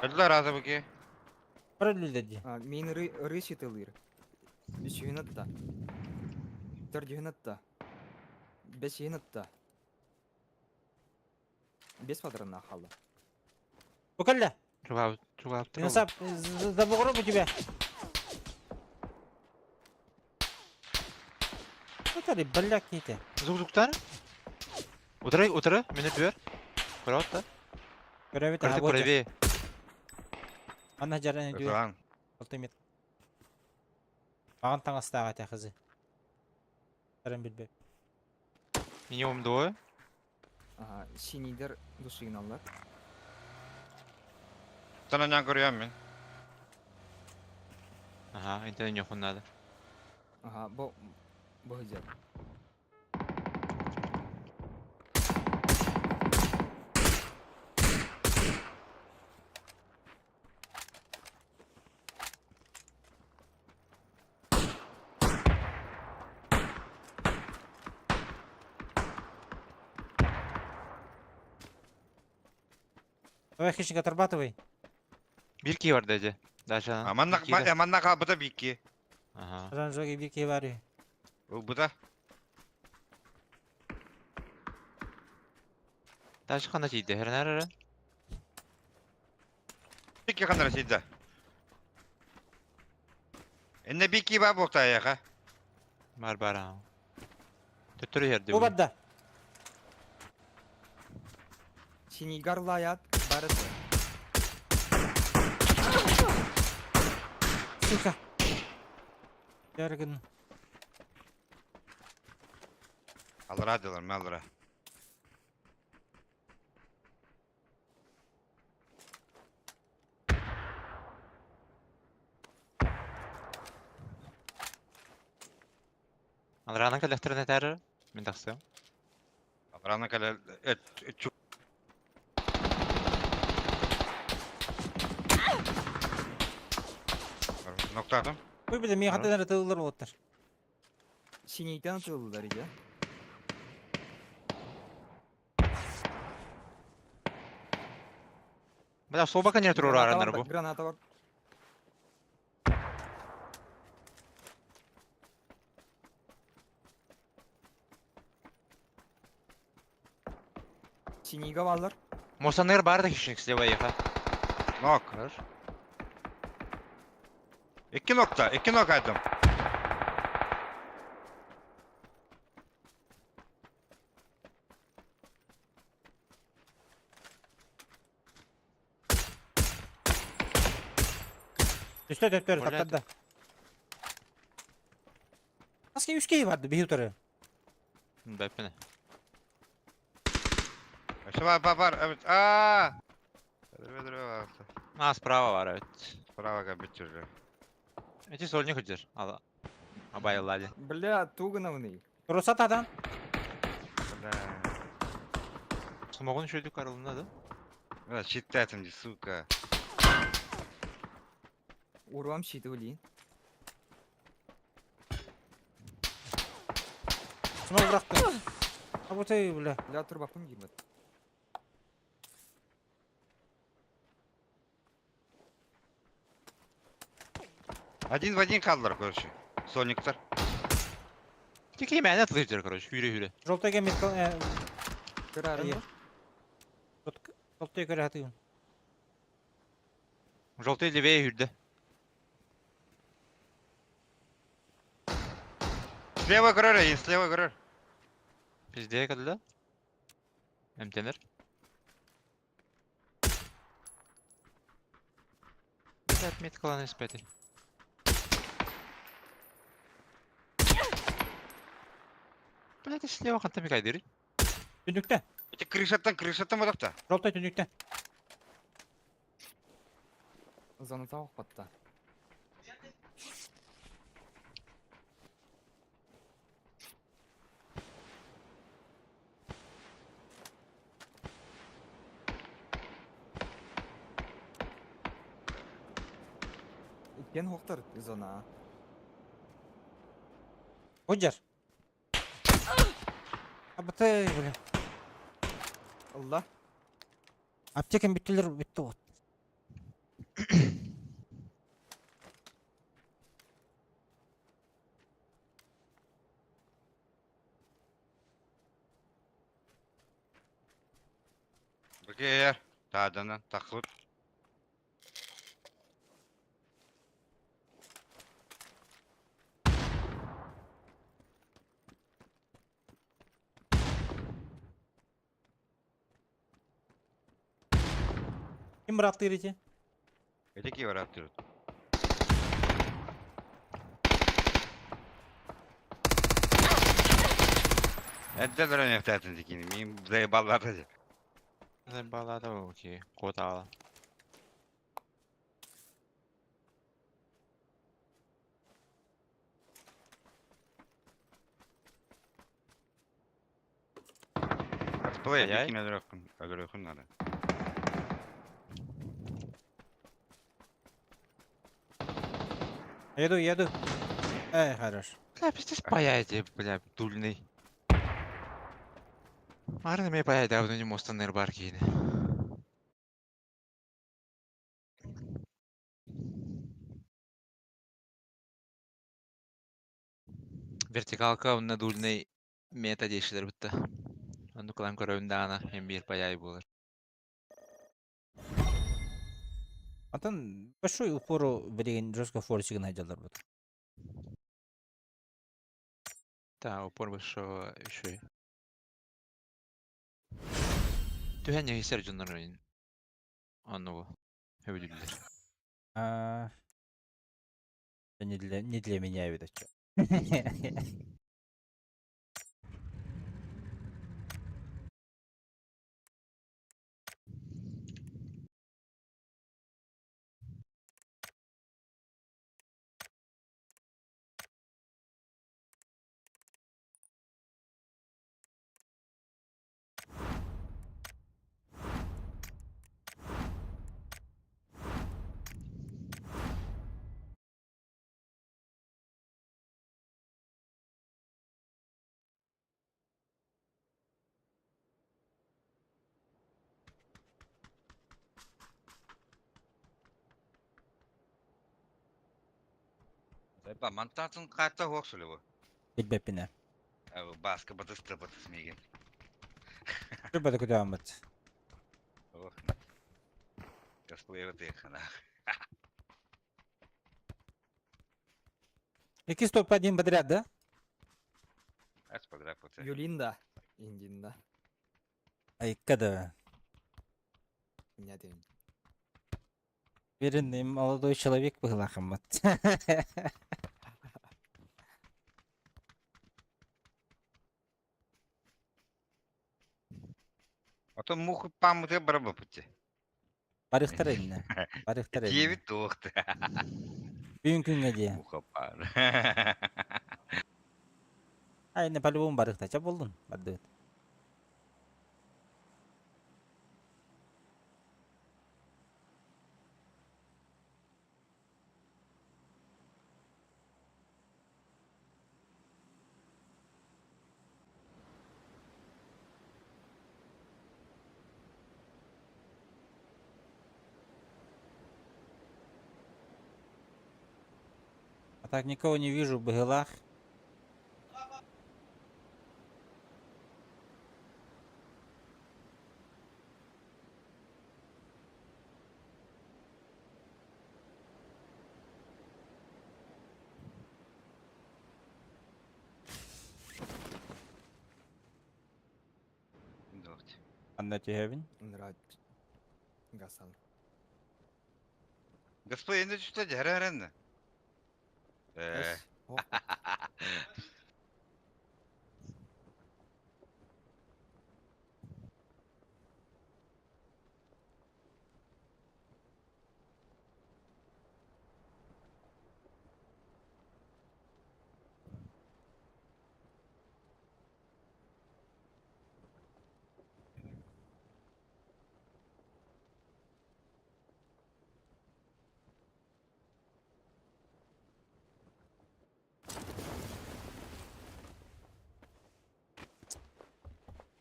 Öldüler azı bu ki. Параллель ди. А, мин ры рыситылыр. Үсүһүн атта. Төрдүһүн атта. Бэсиһин атта. Бес патронна хаалла. Бу кэллэ. Чугаап, чугаап Минаса за бугром у тебя. Это ли, бля, какие-то. Звук-звуктар? Утары, утары, мени бер. Көрөт да. Көрөбүт, Көрдүк а, вот. правее. Анна жаран дүү. Ытылан. Алты мет. Маған таҥастаах этэ хызы. Таран билбэп. Минимум двое. Ага, синийдер душигиналлар. Sana нyan көрüyorum мен. Ага, интернет не надо. Ага, бу бу сылдьар. Давай, хищник, отрабатывай. Бир кии бар деді. Даже Аманна аманна калбыта бикки. Ага. Ранжоги бир кии бар. Ылбыта. Даже хана тиийдэ. Хернер эрэ. Бикки ханара сидда. Энне бикки ба бокта аяха. Бар бар аа. Төттөрү иһэрди. Бу барда. Синийгар лаят барыты. Сука. Яргын. Алыра дилар, мен алыра. Алыраанан кэлэхтэрин этээр мин тахсыам. Алыраны кэлэ эт чу. Ноктатым. Ой, бля, мин хатан тыллар болоттар. Синийтен атылдылар иде. Бля, собака не турур Граната аранар бар, бу. Граната бар. Синийга баллар. Мосаныр бар да хищник слева еха. Нок. Хорош. İki nokta. İki nok aydım. Түстэ төттөр Бля, таптарда. Аска үс кии барды биһи утары. Бэппине. Var var var. Evet. Aa! Dur dur dur. А, справа бар evet. Справа bitirdi. Эти сольник өтер. Ала. Абайлади. Бля, тугановный. Русат адан. Бля. Смогун шөйдүк арылына да. Бля, щиттетим сука. Урвам щиты блин. Смог бырахты. А вот и, бля. Бля, турбапым киирбэт. Один в один kaldılar короче. Сониктар. Тики мәне атлыйдыр, короче, хүрө хүрө. Желтый мет Көрәрін ба? Желтый көрө хатыгын. Желтый левее хүрдө. Слева көрөр, эй, слева көрөр. Пизде кадыла. Эмтенер. Отметкаланы испэти. Блядь, слева ханта микайдыр. Түннүктэн. Ити крышаттан, крышаттан бодохта. Желтой түннүктэн. Зоната охпатта. Иккен хохтар зона. Ходжер. Абытай, блин. Алла. Аптекам бүттүлэр бүттү вот. Бекер. Тааданан тахсыбыт. Ким бырааттыыр ити? Ити кии барааттыыр. Эрдэ дөрөн эфтаатын дикини. Мин заебаллар. Заебаллар окей. Куотаала. Плей, Ай-яй. дикини өлөрөххүн, өлөрөххүн нары. Еду, еду. Эй, хорош. Бля, пиздец паяйте, бля, дульный. Марын эме паяйда абын мостан бар кейini. Вертикалка онна дульный мета дейшилер бітті. Онну кылан көрөбүн даана эм бир паяй болар. Атын большой упору билигин жестко форсигын айдалар бут. Да, упор большого еще. Түһэн яһисер дьоннор ойын. Онну бу. Өбүдүллэр. А, это не для меня, видать. Чё. Заеба, мантатын кайта хоксулы бу. Билбеппине. Баска батысты батыс миген. Күбәді күдәміт. Ох. Косплей ты хана. Екі стоп один подряд, да? Ас подряд вот. Юлинда. Индинда. Айкада. Меня день. Уверенный молодой человек был Ахмад. А то муху памыты барабы пути. Барыхтар инне. Барыхтар инне. Девять тухты. Бүгін күнге де. Муха пар. Айны по-любому барыхта. Ча болдun? Барды. А так никого не вижу в быгылах. Анна Тюхевин. Нрать. Гасан. Господин, ну что, дярарен? Э, Эс. О,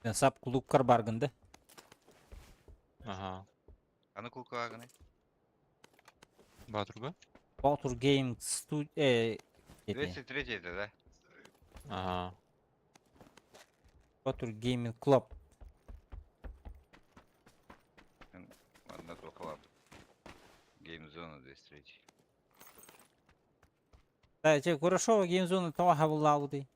Сап кулуупкар бааргын да? Ага. Аны кулкаагыны. Батурга? Батур Game Studio... Э, 203 это, да? Ага. Батур Gaming Club. Ладно, то Геймзона 203. Да, че, Курашова Геймзона тоҕо хабыллаабытый?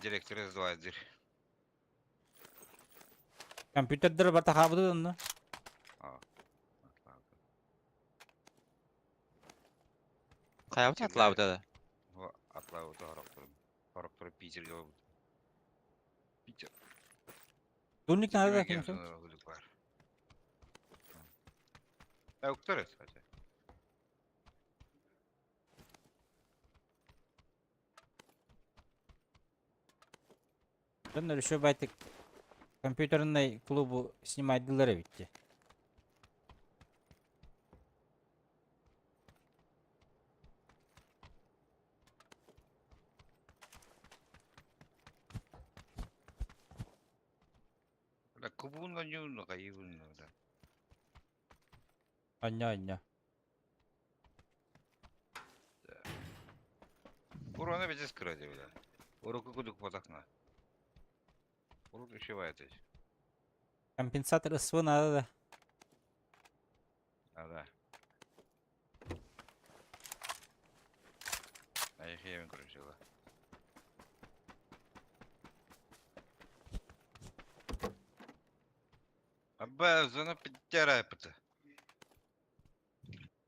Директор S2 дир. Компьютердер барта хаабыты онно. Хайабыт атлаабыта да? Атлаабыта хорохтору. Хорохтору Питерге барбыт. Питер. Турник надо да ким бар. Уктар это. Дьоннор еще байтык компьютерный клубу снимайдылар эбитти. Бля, кубунна нюнна кайыбынна, бля. Анньа анньа. Урона ведь скрыли, бля. Уроку кудук потахна. Урок ушивает эти. Компенсатор СВ надо да. А, да. А их я короче, да. Аба, зона подтирай пыта.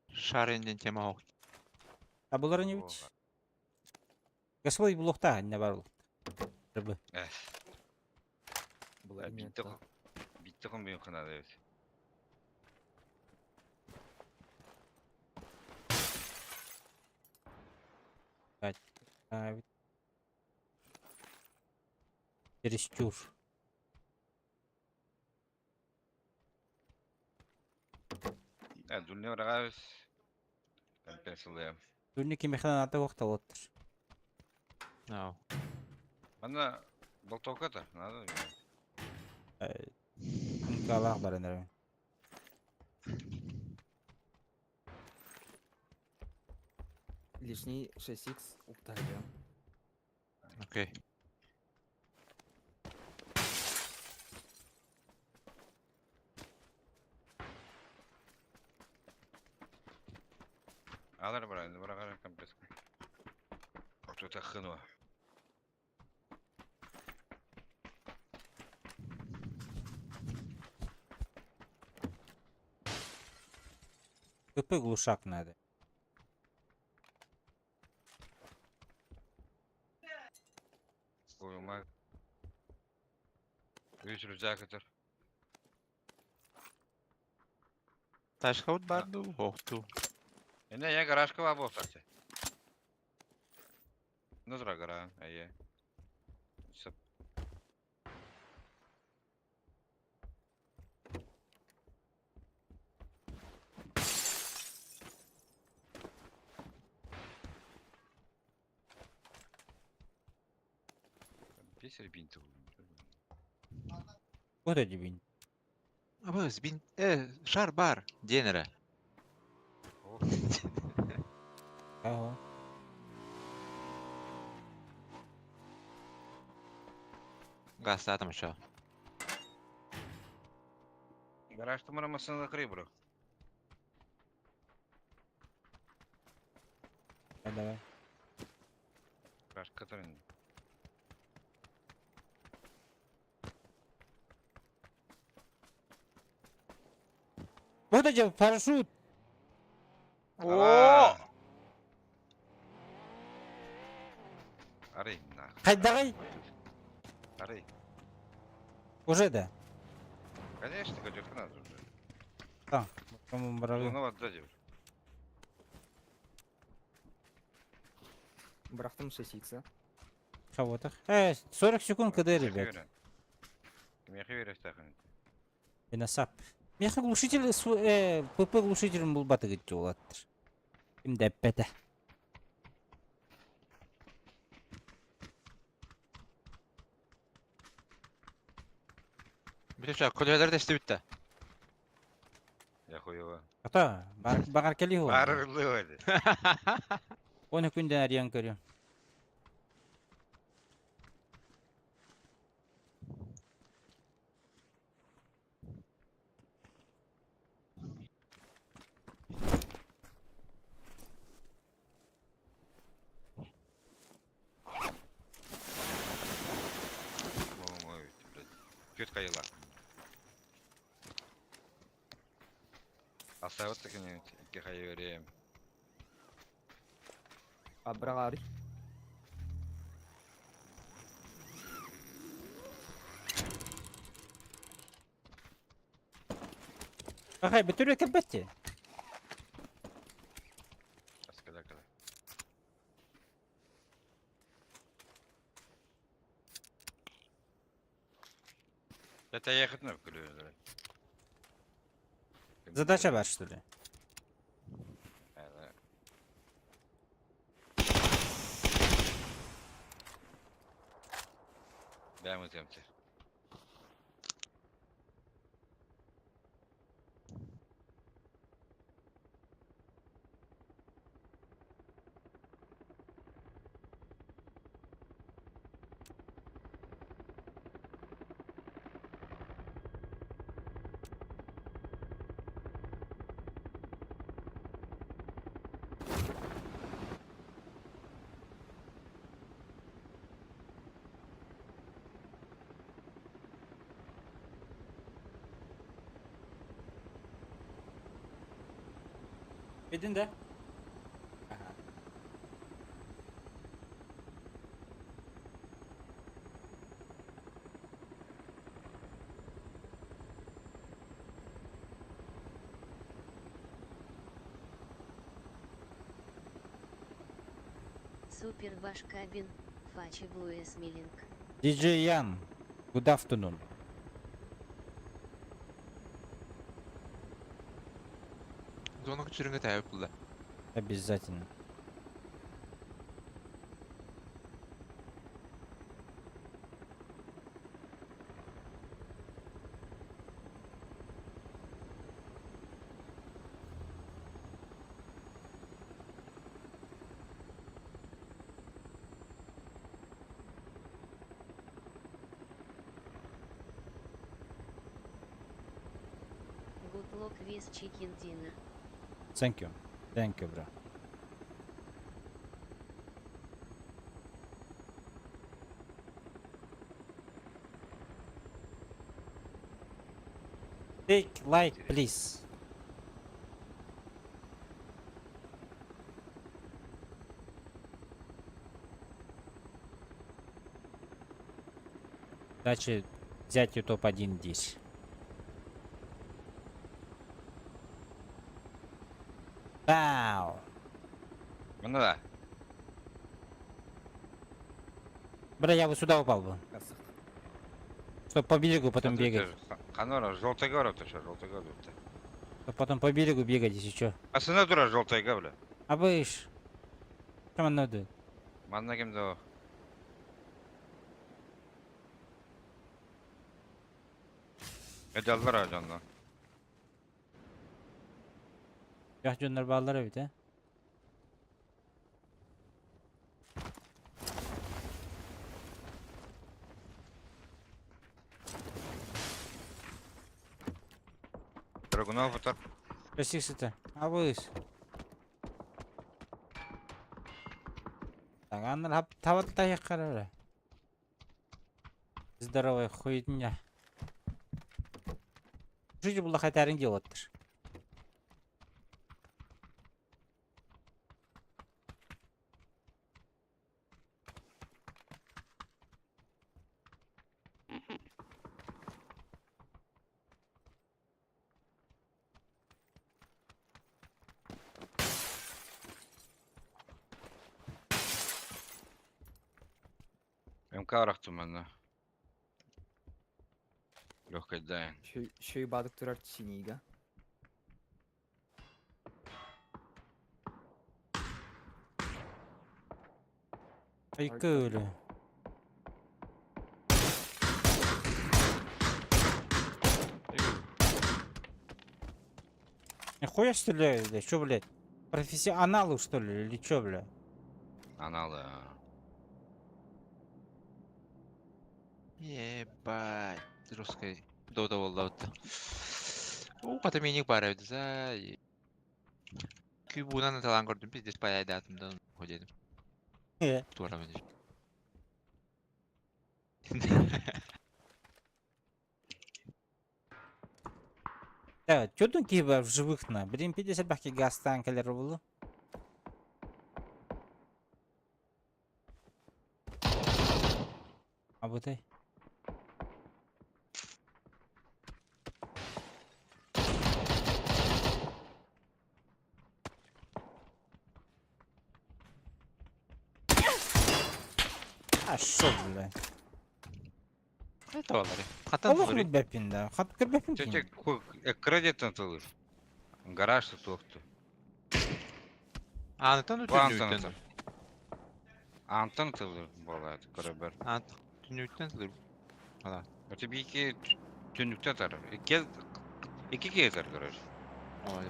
Шарын диэн тема оһох. А булар не бит. Господи булуохтаах иннэ бар Рыбы. Эх, Была битте битте ком бин хана дебит. А, бит. Чересчур. Э, дульне барагабыз. Компенсалыям. Дүнне кимехтан ата уохталоттар. Ау. Ана болтовка-то надо. Калаах баран эрэ. Лишний 6х уктарья. Окей. Алар бара, барагар компресс. Тут хынва. КП глушак надо. Коюма. Үс рюкзак атар. Ташхаут бар дуу, охтуу. Эне я гаражка ба болсакчы. Назра гара, ае. Сып. Песер бинт. Вот эти бинт. Абыз бин э шар бар диэн эрэ. Ага. Гаастаатым еще. Гараж тумара машина крыбру. Да, давай. Гараж который. Вот эти парашют. О! Арый, нах. Хайдагай. Арый. Уже да. Конечно, готовка надо уже. Там. По-моему, брали. Ну вот, сзади. Брахтам 6х. Кого-то. 40 секунд КД, ребят. Бенасап. Меха глушитель, ПП глушитель был батыгыт жолаттыр. Ким дәппәтә. Бүтүчэ, көлөһөлөр тэстибиттэ. Я хуево. Ата, баҕар кэлии хуо. Баарырлыы эди. Оны күнден арыйан көрүм. Түөрт хайыла. Асаабыт такини икки хайы берем. Абраҕаары. Ахай, бүтүрү кэлбэтти. Аскала кала. Это ехать на күлү. Задача бар, что ли? Бэм утемте. Bidin de. Супер башкабин, Фачи Блуэс Милинг. DJ Ян. Good afternoon. Зона күчүрүнгө тәбип булды. Обязательно. Good luck with chicken dinner. Thank you. Thank you, bro. Take like, please. Дальше взять топ-1 здесь. Вау! Мына да. Бля, я вот сюда упал бы. Чтоб по берегу потом бегать. Ханора, желтый город еще, желтый город. Чтоб потом по берегу бегать, если чё. Асына тура желтый бля. А быш. Что надо? Манна кем да. Эдаллар ажанна. Яхжоннар баллар бит, э? Драгунов атар. Косиксите. А быш. Так, аннар хап таватта яккарара. Здоровая хуйня. Жить була хатарын делаттыр. МК арахтым манна. Легкая дайн. Еще и бадык турар синига. Айкөлü. Нихуя стреляют, блядь, чё, блядь? Профессионалы, что ли, или чё, бля? Аналы. Ебать, русской дода буолла. Уу, хата миник баар эбит, за. Күүбуунан ыталаан көрдүм, пиздец паяйдаатым да диэтим. Туора мен. Да, чё тут киһи в живых на? Блин, 50 бахки газтаан кэлэр буолу. Абытай. А шо, бля? Это олары. Хатан Олох тылырый. билбэппин да. Хат көрбөппүн Чэ, кин. кредиттен тылыр. Гараж туохту. Аанытан Бу Антон түннүгүттэн. Антон тылыр буолаат көрөбөр. Аан түннүгүттэн тылыр. Ала. Өтө бики түннүктэ тар. Икки икки киһи тар көрөр. Ой.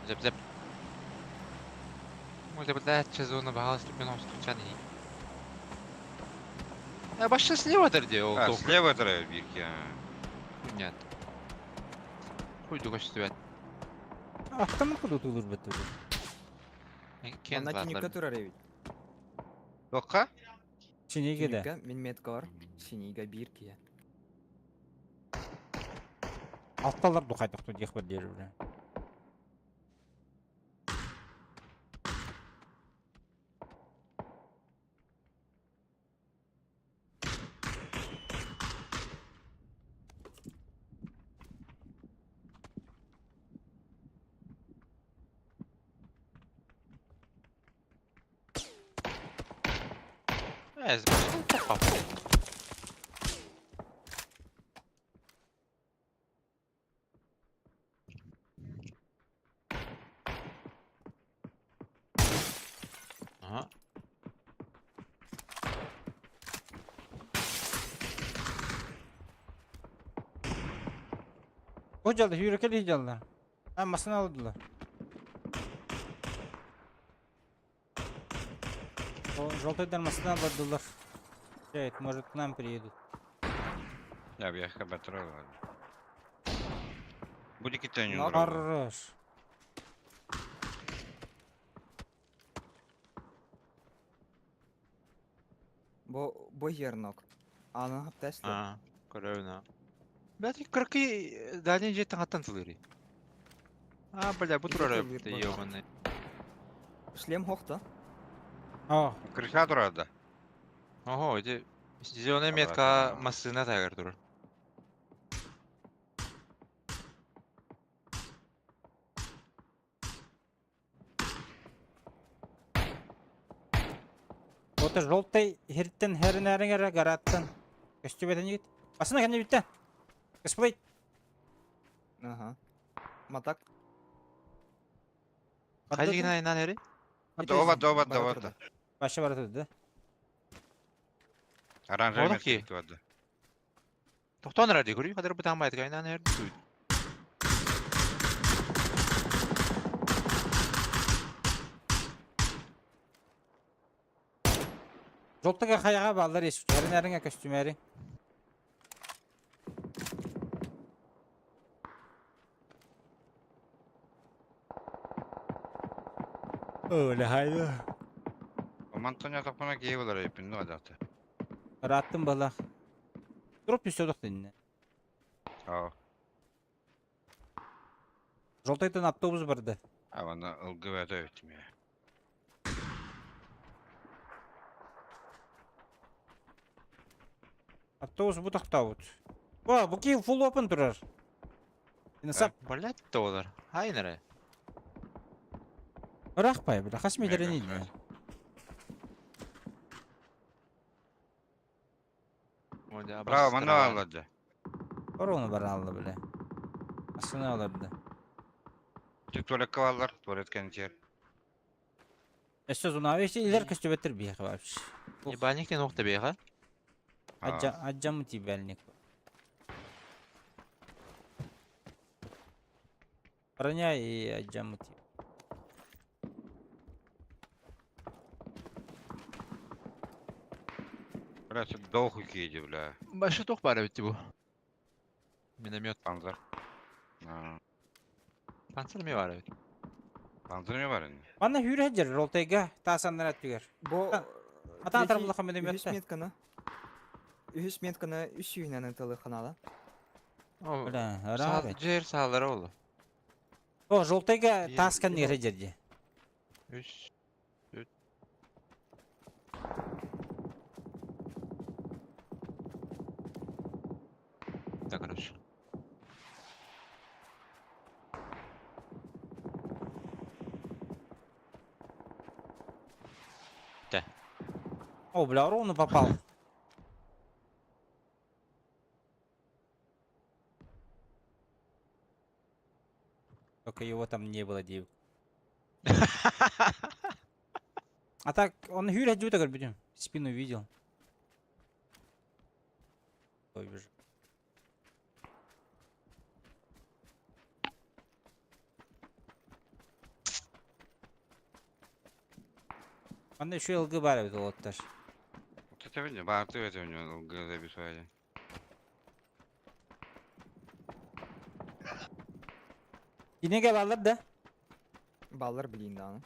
Зап зап. Ой, блядь, зона багалась мен встречали. А башта слева дерде ол А, слева тар бирки. Нет. Хуй дуга сөтүбэт. Автомат куда тылыр бөттү. Кен Манна түнүккэ турар эбит. Тоққа? Чинеге да. Түнүккэ мин метка бар. Синийгэ биир киһи. Алталар духайтахту диэх бар диэр бля. Эз, башта Ага. О жалды, хүрекели жалды. А, масына алдылар. Желтый масына алдылар. Чает, может, к нам приедут. Я бияхка батырар. Бу дикитен Ну, Хорош. Бо бо ернок. Аны хаптаслы. А, көрөбүн. Бәти кыркы дальний жеттен хаттан тылыры. А, бля, бу Ити турар тылыр эбит, бу. ёбаный. Шлем хохта. О, Крыша турар да. Ого, ити зеленая Ага, метка ага. массына тагар турар. вот желтый херттен херин гараттан. Көстүбэтен жигит. Басына кәне битте. Косплей. Ага. Матак. Кайсы гына айнан эри? Доба, доба, Бара доба. турда. Башы бар турды. Оранжевый Ону ки. метка туады. Токтон ради көрүй, кадыр бутан байт айнан эри. Желтыга хаяга баллар ес. Херин әрин костюмери. Öyle haydi. Омантон тапкана кие болар эпин ну адаты. Раттым бала. Дроп түсөдөх динне. Аа. Желтыйдан автобус барды. Авана ылгы бәтө өттүм я. Автобус бу тохтаут. Ба, бу ки full open турар. Инасап Блять, доллар. Айнere. Рахпай, бля, хас Мега метрени. сразу. Браво, мана алады. Корона бар алды, бля. Асына аларды. Тик туалетке баллар, туалет кенчер. Өссө зуна вещи илер көстөбөттөр бияха вообще. Ебальник нокта беха. Аджа аджамы тибелник. Броня и алдьаммыт. Бля, долг киһи бля. Башы туох баар эбит бу? Миномет. Панзар. Панцир эмиэ баар эбит. Панзар эмиэ баар ини. Манна сүүрэ сылдьар Ролтайга таас аннара өттүгэр. Бу Атаан третий- тарбылаха үһүс минометтар. метканы. Үһүс метканы үс сүүһүнэн ытылы ханаала. О, Бля, ыраах эбит. Дьиэр саалара ол. О, желтайга Биир- таас кэннигэр сылдьар дии. Үс. Да, короче. Да. О, бля, ровно попал. Только его там не было, девок. А так, он Юрий Дюта, говорит, спину видел. Ой, бежит. Манна еще ЛГ бар эбит уолаттар. Вот это видно, бааты это у него ЛГ записали. Кинеге баллар да? Баллар билин даҕаны.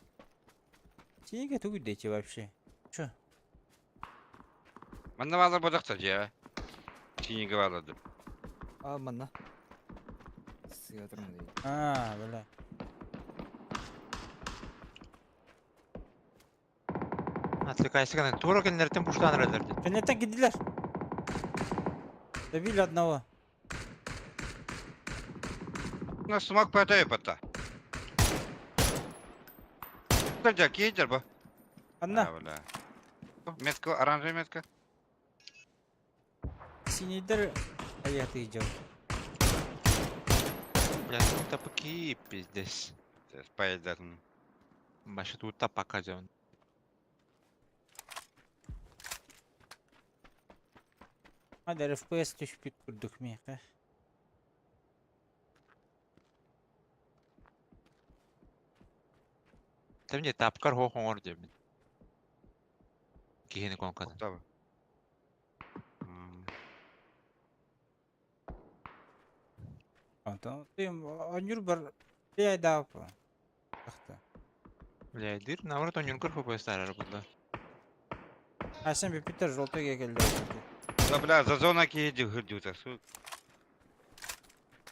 Кинеге тугу дети вообще? Чё? Манна баалар бодохто дьиэ. Синигэ баалар А, манна. Сыа туран дии. А, бля. Отвлекайся, гынан. Тура кэннилэриттэн пуштаан эрэллэр дии. Кэнниттэн киирдилэр. Добили одного. На смог пэтэй пата. Кырдьа, киһи бу. Анна, А, бля. Метка, оранжевая метка. синийдэр айаты идет. Бля, тут тапаки пиздец. Поедатын. Башы тут тапака дьон. Hadi FPS түспүт курдук миэхэ. Тэмне тапкар хоо хоҥор диэбин. Киһини конкатын. Таба. Онтон онньур бар бэйдаапа. Тахта. Бля, дыр наоборот онньургар FPS тарар булла. Асан бүппүттэр желтый келди. Да бля, за зона киһи хырдьута сук.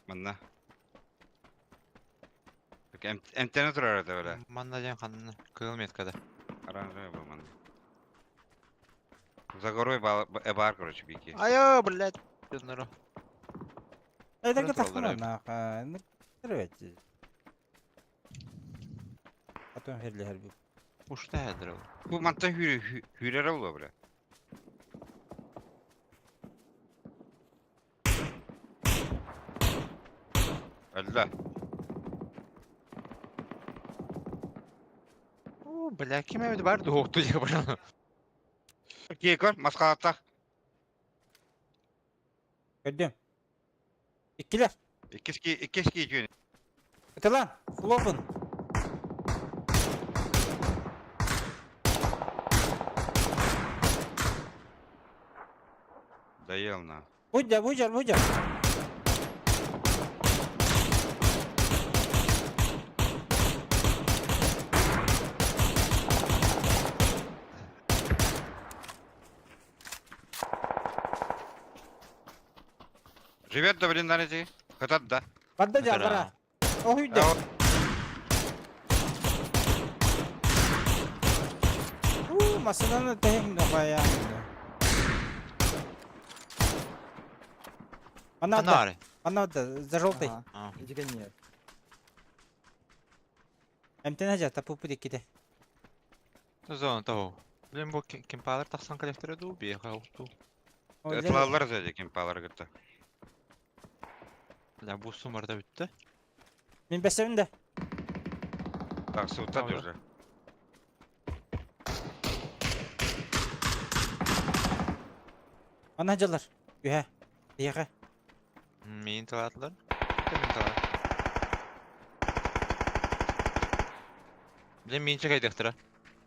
Манна. Эмтене турар это бля. Манна диэн ханна кыыл меткада. Оранжевый был манна. За горой бар, короче, бики. Айо, блядь. Дьонноро. Это Туран тураллар тахта эбит. Потом херлер бу. Пушта хәдер ол. Бу мантан хүрere була бля. Алла. О, бля, ким эбит бар дуокту диye баран. Киекор, маскалаттах. Көрдүм. Иккилер. Иккиски, иккиски жүйін. Ытылан, флопын. Доел на. Будя, будя, будя. Живет да, блин, нарези. Хотят да. Барда жабара. Оһуйда. У, масынаны тэһиң нохая. Она да, Анары. она да, за желтой. Ага. А. Иди нет. Эмтен ажа тапупу дикките. Зона того. Блин, бу кемпалар тахсан коллекторы ду биэха укту. Ытылалар зәде кемпалар гытта. Бля, бу сумарда бүтті. Мин бәсәбин дә. Так, суытта Правда. уже. Ана жалар. Үһә. Диэхэ. Мин талатлар. Мин талат. Блин, минчик кайдахтара.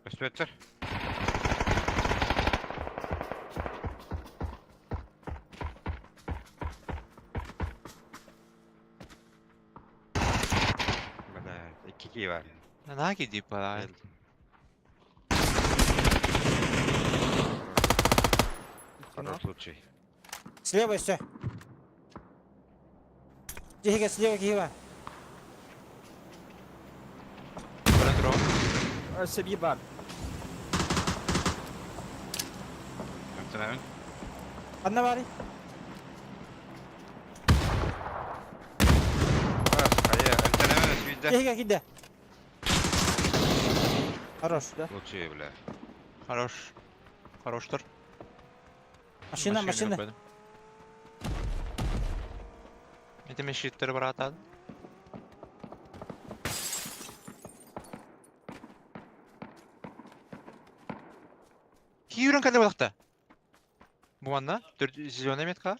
Өспөттөр. Бля, икки киһи бар. Наһаа киирдип баар. Хороший случай. Слева все. Тихо, слева киһи Көрөн туруом. Өссө биир баар. Эмтэнэбин. Ханна баарый? Бас, хайа, эмтэнэбин өсүйдэ. Тихо, киирдэ. Хорош. Случай, бля. Хорош. Хороштар. Машина, машина. көрбөдүм. Ити мен щиттери бараатаадым. Киирэн кэлэ балахта. Бу манна зеленый метка.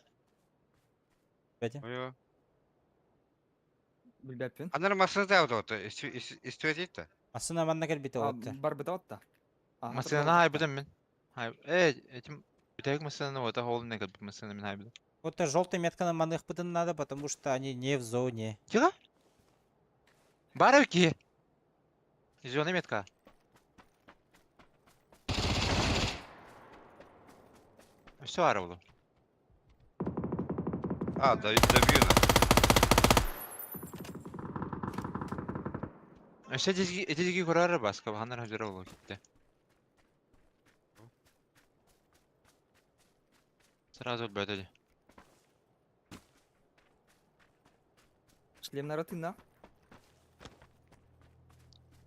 Ой, Билбэппин. Анары массына да отты. Истүөтит да. Массына манна кэлбитэ А, отты. Барбыта отта. Массынаны хайбытым мин. Хай. Э, этим бүтэһик массынаны ота холун не кэлбит массына мин хайбытым. Вот желтый метканы маныахпытын надо, потому что они не в зоне. Тихо. Баар ки. Зеленый метка. Все арабылы. А, да, добью на. Өссө этиги көрөр баска баханар хажара болу кетти. Сразу өлбөтөдү. Шлемнары тыына.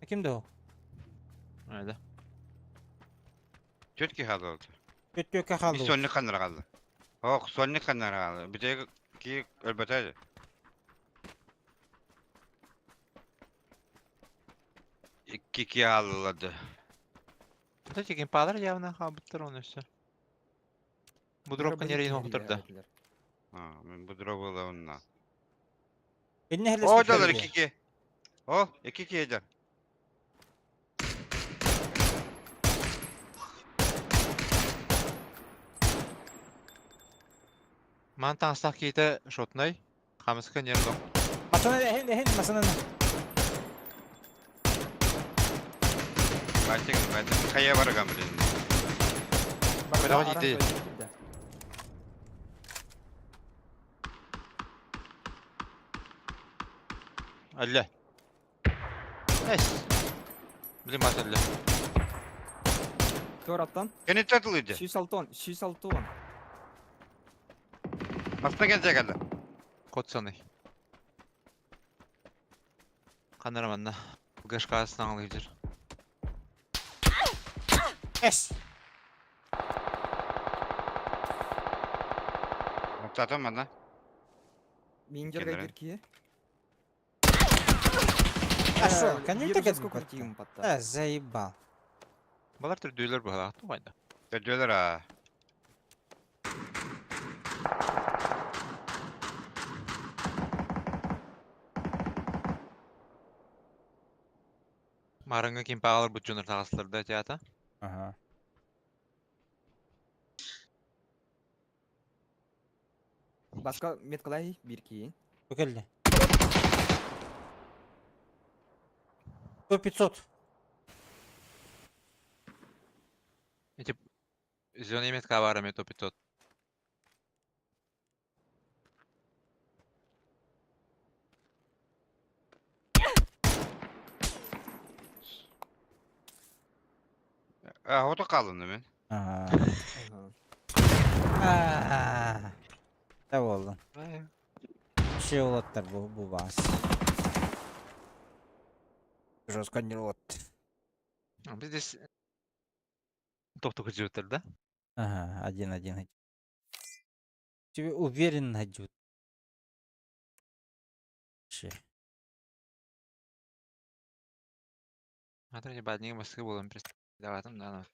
А кимде ол? Айда. Төрт киһи хаалды. Өттөккө Bir хаалды. сонник каннара қалды. Ох, сонник каннара қалды. Бите ки өлбөтөдү. Икки ки хааллады. Это теген палар явно хабыттар оны өссө. Бу дропка нерейин оқтырды. А, мен бу дроп была онна. Инне О, далар икки ки. О, икки ки эдер. Ман таңстақ кейті шотнай. Хамыска нердок. Масына эхин эхин масына. Байтик, байтик. Кая барган блин. Давай иди. Алле. Эс. Блин, мат алле. Төраттан. Кени татылыды. Сүүс алтон, сүүс алтон. Астына келсе келді. Котсаны. Канара манна. Гашка астынан алып жүр. Эс. Тоқтатам ана. Миндерге Кеннерен. бир киһи. А шо, коннектор Сколько кэлбит батта? кутиым батта? А, заебал. Балар түрдүйлөр бұғалақ туғайда. Өдөлөр а. Марыңы кем пағалар бұт жоныр тағасыларда теата. Ага. Баска меткалай бир киһи. Бу кэллэ. 100 500. Эти зеленый метка бары мето 500. А, ото қалдым мен. Ага. Ага. Аа. Да болдун. Şey олаттар бу бу бас. Жестко не вот. Біз здесь тоқтық жүттір да? Ага, один-один. Тебе уверенно идет. Вообще. Атыр баднеге басқы болым даватым да.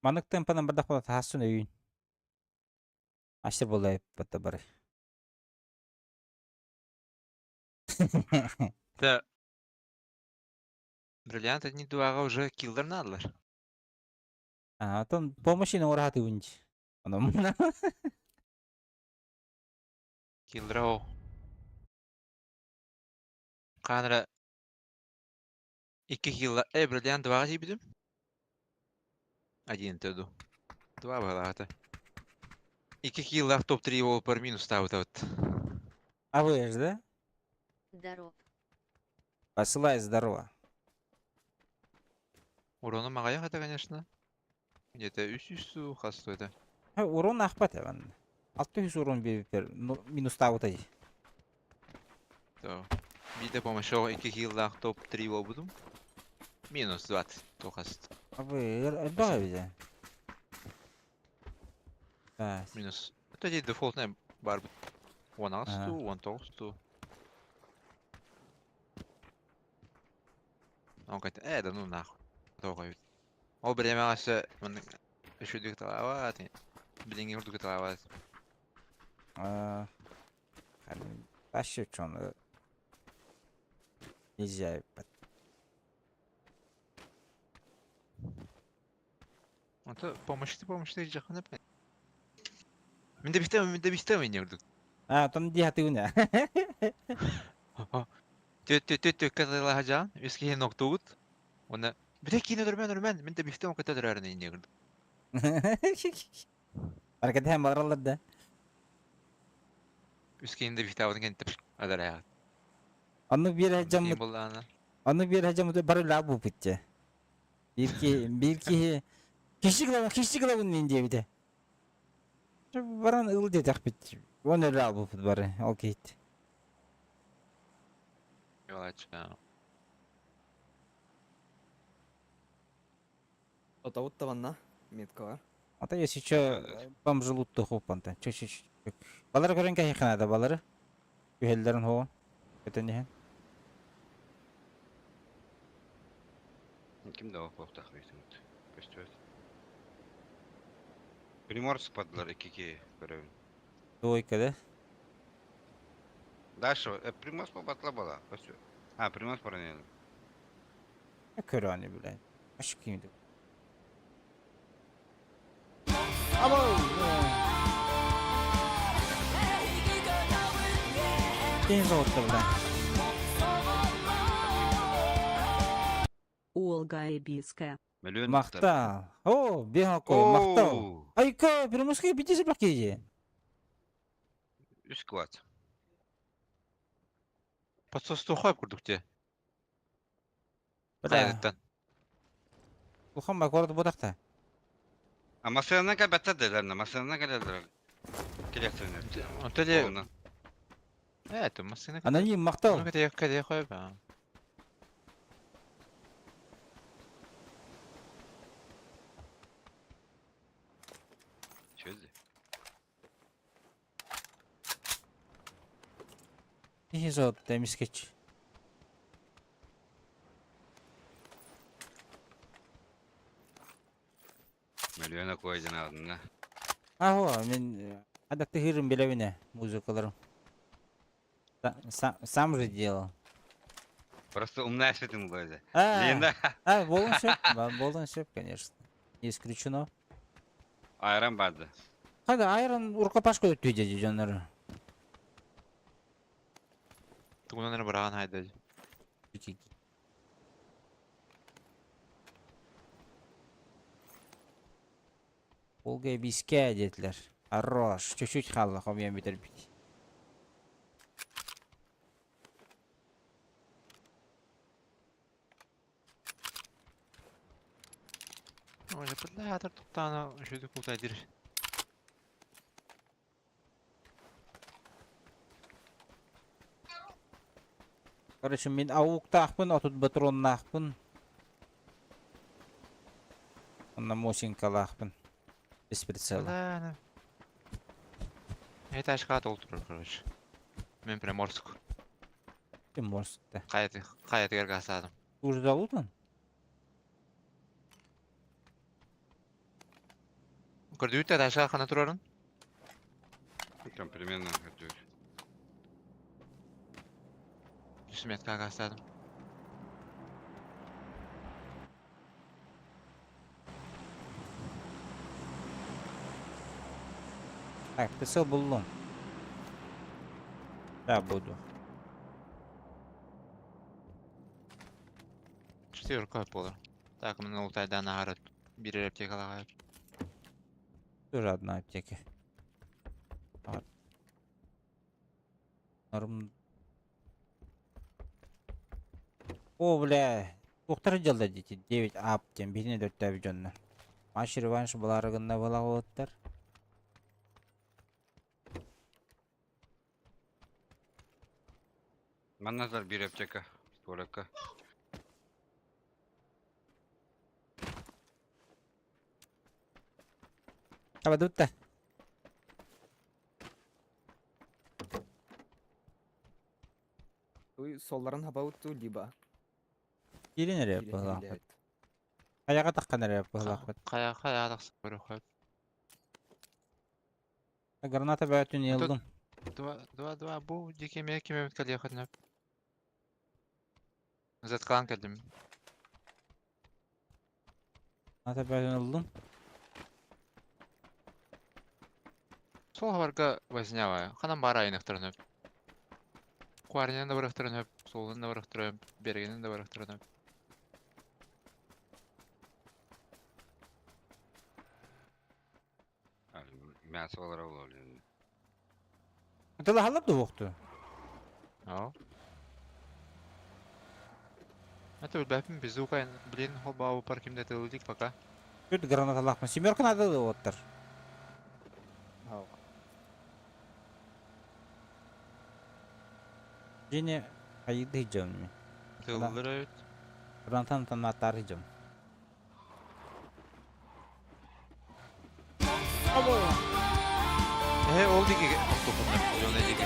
Маннык темпанан бардахпына таһаассын өйүүн. Ащыр буолла эппэтэ бары. Да. Бриллиант одни дуаға уже киллер надылар. А, отон помощи оҥоро сатыыбын дии. Онон Киллер ол. Хаанара икки килла. Э, бриллиант дваҕа тиийбитим. Один төду. Два быһалаата. Икки киллах топ-3 буолпар минустаабыт. А вы ж, да? Здоров. Посылай здорово. Урону аҕыйах это, конечно. Где-то үс үс суу хас это. Урон аахпат эбэн. 600 урон биэрбиппэр минустаабыта дии. То. Биирдэ помощь икки киллаах топ-3 буолбутум. Минус 20 тухаст. Абы элбэх эбит. Да. Минус. Это дии дефолтный бар бит. 18 Ага. туу, 19 туу. Он говорит, э, да ну нахуй. Тоҕо эбит. Ол бириэмэҕэ өссө маннык үчүгэйдик талаабат, билиҥҥи курдук талаабат. А, Вообще что нельзя. Онто помощьты помощьты дьахана Мин да бистем, мин да бистем инне курдук. А, там дии хатыгына. Тү тү тү каталаһа үс киһи ноктугут. Уонна бүтэ киинэ өрмөн өрмөн, мин да бистем кыта төрөөрүн инне курдук. Баракатыһан бараллар да. Үс киһини да бистаабытын кэнниттэн адарайаҕыт. Оннук биир Онно киин дьоммут, буоллаҕына оннук биир дьоммут бары үлэҕэ буолбут дьэ. Биир киһи, биир киһи киши гылабын, киши гылабын мин диэбитэ. Баран ыл диэтэхпит. Уон өлө албыппыт бары, ол киһит. Йолача. Отабыт табанна меткалар. А то если что, бомжи лутту хоппанта. Чуть-чуть. Балары көрөн кэһиэххэ наада, балары. Үһэллэрин хоҕун. Көтөн иһэн. Ким да оһуохтаах бэйэтин көстүбэт. Приморск падлар икки көрөбүн. Двойка, да? Дальше, Приморск батла была. Көстүбэт. А, Приморск баран Көрөөнү билэн. Ашык кимди. Або! Ким золотто билэн. Олга Эбиская. Миллион Махтал. О, бихакой, махтал. Айка, Приморский бити сепакеje. Үс квад. Подсостухай курдук те. Бля. Хайдыттан. Улахан ба город бодақта. А масыана кабатта делер, масыана келелер. Келесинер. Онто де Э, это машина. Аноним махтал. Ну, кете кете хойба. Чөздü. Кихи золотто эмискеч. Миллиона койдun adına. Ахо, мен адакты хырым билебине музыкаларым. Сам же делал. Просто умная светин койду. А, Лена. а, болон сөп, болон сөп, конечно. Не исключено. Айран барды. Хада айран рукопашка өттүй деді жоннор. Тугунан бараган хайда. Олга биске dediler. Хорош. Чуть-чуть қалды, хомьян битер бит. Ой, бля, туктана жүдү култай дир. Короче, мен ауықтақпын, отут патроннақпын. Онна мосинкалақпын. Без прицела. Бля. Это ашка толтур, короче. Мен Приморск. Приморскта. Кайты, кайты гасадым. Уже залутан? Көрдүүт да дальше хана турарын? Там примерно көрдүүр. Үс метка гастадым. Так, писал буллум. Да, буду. Четверка буолар. Так, мин ултайдан аһары биир аптекалаҕа. Тоже одна аптека. Вот. Норм. О, бля. Туохтар дьалла дети 9 ап диэн биһини дөттөөбү дьоннор. Матч реванш буларыгынна буолаҕыттар. Манна сар биир аптека. Туалекка. Табадутта. Туй солларын хабаутту либо. Киирин эрэ Киирин быһылаахпыт. киллэрит. Хайаҕа таххан эрэ быһылаахпыт. Хайа хайа тахсан көрөхөп. Граната бөтүн ыллым. Два, два, два, бу дики ме киме калехатнап. Заткалан кэлдим. Граната бөтүн ыллым. Сол хабарга вознява. Ханан бара айнахтарынып. Куаринен да барахтарынып, солун да барахтарынып, бергенен да барахтарынып. Мясо олара буолар. Тылаһалар дуоқту. Ау. Это билбэппин безука, блин, хобау паркимде тылдик пока. Күт гранаталаахпын. Семерка надо оттар. Хау. Жени хайды жон. Тылдырыт. Гранатан танатар жон. Э, ол диги токтопунна, жона диги.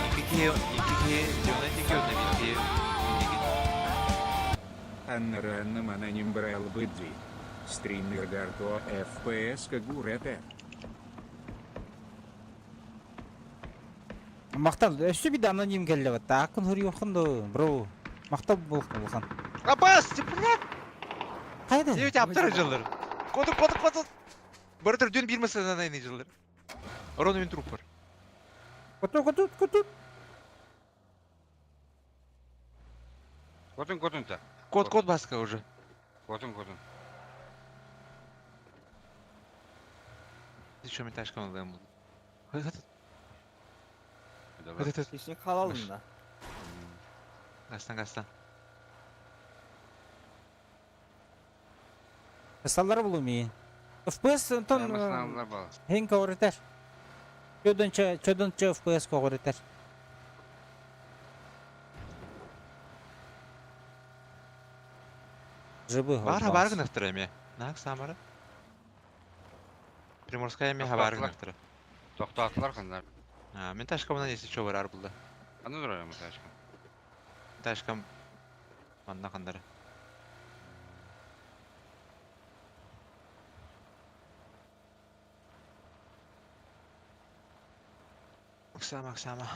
Икки киһи, икки киһи, жона диги, онно бир киһи, диги. Анна Мананим брал быдви. Стример Гарто FPS Кагурепе. Мактал, өссө бир аноним келле батта. Акын хурьюхун да, бро. Мактал болукту булхан. Абас, ты, блядь! Кайда? Девять аптар жылыр. Коду, коду, коду. Барытыр дүн бир мәсәлән айны жылыр. Рон мин труп бар. Коту, коту, коту. Котун котун та. Код, код баска уже. Котун котун. Ты что, меташка он дым. Вот Давай. это Ишник халалым да. гастан гастан. Саллар булу ми. FPS онтон Масналар бал. хен коворитер. Чөдөнчө, чөдөнчө FPS коворитер. Жыбы. Бар бар гынахтыр эме. Нак самара. Приморская эме хабар гынахтыр. Токтоттулар кандар. А, мен ташка мынан если чо бар булды. Аны турар эми ташка. Ташкам манна кандары. Оксама, Оксама.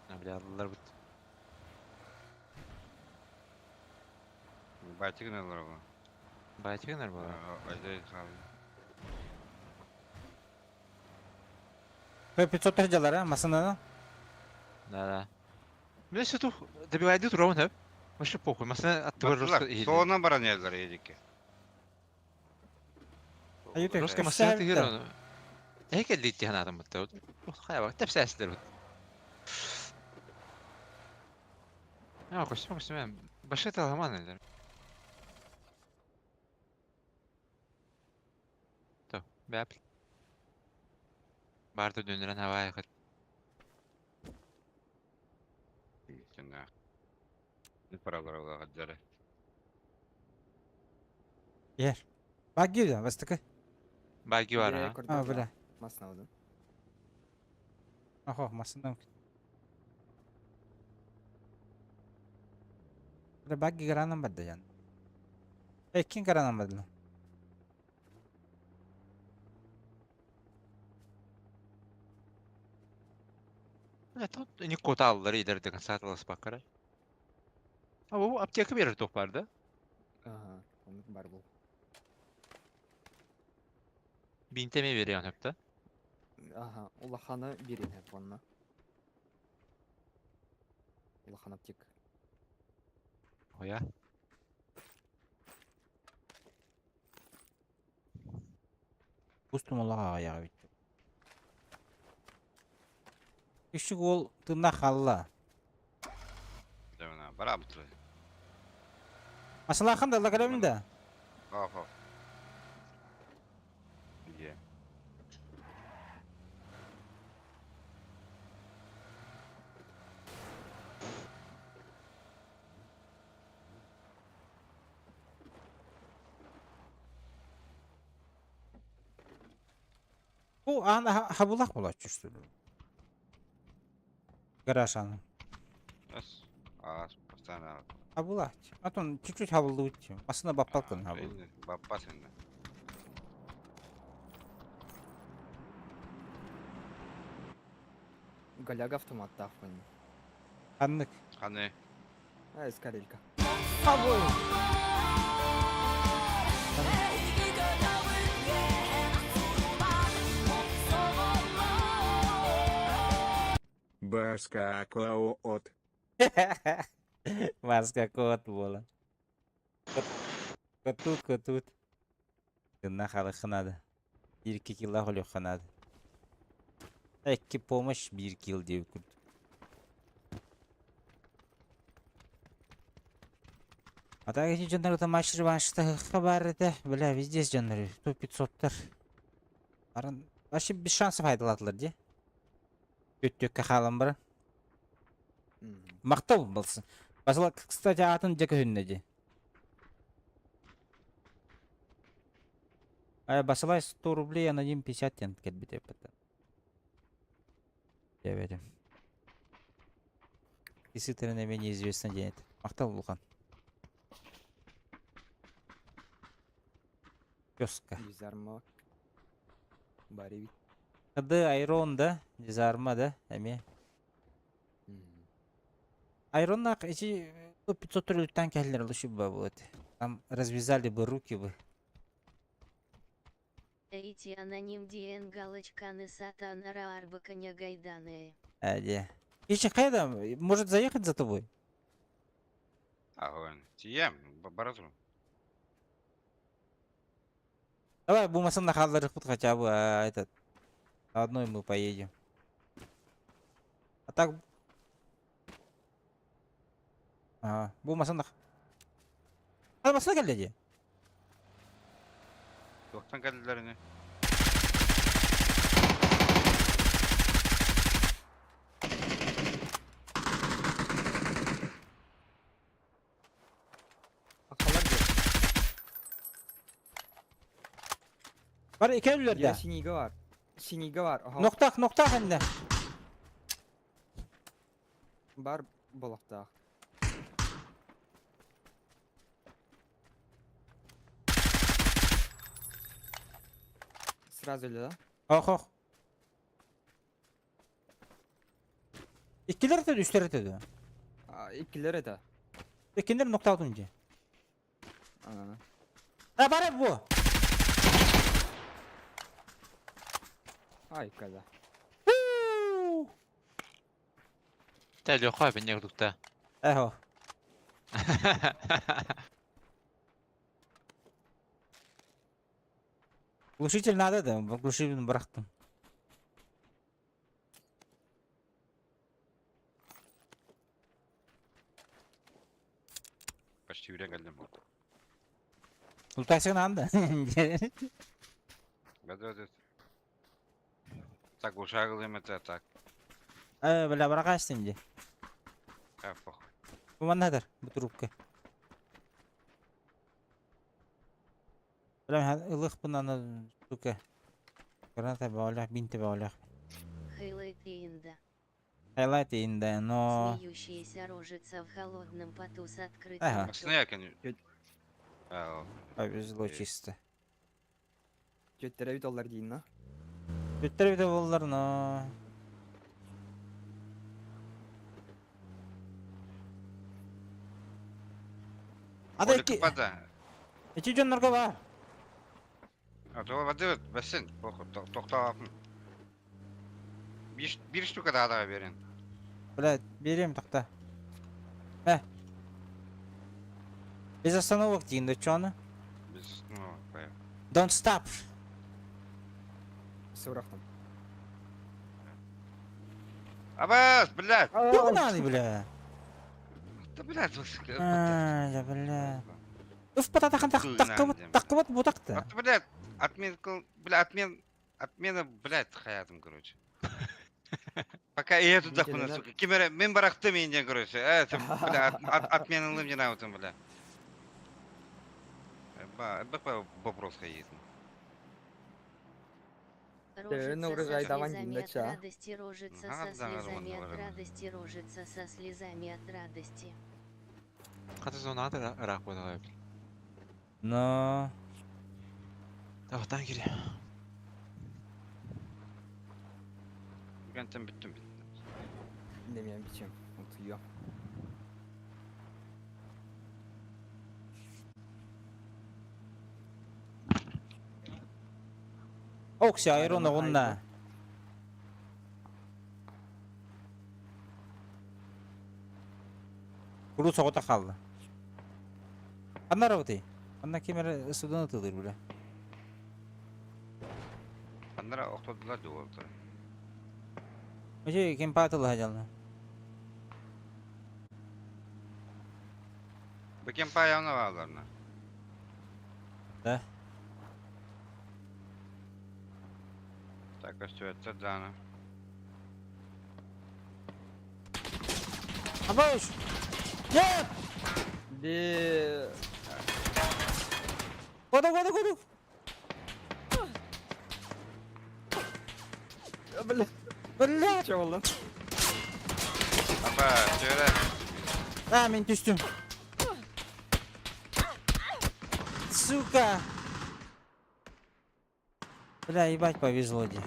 А, бля, аллар бут. Байтигин алар бу. Байтигинер була. Айдай калды. 500 жалар, а, масынаны. Да, да. Мен все тух добивайды турамын хеп. Вообще похуй, масына аттыбар Баттылар. жестко. Соонан баран елдер едикке. Айыты. Жестко масына тигер оны. Эке литти ханатым бутта. Хая бак, тепсе әсілер бут. А, костюм, костюм. Башы таламан элдер. То, бәп. Барды дүндірен хава айқыт. Жана. Паралар улагаджары. Ер. Баги да, бастыкы. Баги бар, а? А, бля. Маснаудын. Ахо, масындан. Бля, баги гранам барды жан. Эккин каранан бардылар. Бля, тут не кота аллар идер деген сатыласпаккара. А бу аптека берер туох бар да? Ага, оннук бар бул. Бинтеме бериэн хөп да? Ага, улаханы берин хөп онно. Улахан аптека. Оя. Пустум олох аҕыйах эбит. Үчүг уол тынна халла. Дэмэна, бара бутур. Масалахан да лагарабын да. Оф, оф. Где? Бу аан хабылах булааччы үстүлү. Гараж ааны. Ас, ас, постоянно. Хабылач. Атон чуть-чуть хабыллыбыт. Масына баппалкын хабыл. Баппа сенде. Голяга автоматтаахпын. Ханнык. Ханы. А, эскарелька. Хабыл. Баска Клао от. Маска кот буолан. Котут, котут. Гынна халыхха наада. Биир икки киллаах өлүөххэ наада. Икки помощь биир килл диэбит курдук. А так эти дьоннор это матч реваншта баар этэ. Бля, везде дьоннор. Сто 500-тар. Арын вообще без шансов айдалатылар дии. Өттүккэ хаалан баран. Махтал балсын. Басыла, кстати, аатын дьэ көһүннэ дии. А Басылай 100 рублей, аноним 50 диэн кэлбит эппит. Диэбэтим. Действительно менее известно диэн этэ. Махтал улахан. Киоска. Дизарма. Бар эбит. КД Айрон да, дизарма да, эмиэ. Айроннаах ити 500 төрүлүттэн кэллэр лучше бы вот. Там развязали бы руки бы. Эти аноним диэн галочканы сатана арбаканя гайданы. Э, де. Ищи хайда, может заехать за тобой? Огонь. Тием, бара тур. Давай бумасын хаалларыхпыт хотя бы а, этот. На одной мы поедем. А так... Ага, бумасын А масына кэллэ дии. Туохтан кэллилэр ини. Акалар диэн. Бар икки өллөр Я да. синига бар. Синига бар. Аха. Нохтаах, нохтаах иннэ. Бар болохтаах. Сразу ли, да? Ох, ох. Иккилэр этэ, үстэр этэ дуо? Иккилэр этэ. Иккиннэр нохтаатун дии. А. А, бары бу! Ай, когда. Тэ Леха бинне курдукта. Эхо. Глушитель надо да, глушитель бырахтым. Почти үрэн кэллим. Лутайсың анда. Бэт бэт. Так, ушагылым это так. Э, бля, бырахастым дии. А, похуй. Бу манна бу трубка. Бля, ылыхпын аны, сука. Граната баалаах, бинти баалаах. Хейлайт инда. Хайлайт инда, но... Смеющаяся рожица в холодном поту с открытым Ага. ртом. Машина якин. А, Повезло чисто. Түөттэрэ эбит оллар диин, но. Бүттэр эбитэ буоллар, но... Ада Оля ики... кыппата. Ити дьоннорго баар. А то воды бэсин, похуй, тохтоопун. Биир биир штука даҕа биэрин. Блядь, берем тохта. Э. Без остановок диин да чоны. Без остановок, поехали. Don't stop. Сурахтан. Абас, блядь! Тугу надо, бля? Да, блядь, А, да, бля. Уф, пататахан таққыбыт, таққыбыт бутакта. Вот, блядь, отмен, бля, отмен, отмена, блядь, хаятым, короче. Пока и эту дохуна, сука. Кимере, мен барахты мен, короче. Это, бля, отмена лым не наутым, бля. Ба, ба, вопрос хаит. Рожица со урожай даван слезами от дин, да, радости, рожица Ага, со да, слезами вон, от вон. радости, рожица со слезами от радости. Хата зоната ыраах буолар эбит. Но... Тахтан кире. Гантем бүттүм. Демьян бичем. Вот ее. Окси, айрон оҕунна. Куру соҕото хаалла. Ханна работай? Ханна ким эрэ судун ытылыыр бля. Аннара охтодулар дуолтар. Вообще ким паатылыһа дьална. Бу кем паяна бааларна. Да. Так, өстүөттер даана. Абаш! Нет! Бе... Году, году, году! Бля, Бля! че болду? Аба, төре. А, мен түстүм. Сука! Бля, ебать повезло де.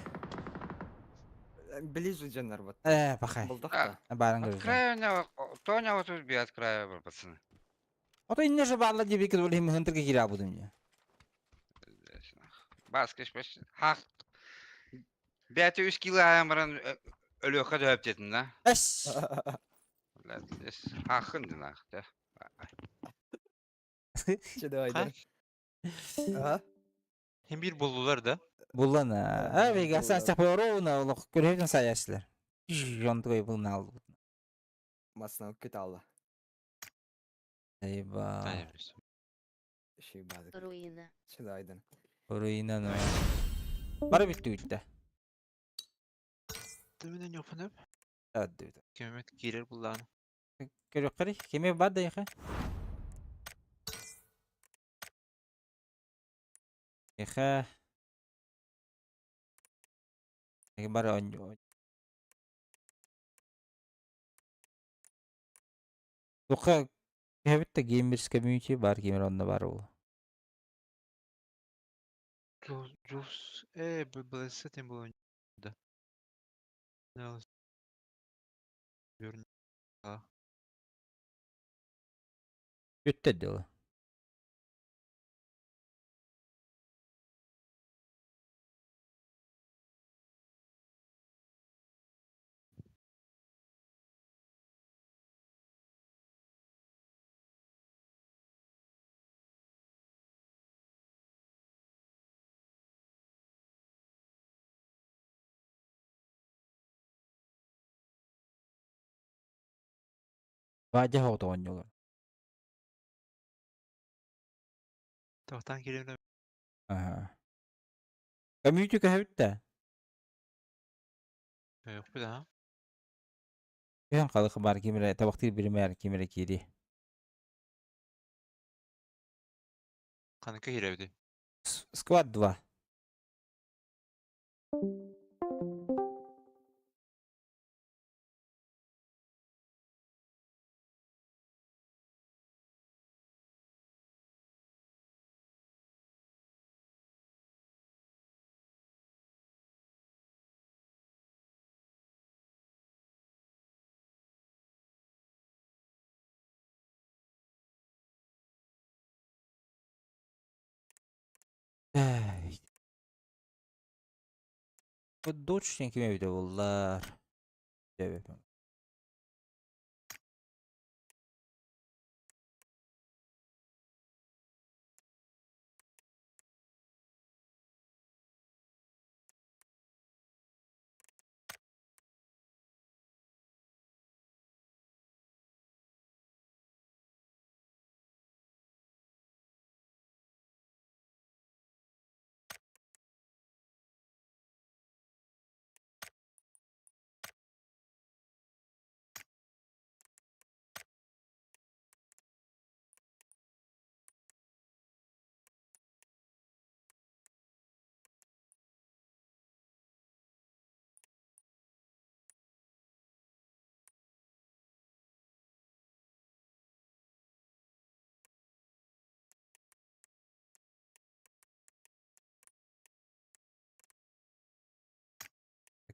Ближе дьоннор вот. Пахай. Булдах Баран От көрүзүн. края Тоня вот тут би от края бар, пацаны. Ото инне же баалла диби кит болим хынтырга кира будум я. Баскыш баш. Хак. Бәті үс кило аямыран өлөкө дөп дедин да. Эс! Бля, эс хахын дин ах, да. Че давай, да. Ага. Hem bir buldular да. Буллана. А, вега аса ровно олох көрөтүн саясылар. Жонтгой булна алды. Масына көт алла. Айба. Шей базык. Руина. Че давай, да. Руина но. Бары битти үтте. Төмөнөн ёпунуп. Адды. Кемет кирер буллааны. Көрөк карый. Кеме бар да яха. Яха. Бары он. Тука Кэбитте Gamers Community бар кемер онно бар ол. Джус, БЛС тем было да. Бүттэ дело. Бадя хоото онньолор. Тохтан кирер. Аха. Community кэбитте. Yok bir daha. Кэм халык бар кимере табактыр бирмер кимере кири. Каныкы киребди. Squad 2. Бу дочь диэн ким эбитэ буоллар?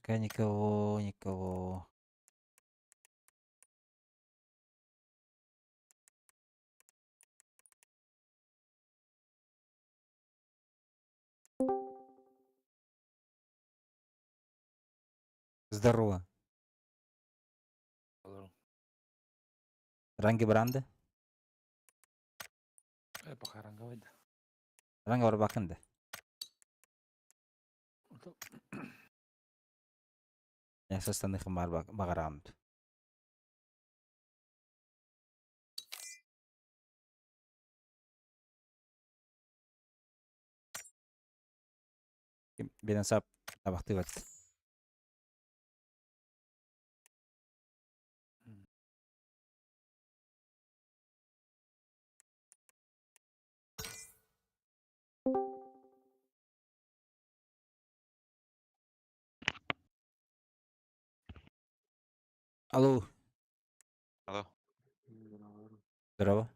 Пока никого, никого. Здорово. Ранги бранды? Пока ранговый да. Ранга бар бакынды. Я с остальных багарамд. Бенен сап табахтыбат. Алло. Алло. Здорово.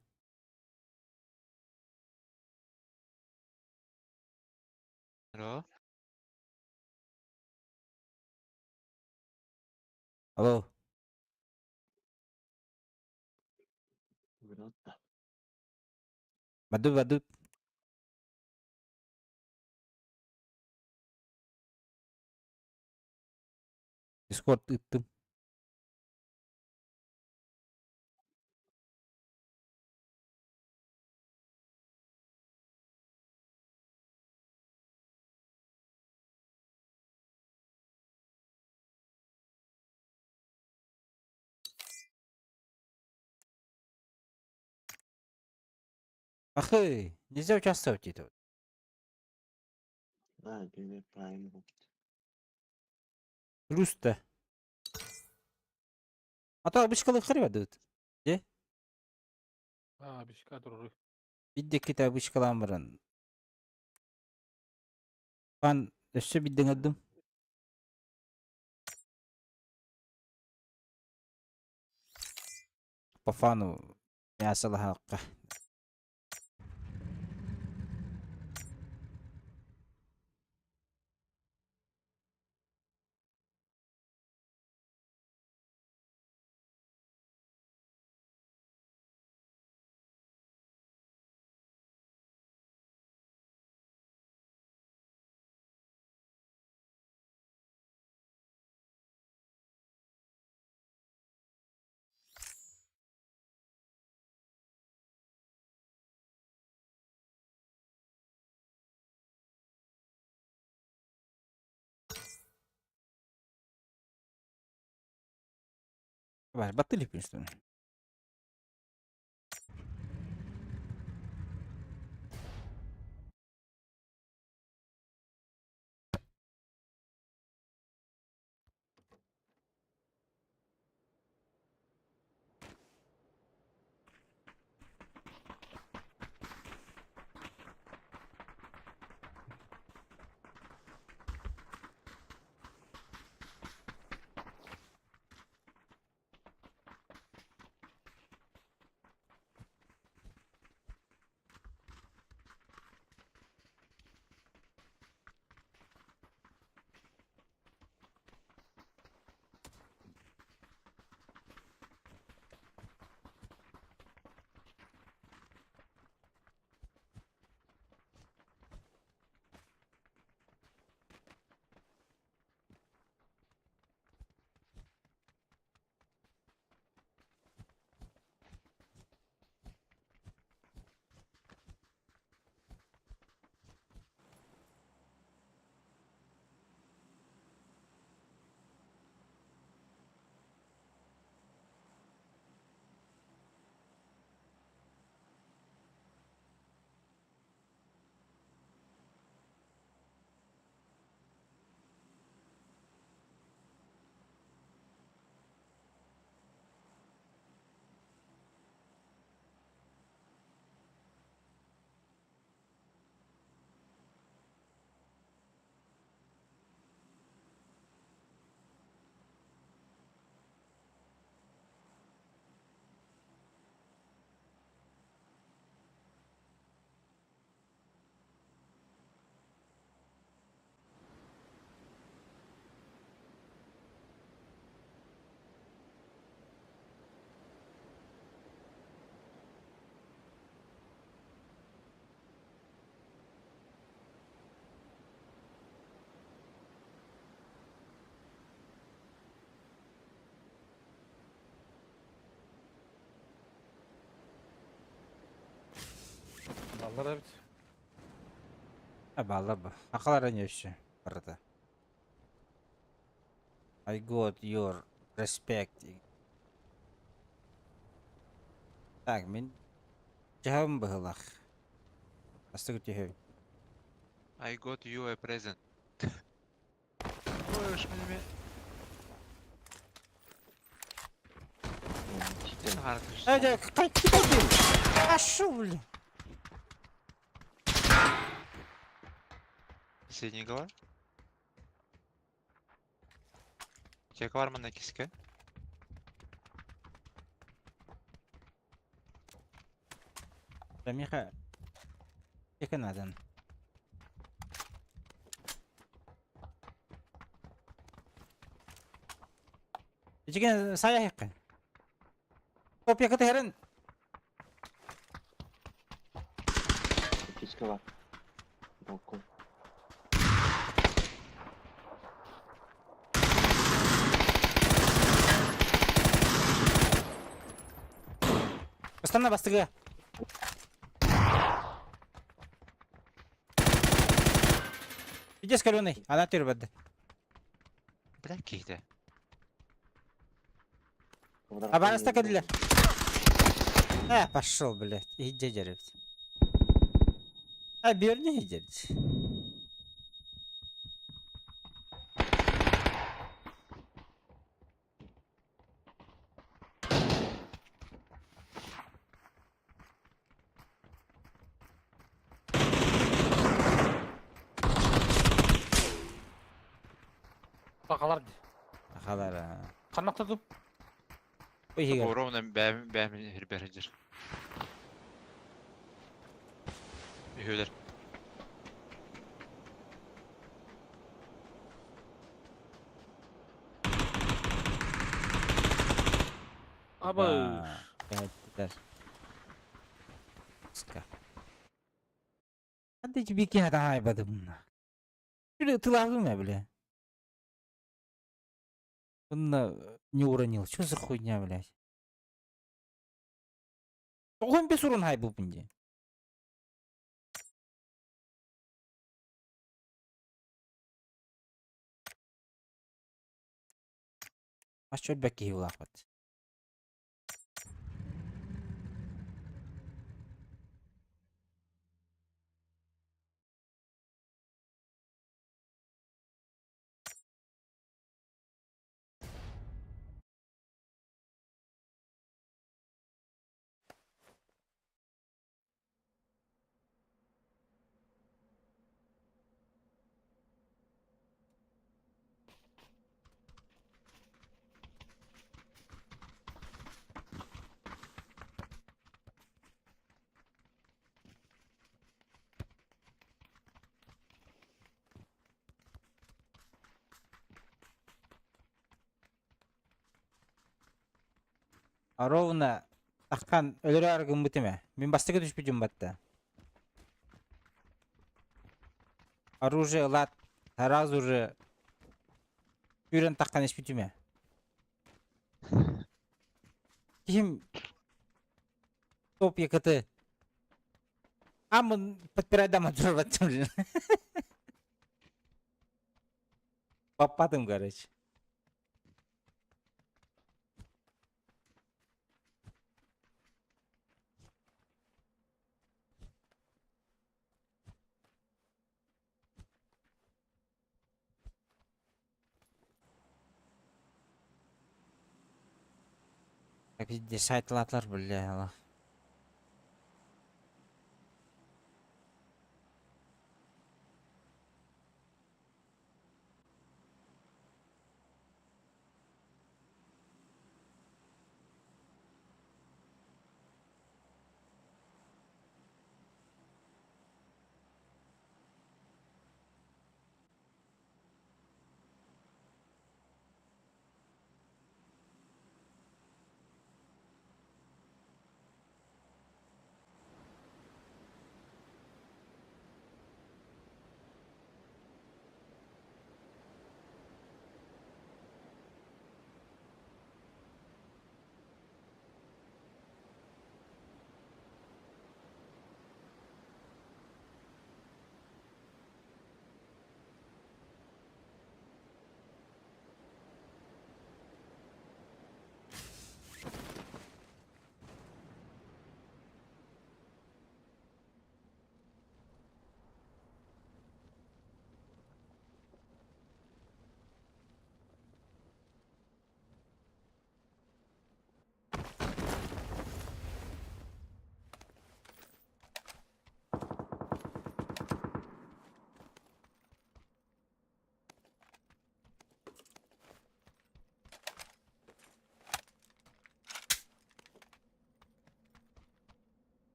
Алло. Алло. Баду, баду. Дискорд ыттым. Ах ты, нельзя участвовать это. Да, правильно. Плюс-то. А то обычкалы хребадут. Де? А, обычка туруру. Бидде ките обычкалан баран. Пан өссө бидден өддüm. По фану мясо лахакка. Var, battı lipin. Бааллар эбит. А бааллар бу. Сахалар эмиэ өссө барыта. I got your respect. Так, мин дьаһабым быһыылаах. Астык түһэбин. I got you a present. Ой, уж мне. Э, кайты Ашу, блин. Синий голова. Чек var mı киске? Миха, Эконадан. Ичиген сая хеккен. Топ якыты херен. Киска бар. Балкон. Бастана бастыгы. Иди с каленой, она тюрбады. Бля, кихте. Абараста кадилер. А, пошел, блядь. Иди деревья. А, берни иди. Сахалар дии. Ахалар. Ханна охтотум? Ой, Ровно бэм бэм хирбердир. Үһүлэр. Аба. Кәттер. Ска. Hadi bir kere daha aybadı bunlar. Şöyle тылавым я, бля. Он не уронил. Что за хуйня, блядь? Он без урон хайбу бунди. А что бәки улахпат? Ровно таххан өлөрө аргын бутеме. Мин бастыгы түшпүтүм батта. Оружие лат сразу же үрен таххан испүтүме. Ким топ ЕКТ. Амын подпирайдам отрывать, блин. Попадым, короче. Так, везде сайтлатлар, бля, Аллах.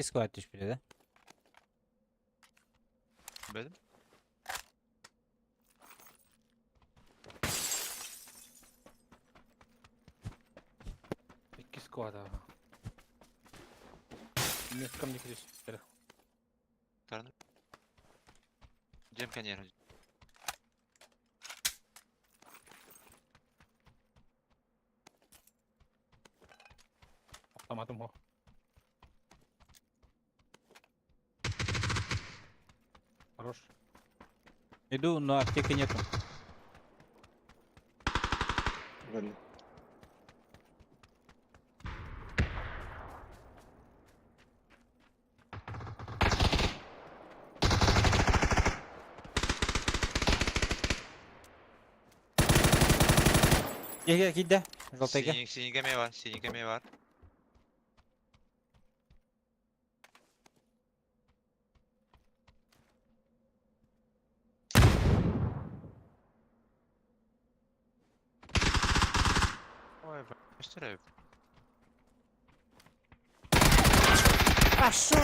Сквад түспүтэ да? Бэлим. Икки сквад ага. Меткам не түспүттэрэ. Тарны. Дьэм кэнээр. Автоматым хо. Хорош. Иду, но аптеки нету. Ладно. Киирдэ, киирдэ. Желтайга. Синий, синий эмиэ бар, синий эмиэ бар. Ой, бля, Пошел!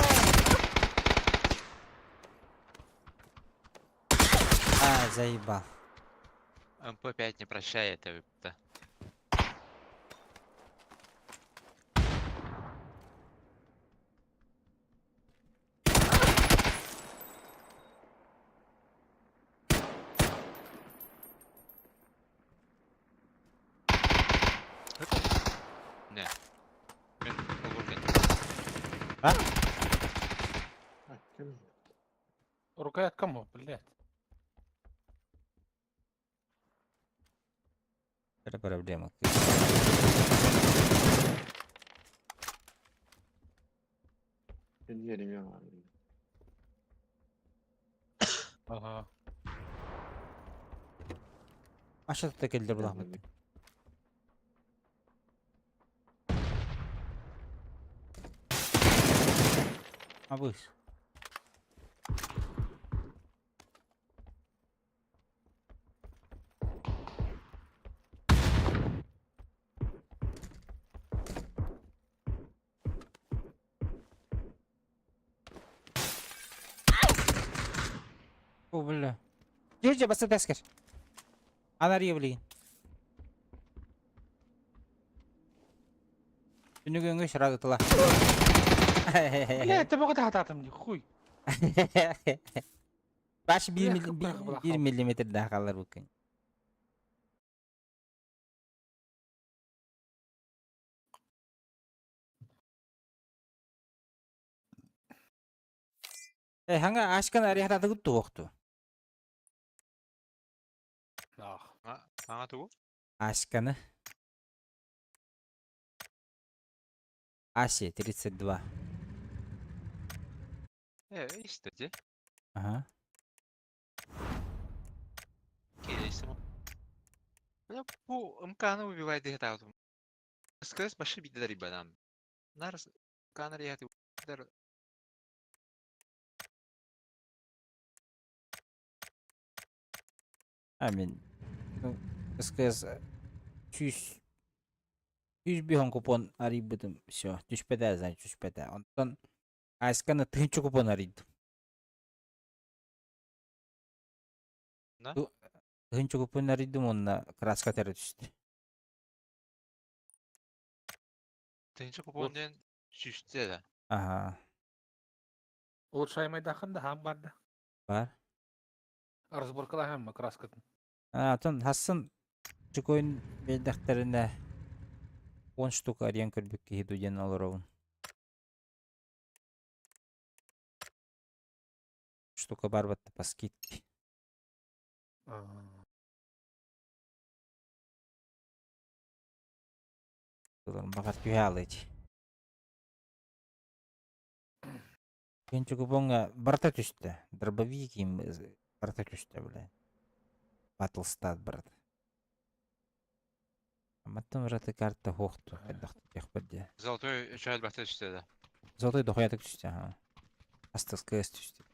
А, заебал. МП5 не прощает, это. Не. Мен олбурген. А? Рукоять кому, блядь? Это проблема. Ага. А что ты кэллэр булахмыт? Абыс. О, бля. Дьэ, баста тэскэр. Анария блин. Түнүгү өҥө сразу тыла. Бля, это бөҕө таһатаатым дии, хуй. Баш 1 миллиметр хаалар бу күн. Э, хаҥа ашкан арыйхататыгыт туохту. Аңа тугу? Ашканы. Аси, 32. Э, истэ дии. Ага. Кейсим. Бля, бу МК-ны убивает дехтаутум. СКС башы бидер ибанам. Нарс канар яты дер. Амин. Ну, СКС чүс үс биһон купон арыйбытым. Все, түспэтэ, значит, түспэтэ. Онтон Асканы тыһынча купон арыйдым. Да? Тыһынча купон арыйдым, онно краска тәрі түсті. Тыһынча купон диэн сүүстэ да. Ага, Улучшаемый дахын да хам бар да. бар. Разборкала хам краскатын. А, отон хассын чукойн белдәхтәренә 10 штука арыйан көрбүк киһи дуу диэн олоробун. Штука бар батта по скидке. Баҕар түһэ аалыч. Кенче купоҥҥа барыта түстэ. Дробовик им барыта түстэ, бля. Батлстат брат. Аматтан ураты карта хуохту хайдах түһүөхпүт дии. Золотой үчүгэй элбэхтэ түстэ да. Золотой дохуятык түстэ, ха. Астас кыыс түстэ.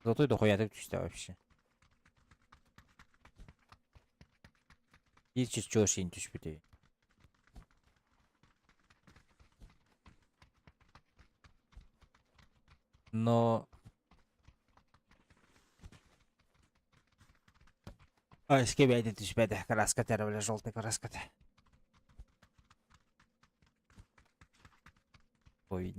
Золотой дохуятык түстэ вообще. Биир чечёшин түспүтүй. Но Ай, бэйдэ түспэтэ, краска тәрі, бля, желтый краска Ой,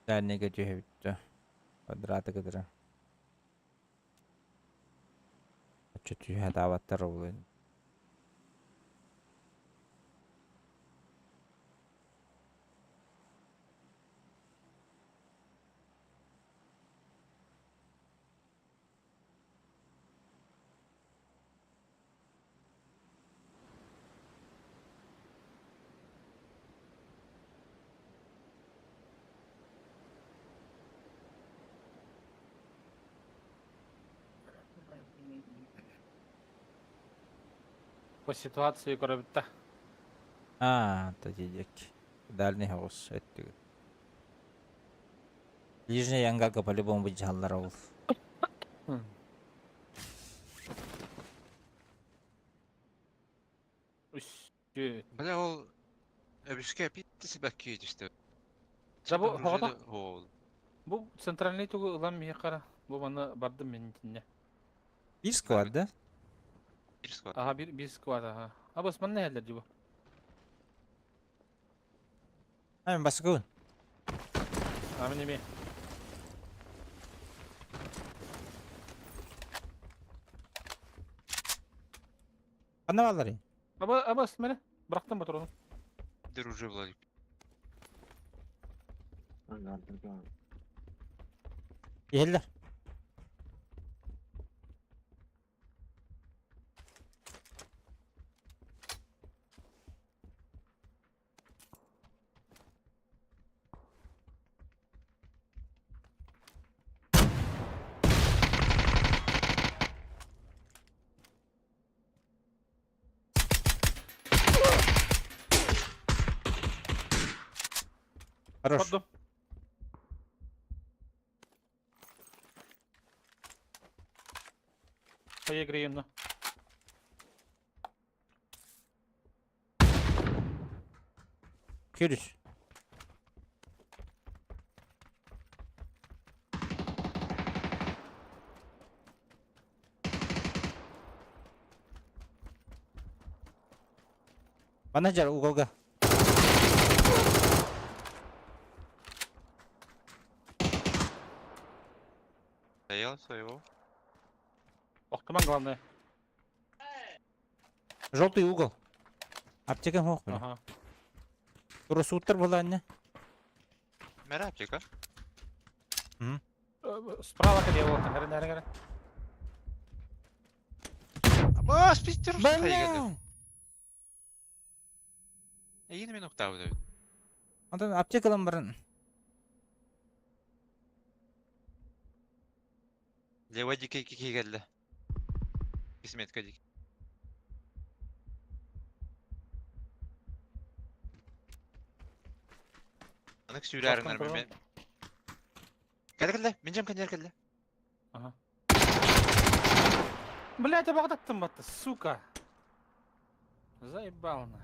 Дальнейга түһэбитте. Квадраты кытары. Оччо түһэ таабаттар ол. По ситуации көрөбүттэ. А, та дедек. Дальний хаус өттүгү. Ближний янгарга по-любому будет жаллар ол. Үс. Үт. Бля, ол өбүскэ питти себәкки түстэ. Да бу хоҕото. Ол. Бу центральный тугу ылан миһи қара. Бу маны бардым мен итинне. Bir squad да? Bir squad. Aha bir squad aha. Абас манна хәлләр ди бу. Hemen баскын. Амин эми. Ана баллары. Аба абас мене. Бырактым батыр Дружи Владик. Иһэллэр. Хорош. Бардым. Поиграем. Көрүс. Бана жар уголга. Доел своего. Охтуман главное. Желтый угол. Аптека хох. Ага. Туры суыттар була анне. Мәрә аптека. Справа каде вот, гәрә гәрә гәрә. Бас, питер. Бля! Егин мен октавы. Антон аптекалан барын. Лева дике ки келді. Кисметка дик. Анык сүйрәріңнер Баскан мен. Кәлі кәлі, мен жам кәлі кәлі. Ага. Блять, я багдаттым батты, сука. Заебал на.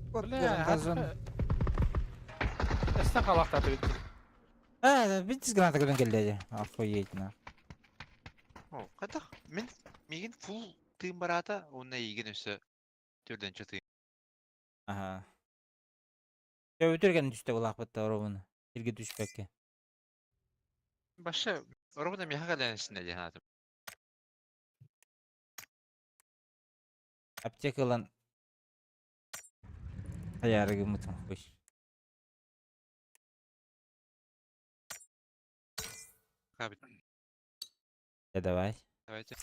Бля, Эстен қалақтаты бітті. А, битис граната көрөн келди. Охуеть на. О, қайтақ. Мен меген фул тыым барата, онна еген өсі төрденші тыым. Ага. Өтөрген түстө булак бытта ровно. Ирге түшпекке. Башы, ровно меха кәләнісінде де ханатым. Аптекалан Аяры гымытым хуй. Хабит, Да давай. давайте.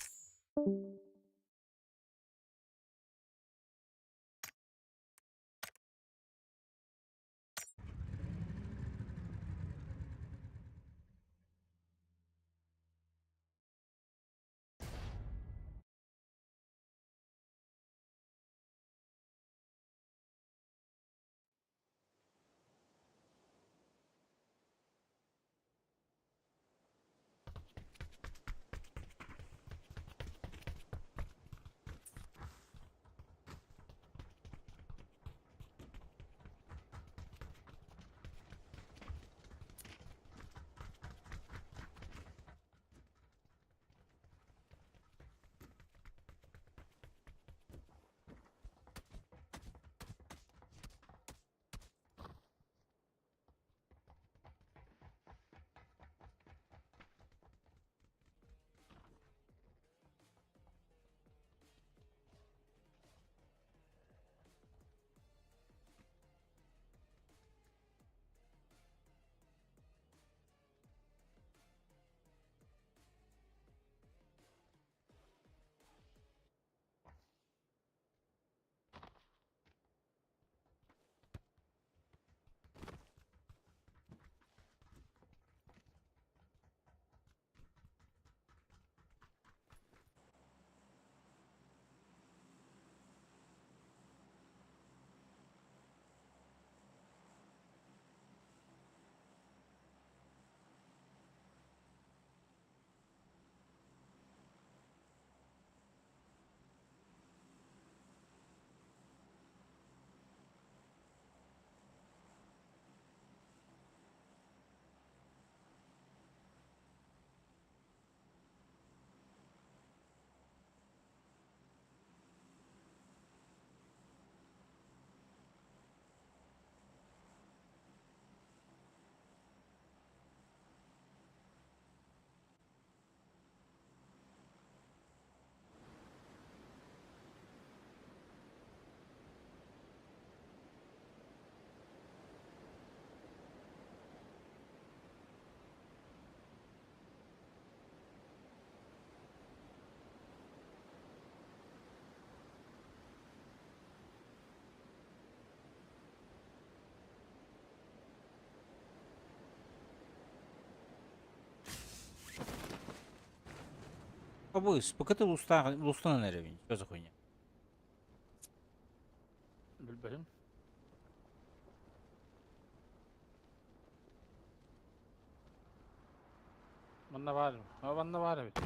Абыс, пока ты улустанан эрэбин. Что за хуйня? Билбэтим. Манна баар. А манна баар эбит.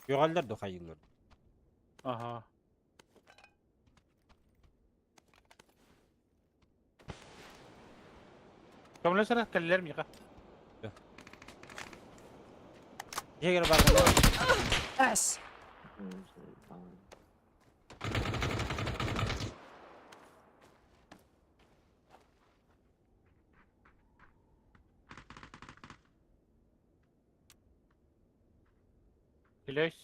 Үөҕэллэр да хайыыллар. Аха. Көмөлөс эрэ, кэллилэр миэхэ. Дьиэгэр бар. Эс! Билэс.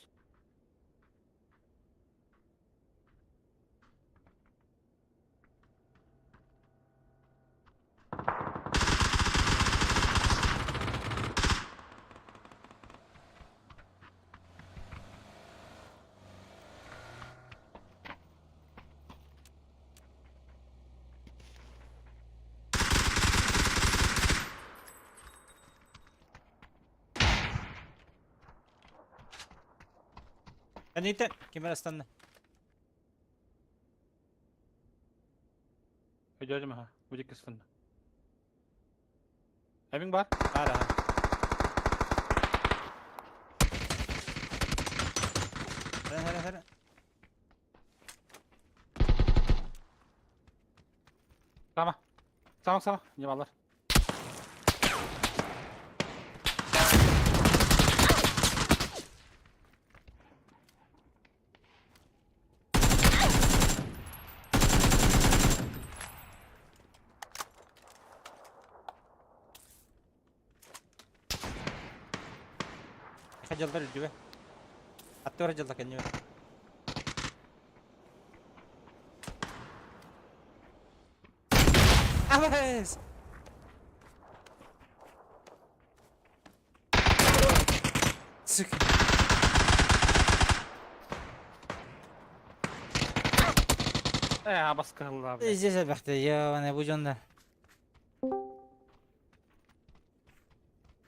Кэнниттэн ким эрэ ыстанна. Өйдөөтүм аха. Бу диэки ыстанна. Эбиҥ баар? Баар аха. Сэрэн, сэрэн, сэрэн. Сама. Сама, сама. Не баллар. Хадьаллар үрдүбэ. Аттыгар дьалла кэннибэ. Абас! Сука. Ээ, баскыһыллаа, блядь. Здесь элбэхтэ, ёбаный бу дьоннор.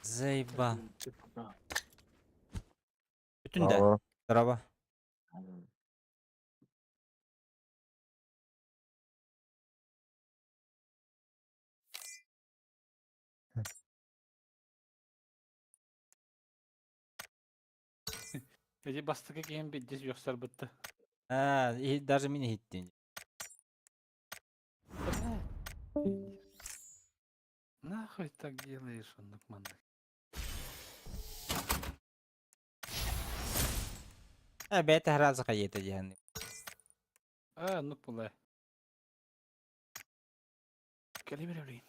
Заебал. Бүтүн да. Здорово. Эти бастакы киһим биирдэ үөхсэрбитте. А, и даже мин иһиттин. Нахуй так делаешь, оннук маннык. Э, бэйэтэ сразу хайыта диэн. Аа, оннук буолла. Кэлэ бэрэ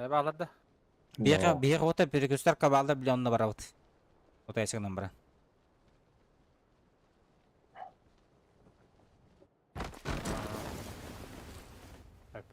Хайа баалар да? Биһиэхэ биһиэхэ ота перекрестар кабаалдар бile онно барабыт. Утайсыгынан баран. Так.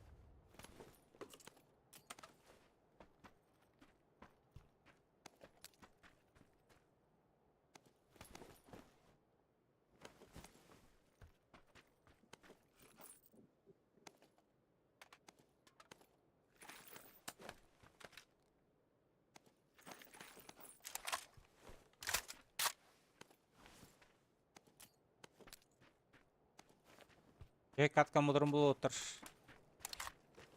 Э, катка мудрым булуоттар.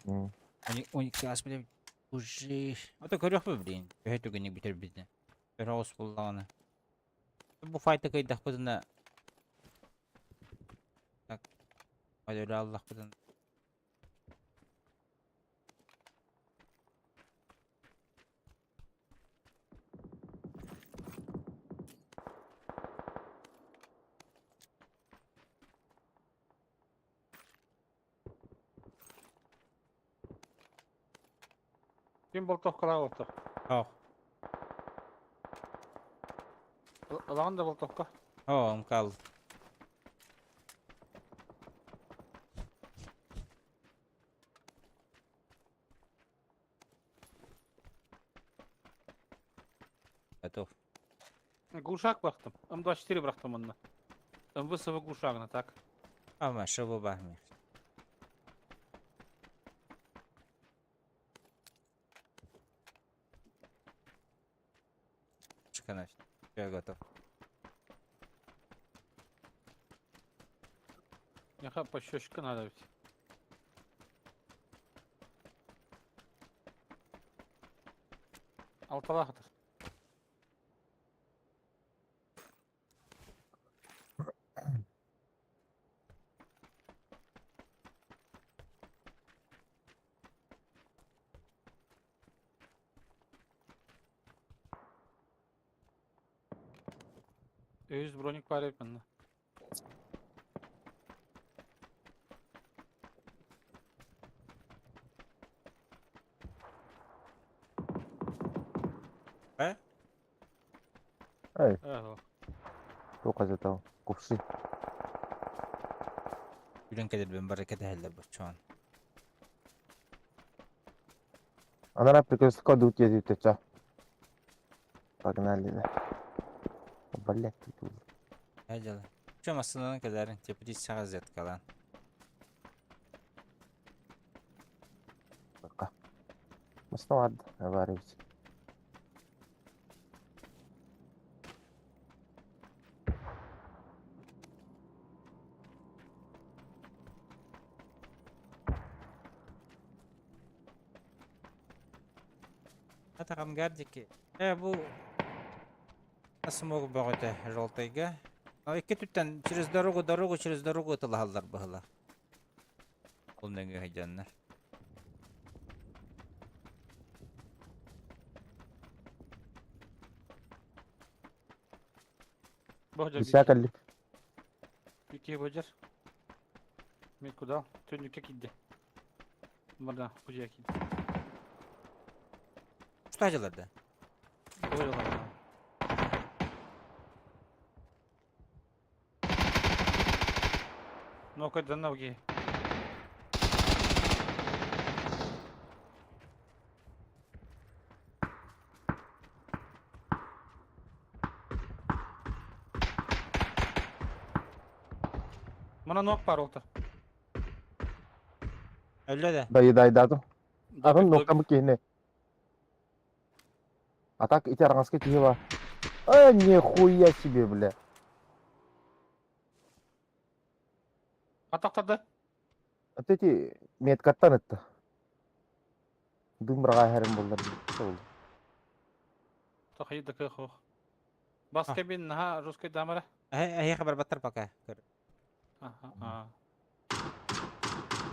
12 ас биле уже. Ото көрүөхпүт блин. Төһө түгэнник бүтэрбитин. Өрө оҕус буллаҕына. Бу файты кыйдахпытына Так. Өлө аллахпытын. Ким болтовкалаах олохтох? Ох. Ылаҕын да болтовка? Оо, мкал. Готов. Глушак бырахтым. М24 бырахтым онно. МВСВ глушагына так. Ама, шыбы бахми. Я готов. Няха пощечка надо ведь. Алталаах атар. Өйүс броник бар эбит манна. Э? Эй, Э, туох азатал, купсы. Күлэн кэлэрбин бары кэтэһэллэр боччоон. Анараа прикрестка дут диэти Погнали, да. Блять, тут. Э дьала. Чё массыынанан кэлээрин, теплицаҕа зеткалаан. Пока. Маснавад, аварить. Атаҕамгар диэки. Э бу смог бөҕөтө желтайга. Но икки түттэн через дорогу, дорогу, через дорогу ытылаһаллар быһыла. Ол нөҥүө сылдьаннар. Божа, Десятый Бики божар. Мен куда? Түннүккэ киирдэ. Мырда, кудья киирдэ. Что дьаларда? Божалар. Ну-ка, да ноги. Мана ног бар олта. Өллө да. Да, еда, еда. Атын нокка киһини. А так ити арҕаска киһи бар. Э, нихуя себе, бля. Атақтарды. Вот эти меткаттан это. Дым быраҕа буллар. Тохайы да кых Баска бин наха русский дамара. Эһиэхэ барбаттар пока. Ага.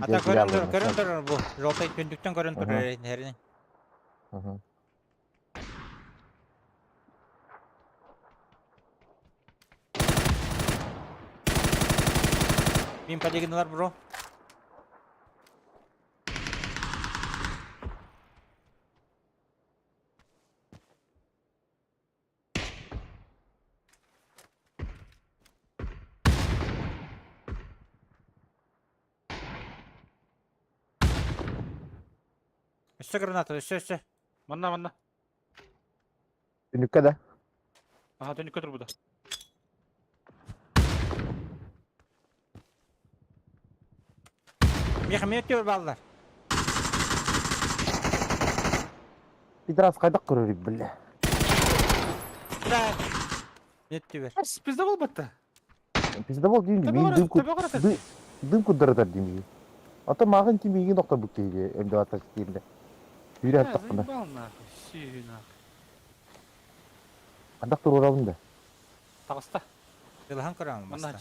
Ата көрөн турар, көрөн турар бу. Желтай түндүктэн көрөн турар эрин. Мин полигоналар бро. Өссө граната, өссө, өссө. Манна, манна. Түнүккэ да. Аха, түнүккэ турбута. Миэхэ миэт түбэр бааллар. Пидорас хайдах көрөрүй бля. Бля. Миэт түбэр. Пизда болбатта. Пизда бол дейм мин дым ку дым куддаратар дейм. Ата мағын ким миигин тохтобут киһиге эмдеваттар киирде. Сүүрэ аттахпына. Заебал нахуй, сүү нахуй. Андах туруорабын да. Таҕыста. Тылахан көрөҥ Манна баста.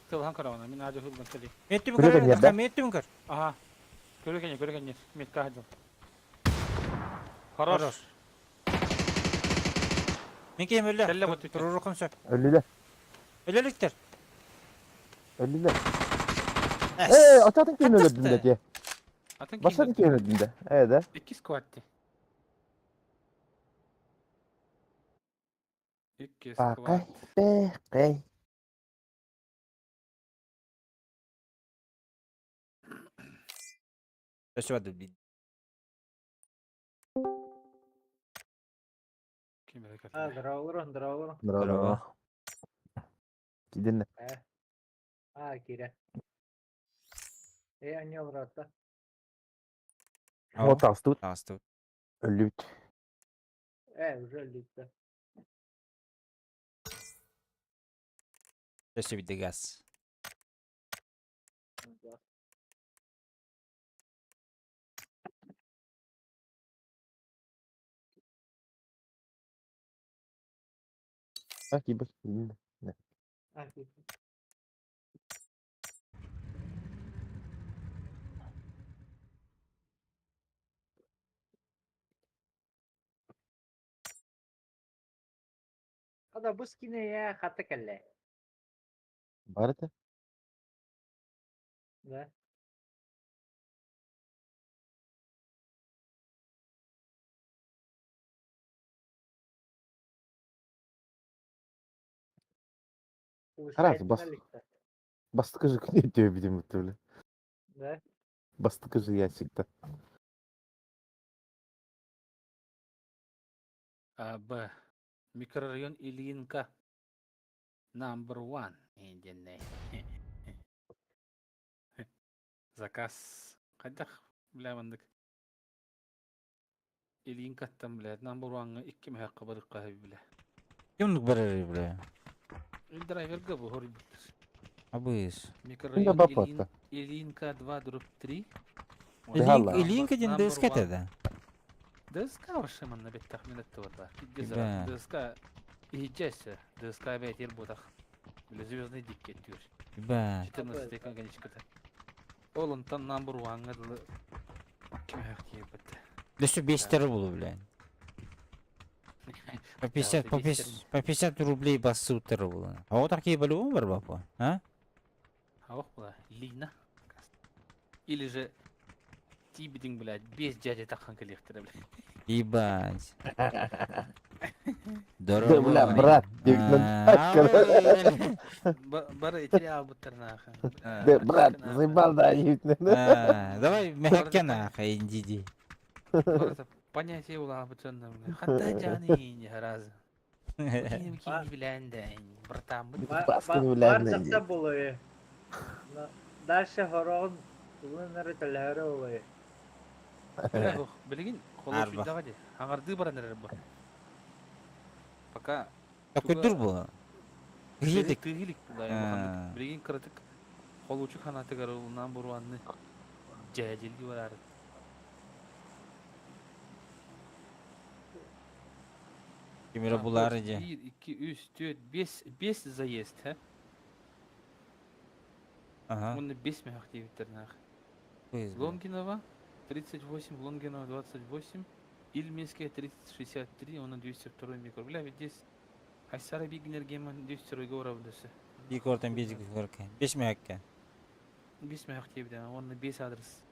Тылахан көрөҕүнэ, мин аадьа хылган кэлий. Миэт түбүн Көрө көр, кэнньэрдэ. миэт түбүн көр. Аха. Көрө кэнньэ, көрө кэнньэ. Метка хаджал. Хорош. Хорош. Мин киһим өллө. Кэллэ бу түттэ. Туруорукум сөп. Өллүлэр. Өлөлүктэр. Өллүлэр. Ээ, атын киһини өлөрдүм да дии. Атын Басатын киһини киһини өлөрдүм да. Ээ да. Икки скватти. Икки Пакай, скват. пекай. Өссө бады бит. Ким эрэ А, кэллэ. здорово, здорово. Здорово. Кидин. Э. А, Киря. Э, они обратно. Вот астут. Астут. Өлүт. Э, уже лита. Өссө битте газ. Да. А, кибер. Кидин. А, Киря. Ада бу скине я хата кэллэ. Бар это? Да. Раз, бас. Бастыкы же күнде видимо, бля. Да. Бастыкы же ящикта. А, Б. Микрорайон Ильинка. Number one. Инденный. Заказ. Хайдах, бля, мандык. Ильинкаттан, бля, number one икки мөһәккә барыкка бля. Ким барар бля? Драйверга бу хори буттар. Абыс. Микрорайон баппатта. Ильин- Ильинка 2 дробь 3. Ильин- Ильинка ден ДСК да. ДСК вообще манна беттах минетте бар. Да. ДСК иһичэс ДСК бэтир бутах. Бля, звездный дикке түр. Ба. 14 конечката. Ол онтан number one дылы ким хактиебет. Өссө бестер булу бля. По 50, по 50, по 50 рублей бассутер булу. А вот такие по-любому бар бапа, а? А ох була Лина. Или же Тибидин, блядь, без дяди тахан коллектора, блядь. Ебать. Да, бля, брат, А, Бары этери албыттар нахуй. Да, брат, заебал, да, А, Давай мягкя нахуй, индиди. Понятие ула бутонна, блядь. Хатта жаны не разы. Ким ким биләндә, братан. Бар жақта болы. Дальше хорон улын төлөөрө болы. Билигин Арба. холочуйдага ди. Аңарды баран эрер бу. Пока Такой дур бу. Гидик. Тыгилик А. була. Билигин кырытык холочу ханатыгар улунан буруанны жажилги барар. Кемере булар иде. 1 2 3 4 5 5 заезд, ха? Ага. Онны 5 мехак диебиттер нах. Пиздец, бля. Лонгинова 38, Лонгинова 28, Ильминская 3063, он 202 микро. Бля, ведь здесь Айсара Бигнер Гемон 202 говорабдысы. Бик ортан бик горка. Беш мягкя. 5 мехак диебиттер, он 5 адрес.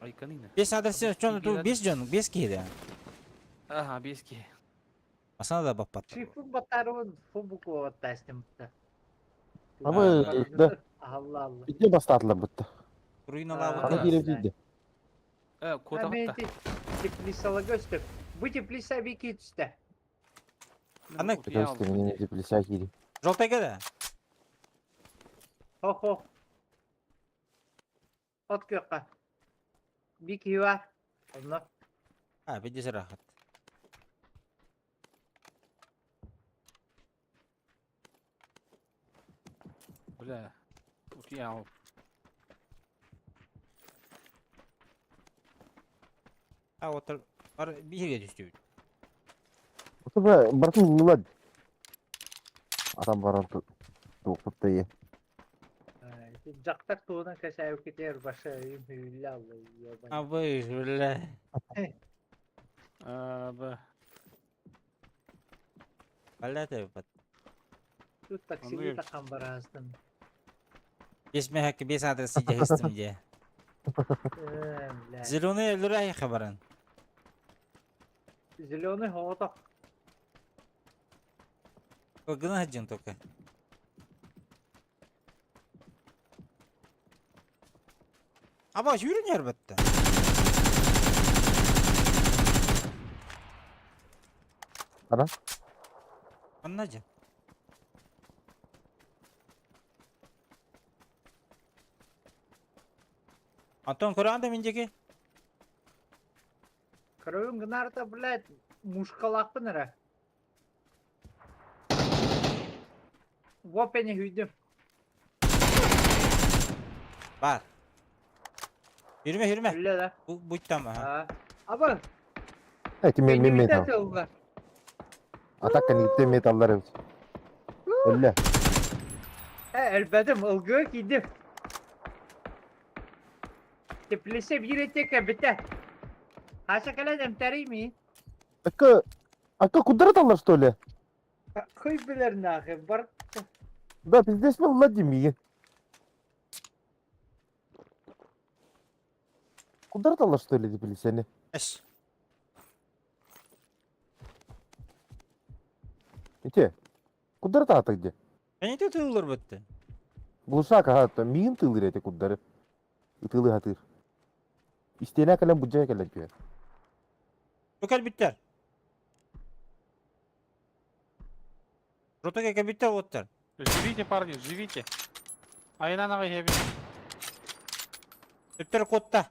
Айканина. Беш адрес чон ту беш жон, беш киде. Ага, 5 ки. Асана да баппат. Шифун батарун фубуку оттастым. А вы, да. Allah Allah. Где бастатылар бутта? Руина А, Ана лавы. кире дейді. Э, А мен куотаҕыт да. теплицаларга өстөп. Бу теплица бики түстэ. Аны Утуйа Көстө албын мин дии. теплица киири. Желтайга да? Хо-хо. От күөххэ. Бики бар. Онно. А, видишь рахат. Бля. Утуйа ал. А, вот бар биһиге түстүбүт. Ото бра бартын ыллылар. Атам баран туохпут да ийэ. Дьахтар туһунан кэсээбиккитигэр баша им hüllэ алла А вы, бля. А, б. Бля, ты бат. Тут таксиги тахан бараастым. Бес мехакки бес адрес сидя де. Бля. Зеленый өлөрәй хабарын. Зеленый хоотох. Гына хаджин только. Аба yürün бітті. Ара? Анна же. Антон көрән да миндеки? Кровым гынарта, блядь, мушкалакпын эрэ. Вопени hüydüm. Бар. Yürüme yürüme. Öyle да. Bu bu tamam. А. Аба, Эти мен мен бенни металл. тылла. Атака никте металлар эбит. Өллө. Э, элбедим, ылгы кийдим. Теплисе бир этек бите. Хаша кэлэн эмтэрий Ака Ака кудраталлар что ли? Хой билер нахы, бар. Да, пиздец мен Владимир. Кудраталлар что ли теплицени? Эш. Ите. Кудрата где? Они тут ылыр бітті. Глушак ага, миин тылыр эти куддары. Ытылы хатыр. Истене кэлэн буджа кэлэн түһэр. Көкәл биттер. Ротага кабиттер оттар. Живите, парни, живите. Айнан ағай хебі. Өттер котта.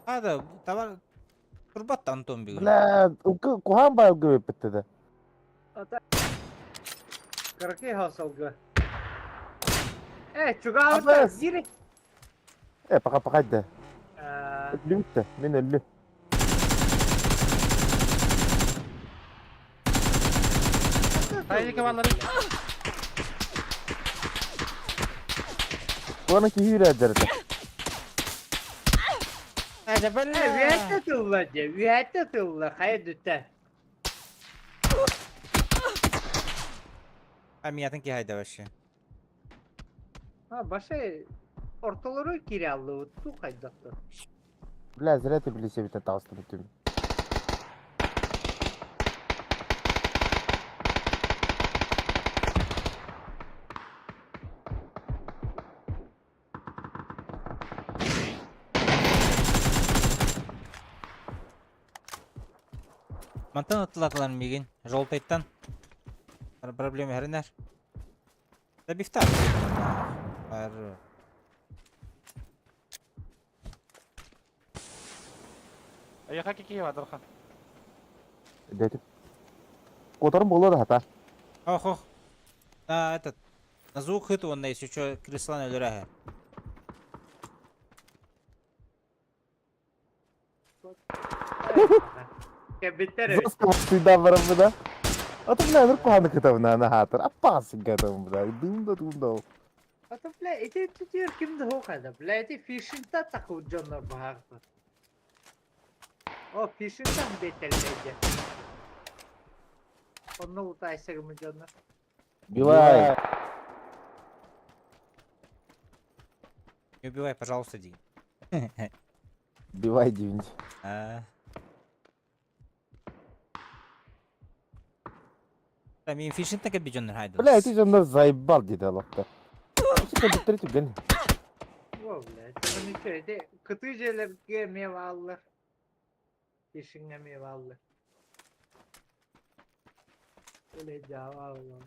Ада, товар турбат Антон бүгін. Бля, куһаан баа көбөппүттэ да. Ата. Караки хасалга. Э, чугаавта, Абас. бири. Э, пока пока да. А, Өллүбүт да, мен өллү. Хайдики баллары. Куана киһи үрээдэрдэ. Әжә Э, бля. үһәттэ тылла де, үһәттэ тылла, хайа дүттэ. А миятын ки хайда вообще. А, баша ортолору кире аллы, ту хайдатты. Бля, зря ты билесе битен таҕыстым түм. Мантан атлатылар мигин. Жолтайттан. Проблема хәренәр. Да бифтар. Бар. Аяқа кеке Адархан. Дэтип. Которым боло да хата. Ох, ох. На этот. На звук хыту он если что, креслан өлөрәһе. Кэбиттер эбит. Заска всегда барам да. А то бля, ныр куһааны кытабына на хатыр. Аппаас гатам бля. Дым да дым да. Ата, бля, эти түтер кимди хоқады? Бля, эти фишинта тақы жоннор бағарды. О, фишинта бетелмейді. Онны утайсыгымы жоннор. Бивай. Не убивай, пожалуйста, Дим. Бивай дивинти. А. Та мин фишинта кэби жоннор хайда. Бля, эти жоннор заебал диде алакта. Кэлбиттэрэ түргэн. О, блядь, ну ничего, эти кытыы дьиэлэргэ эмиэ бааллар. Фишиҥҥэ эмиэ бааллар. Блядь, дьаабы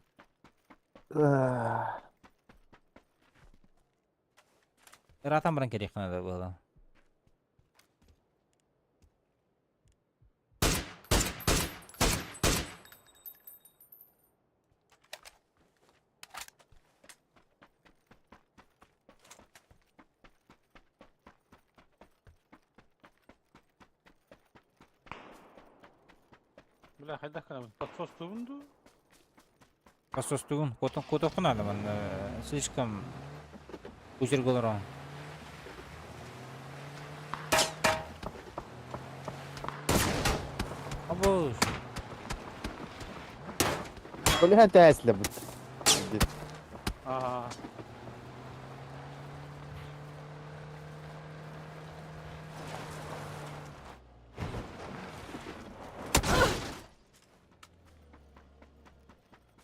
Ыраатан баран кэлиэххэ наада буолла. Бля, хайдах гынабын? Подсостуубун дуу? Подсостугун, куотуоххун наада манна слишком узерга олороҕун. Абы. Көлөһөн тээслэ бут. Аа.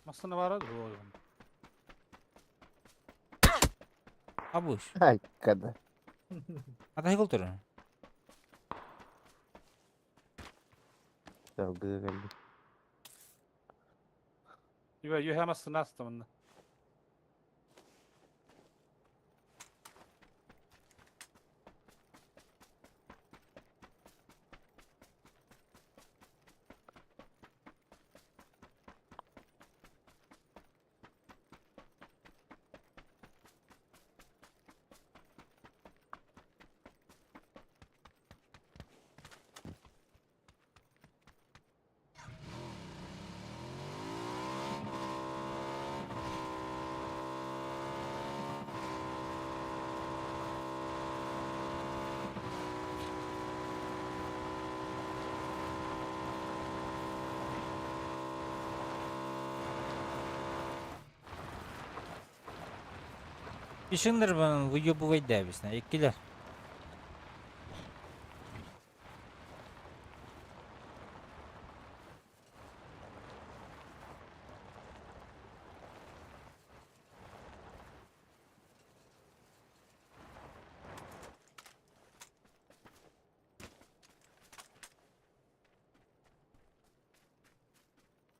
Массыына баара дуо? Абыш. Ай, када. Атаһы култура. Салгыы кэлли. Юа, юһэ массыына аста манна. Ишиңдер выебывай дәбисне. Иккилер.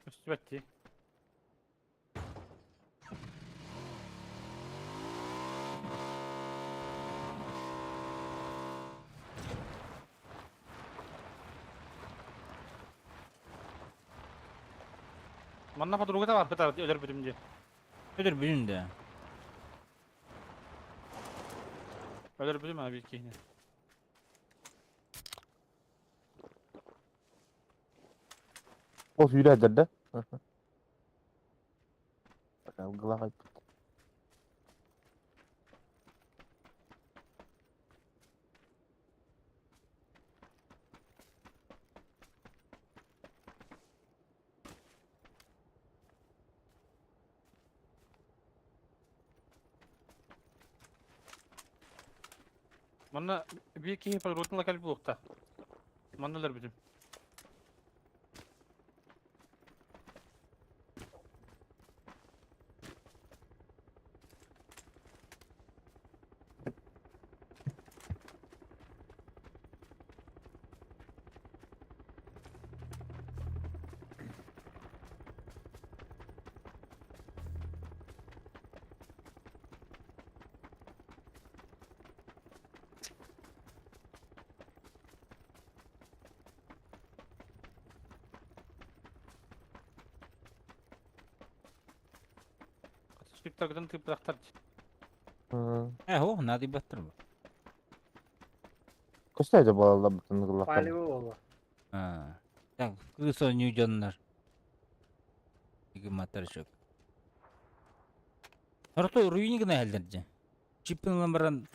Көстүбэт дии. Манна подругата бар кытар өлөр бүтүм дии. Өлөр бүтүм да. Өлөр бүтүм аби киһини. Ол сүүрээдэр да? Алгылаах айпыт. Манна биир киһи подругатын локаль булуохта. Манна өлөрбүтүм. Скриптаргытын тыыппатахтар Э, о, надо баттыр бу. Көстө да балалар Палево буолла. А. Так, кыргыз оонньуу дьоннор. Игыматтар чөк. Орто руини гына элдер же. Чипин ылан баран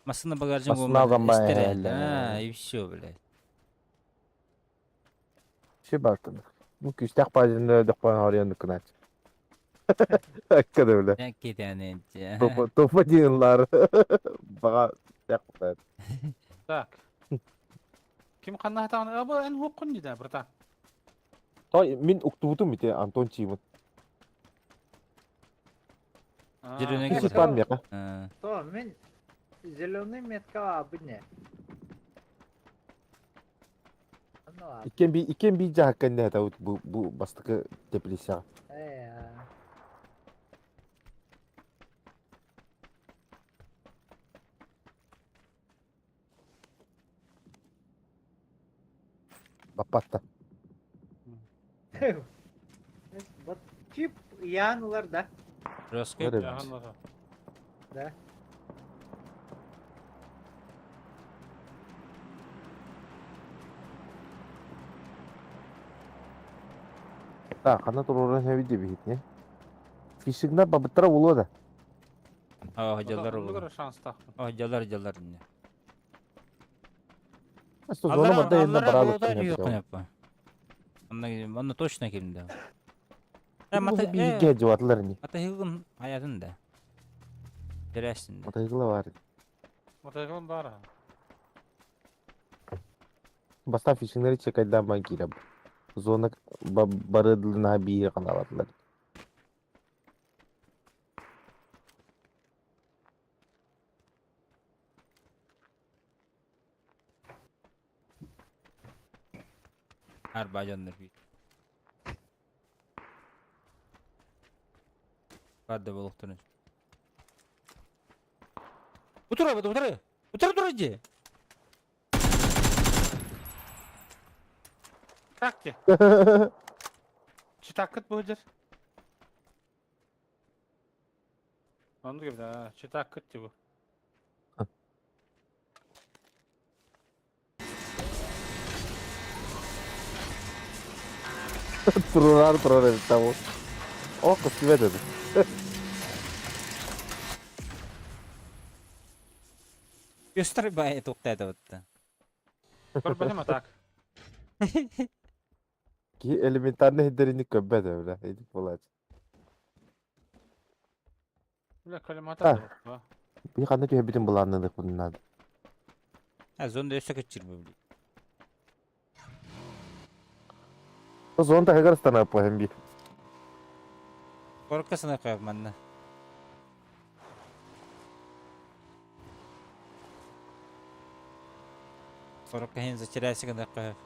массына багажын Массына алган ба эллер. А, и все, блядь. Все бартын. Ну, күстәк базында дөхпан харыян кынач. Аккада бile. Кетәне. Топа динлар. Бага тәк Так. Ким ханна хатаҕын аба эн хуоххун дии да, братан. Той мин уктубутум ите Антон Чимын. Зеленый Фишек бар миэхэ. То, мин зеленый метка абыне. Иккен би иккен би дьаһакка иннэ бу бу бастакы теплицаҕа. Баппатта. Вот чип янулар да. Рөскөй. Да. Так, ханна туруран хэби дебихитне. Фишигна бабыттара улуо да. Аа, дьаллар улуо. Аа, дьаллар дьаллар инне. Зона барда енді баралы. Онно точно кимде. Биһиге жуатылар не. Матайгын аятын да. Терәсин. Матайгыла бар. Матайгылым бар. Баста фишиңнери чекайдан бан киреп. Зона барыдылына бии каналатылар. Арба дьоннор бит. Барды болуктурун. Утура, утура. Утура тура иди. Так те. Читакыт будет. Он говорит, да, читакыт типа. Турар турар эбит того. О, көстүбэт эбит. Көстөр бай туктайды бытты. Көрбөтүм а так. Ки элементарный хидерини көббөт эбит. Эдик болач. Бля, коллиматор. Би ханна түһэ бүтүн былаанныдык буннад. А зонда өссө көчүр бу. Зон таһыгар станап поһем би. Коркасына кояп манна. Корка хин затеряйся гына кояп.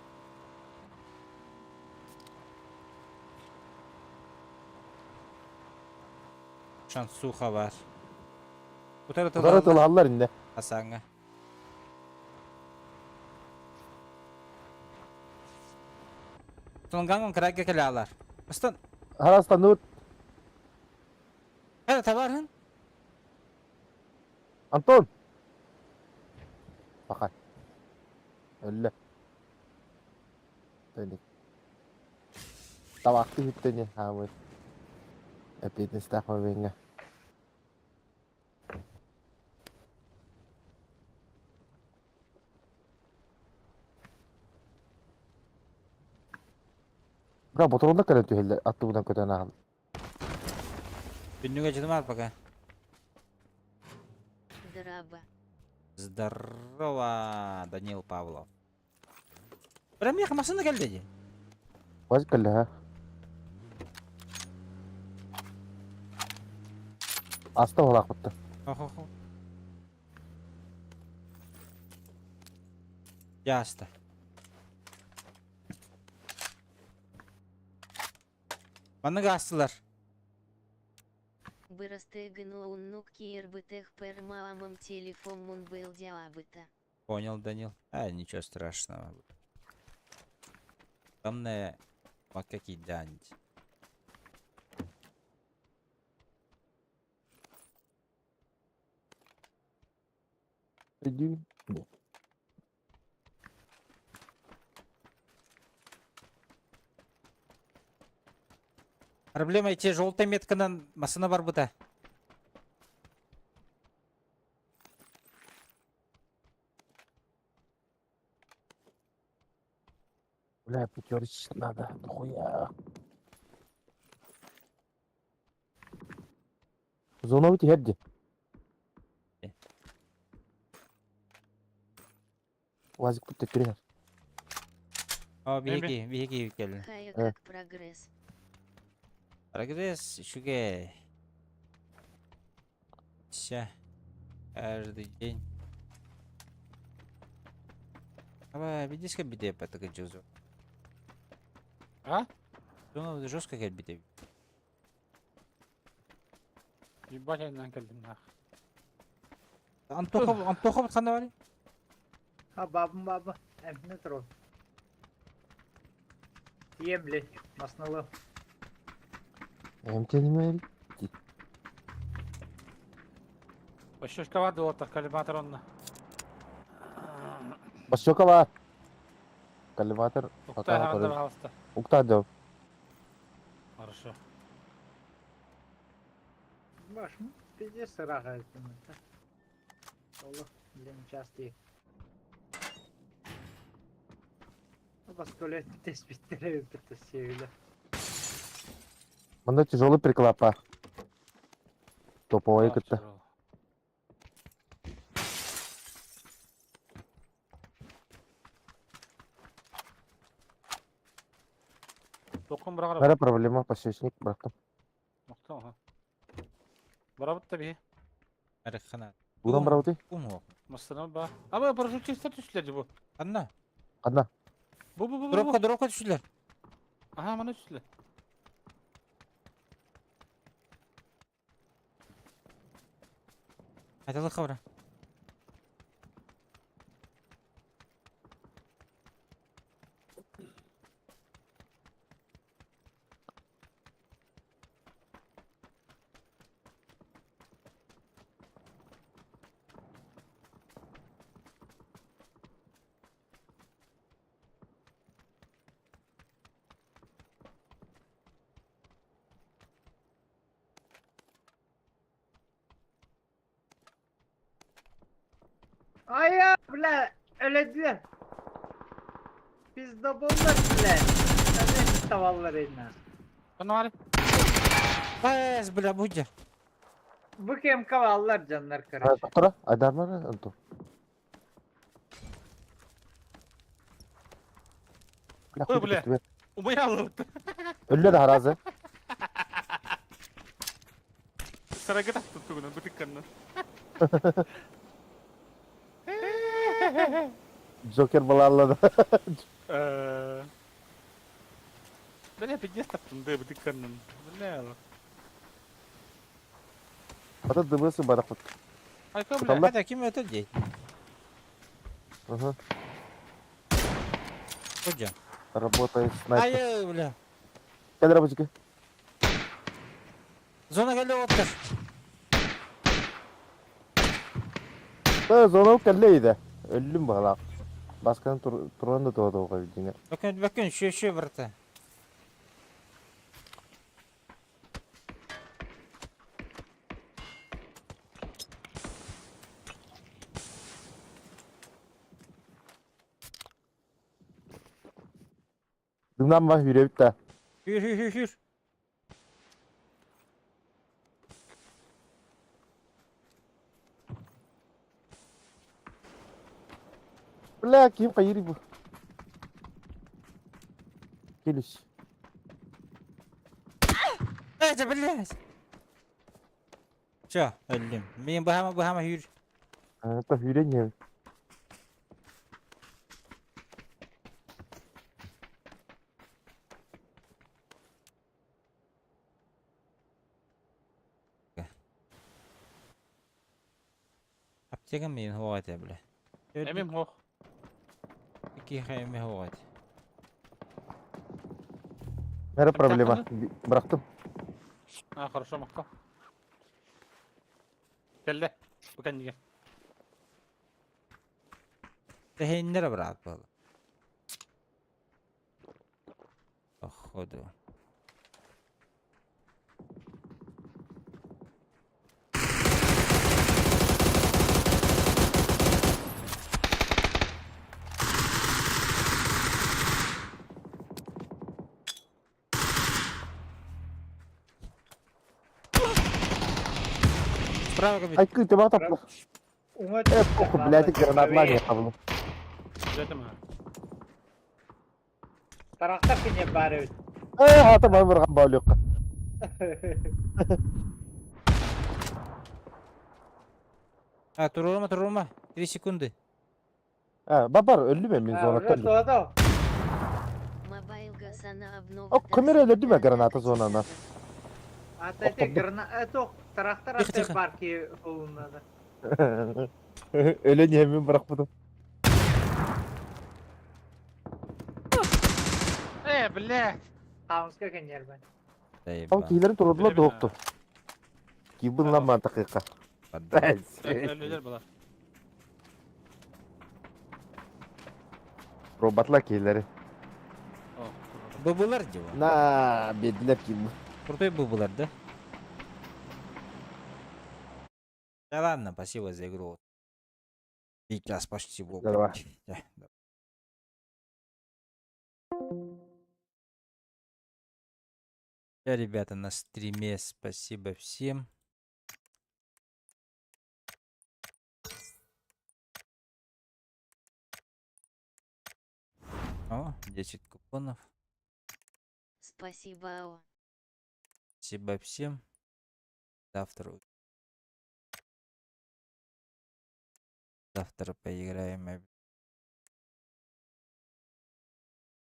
Шансуха бар. Утары Утары тылаллар инде. Асаңа. Тунган крайга келе алар. Астан. Харастанут. Хәле табарһын. Антон. Бака. Өллө. Тэни. Табакты хүттени хаамы. Эпитнестах мабинга. Бра ботурунда кэлэн түһэллэр аттыбынан көтөн ааһан. Күннүгө жытымар пока. Драба. Здорово, Данил Павлов. Прям меха машина келди ди. Баз кэллэ ха. Аста олаах бутта. Хо-хо-хо. Яста. Манныга астылар. телефон был диабыта. Понял, Данил. А, ничего страшного. Главное, макаки данть. Иди. Проблема эти желтая метканан масына бар бұта. Бля, пятерочек надо, нахуя. Зона у тебя где? Уазик тут ты О, биһиги, биһиги келли. Хая как прогресс. Прогресс үчүгэй. Вся. Каждый день. Аба, видишь, как беде по джузу. А? Ну, жестко как беде. Ебать, айнан кэллим нах. Антоха, Антоха ханна баарый? Ha babam баба. Эмне трон. Тием, блядь, масналы. Эмтенимери. Пощечка бар дуота, коллиматор онна. Басчока бар. Коллиматор. Уктай ханда пожалуйста. Укта дөө. Хорошо. Баш, пиздец сыраға Олох, блин, частый. Басколет теспиттере бітті сүйілі. Мында тяжелый приклад бар. Топовой кытта. Токун бырагар. Бара проблема пасечник бырахтым. Мактан, Барабыт та бии. Арыхана. Будан барабыты? Кум Мастана ба. Аба парашютистер түстүлэр бу. Анна. Анна. Бу бу бу. Дропка, дропка түстүлэр. Аха, мана түстүлэр. Айталы хабара. Ая, бля, өлөдүлэр. Пиздоболлар, бля. Әне tavallar eline. Анна Пэс, бля, будь. Бу кем каваллар жаннар, короче. Тоқтара, айдармар Антон. Ой, бля. Умаялы. Өллөр харазы. Сарайга таптым тугунан, бутыкканнан. Джокер балалады. Бля, пиздец таптым да, бутыкканнан. Бля. Ата дыбысы барақпыт. Айка, бля. Это ким это дей? Ага. Будь. Работает снайпер. Ай, бля. Кел рабочий. Зона келе оттыр. Та зона келлейді. Өллүм бағалақ. Басканы туран да туады оға динер. Бөкөн, бөкөн, шө, шө, брата. Дымнан ба хүребит та. Hür, hür, hür, hür. Бля, ким кайыри бу? Келиш. Это, блядь. Чё, өллүм. Мен бахама, бахама hür. Это хүрен Аптека мен хоғат, бля. Эмим хох. Ки хайме хоғат. Нere проблема? Bıraktım. А, хорошо, мактал. Келле. Бу кэнниге. Тэхиннер брат был. Походу. Справа кабит. Ай, кы, ты батап. Уңа Э, похуй, блядь, гранатла не қабыл. Жетим. Тарахта кине бары. Э, ата бай барған баулыққа. А, туруорума, туруорума. 3 секунды. А, бабар, өллүм мен А, зонаттан. уже то Мобайлга сана обнова О, камера өлөрдүм э, граната зонана. А эти грана... Это трактор Тихо, аты тихо. парки надо. Өлөн иһэммин бырахпытым. Э, блядь! Хаунска кенербен. Ол киһилэрин турурдулар да уһукту. Киибин ламмаан такыйка. Өлүлэр була. Роботлар киһилэри. Быбылар дела. На, биэрдилэр киибин. Крутой быбылар, да? Да ладно, спасибо за игру. Сейчас почти был. Давай. Да, да. Да, ребята, на стриме спасибо всем. О, 10 купонов. Спасибо, Ао. Спасибо всем. Завтра. Завтра поиграем.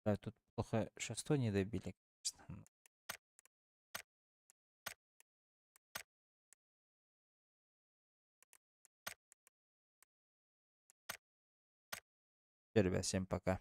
Да, тут плохо шестой не добили, конечно. но- Всё, ребят, всем пока.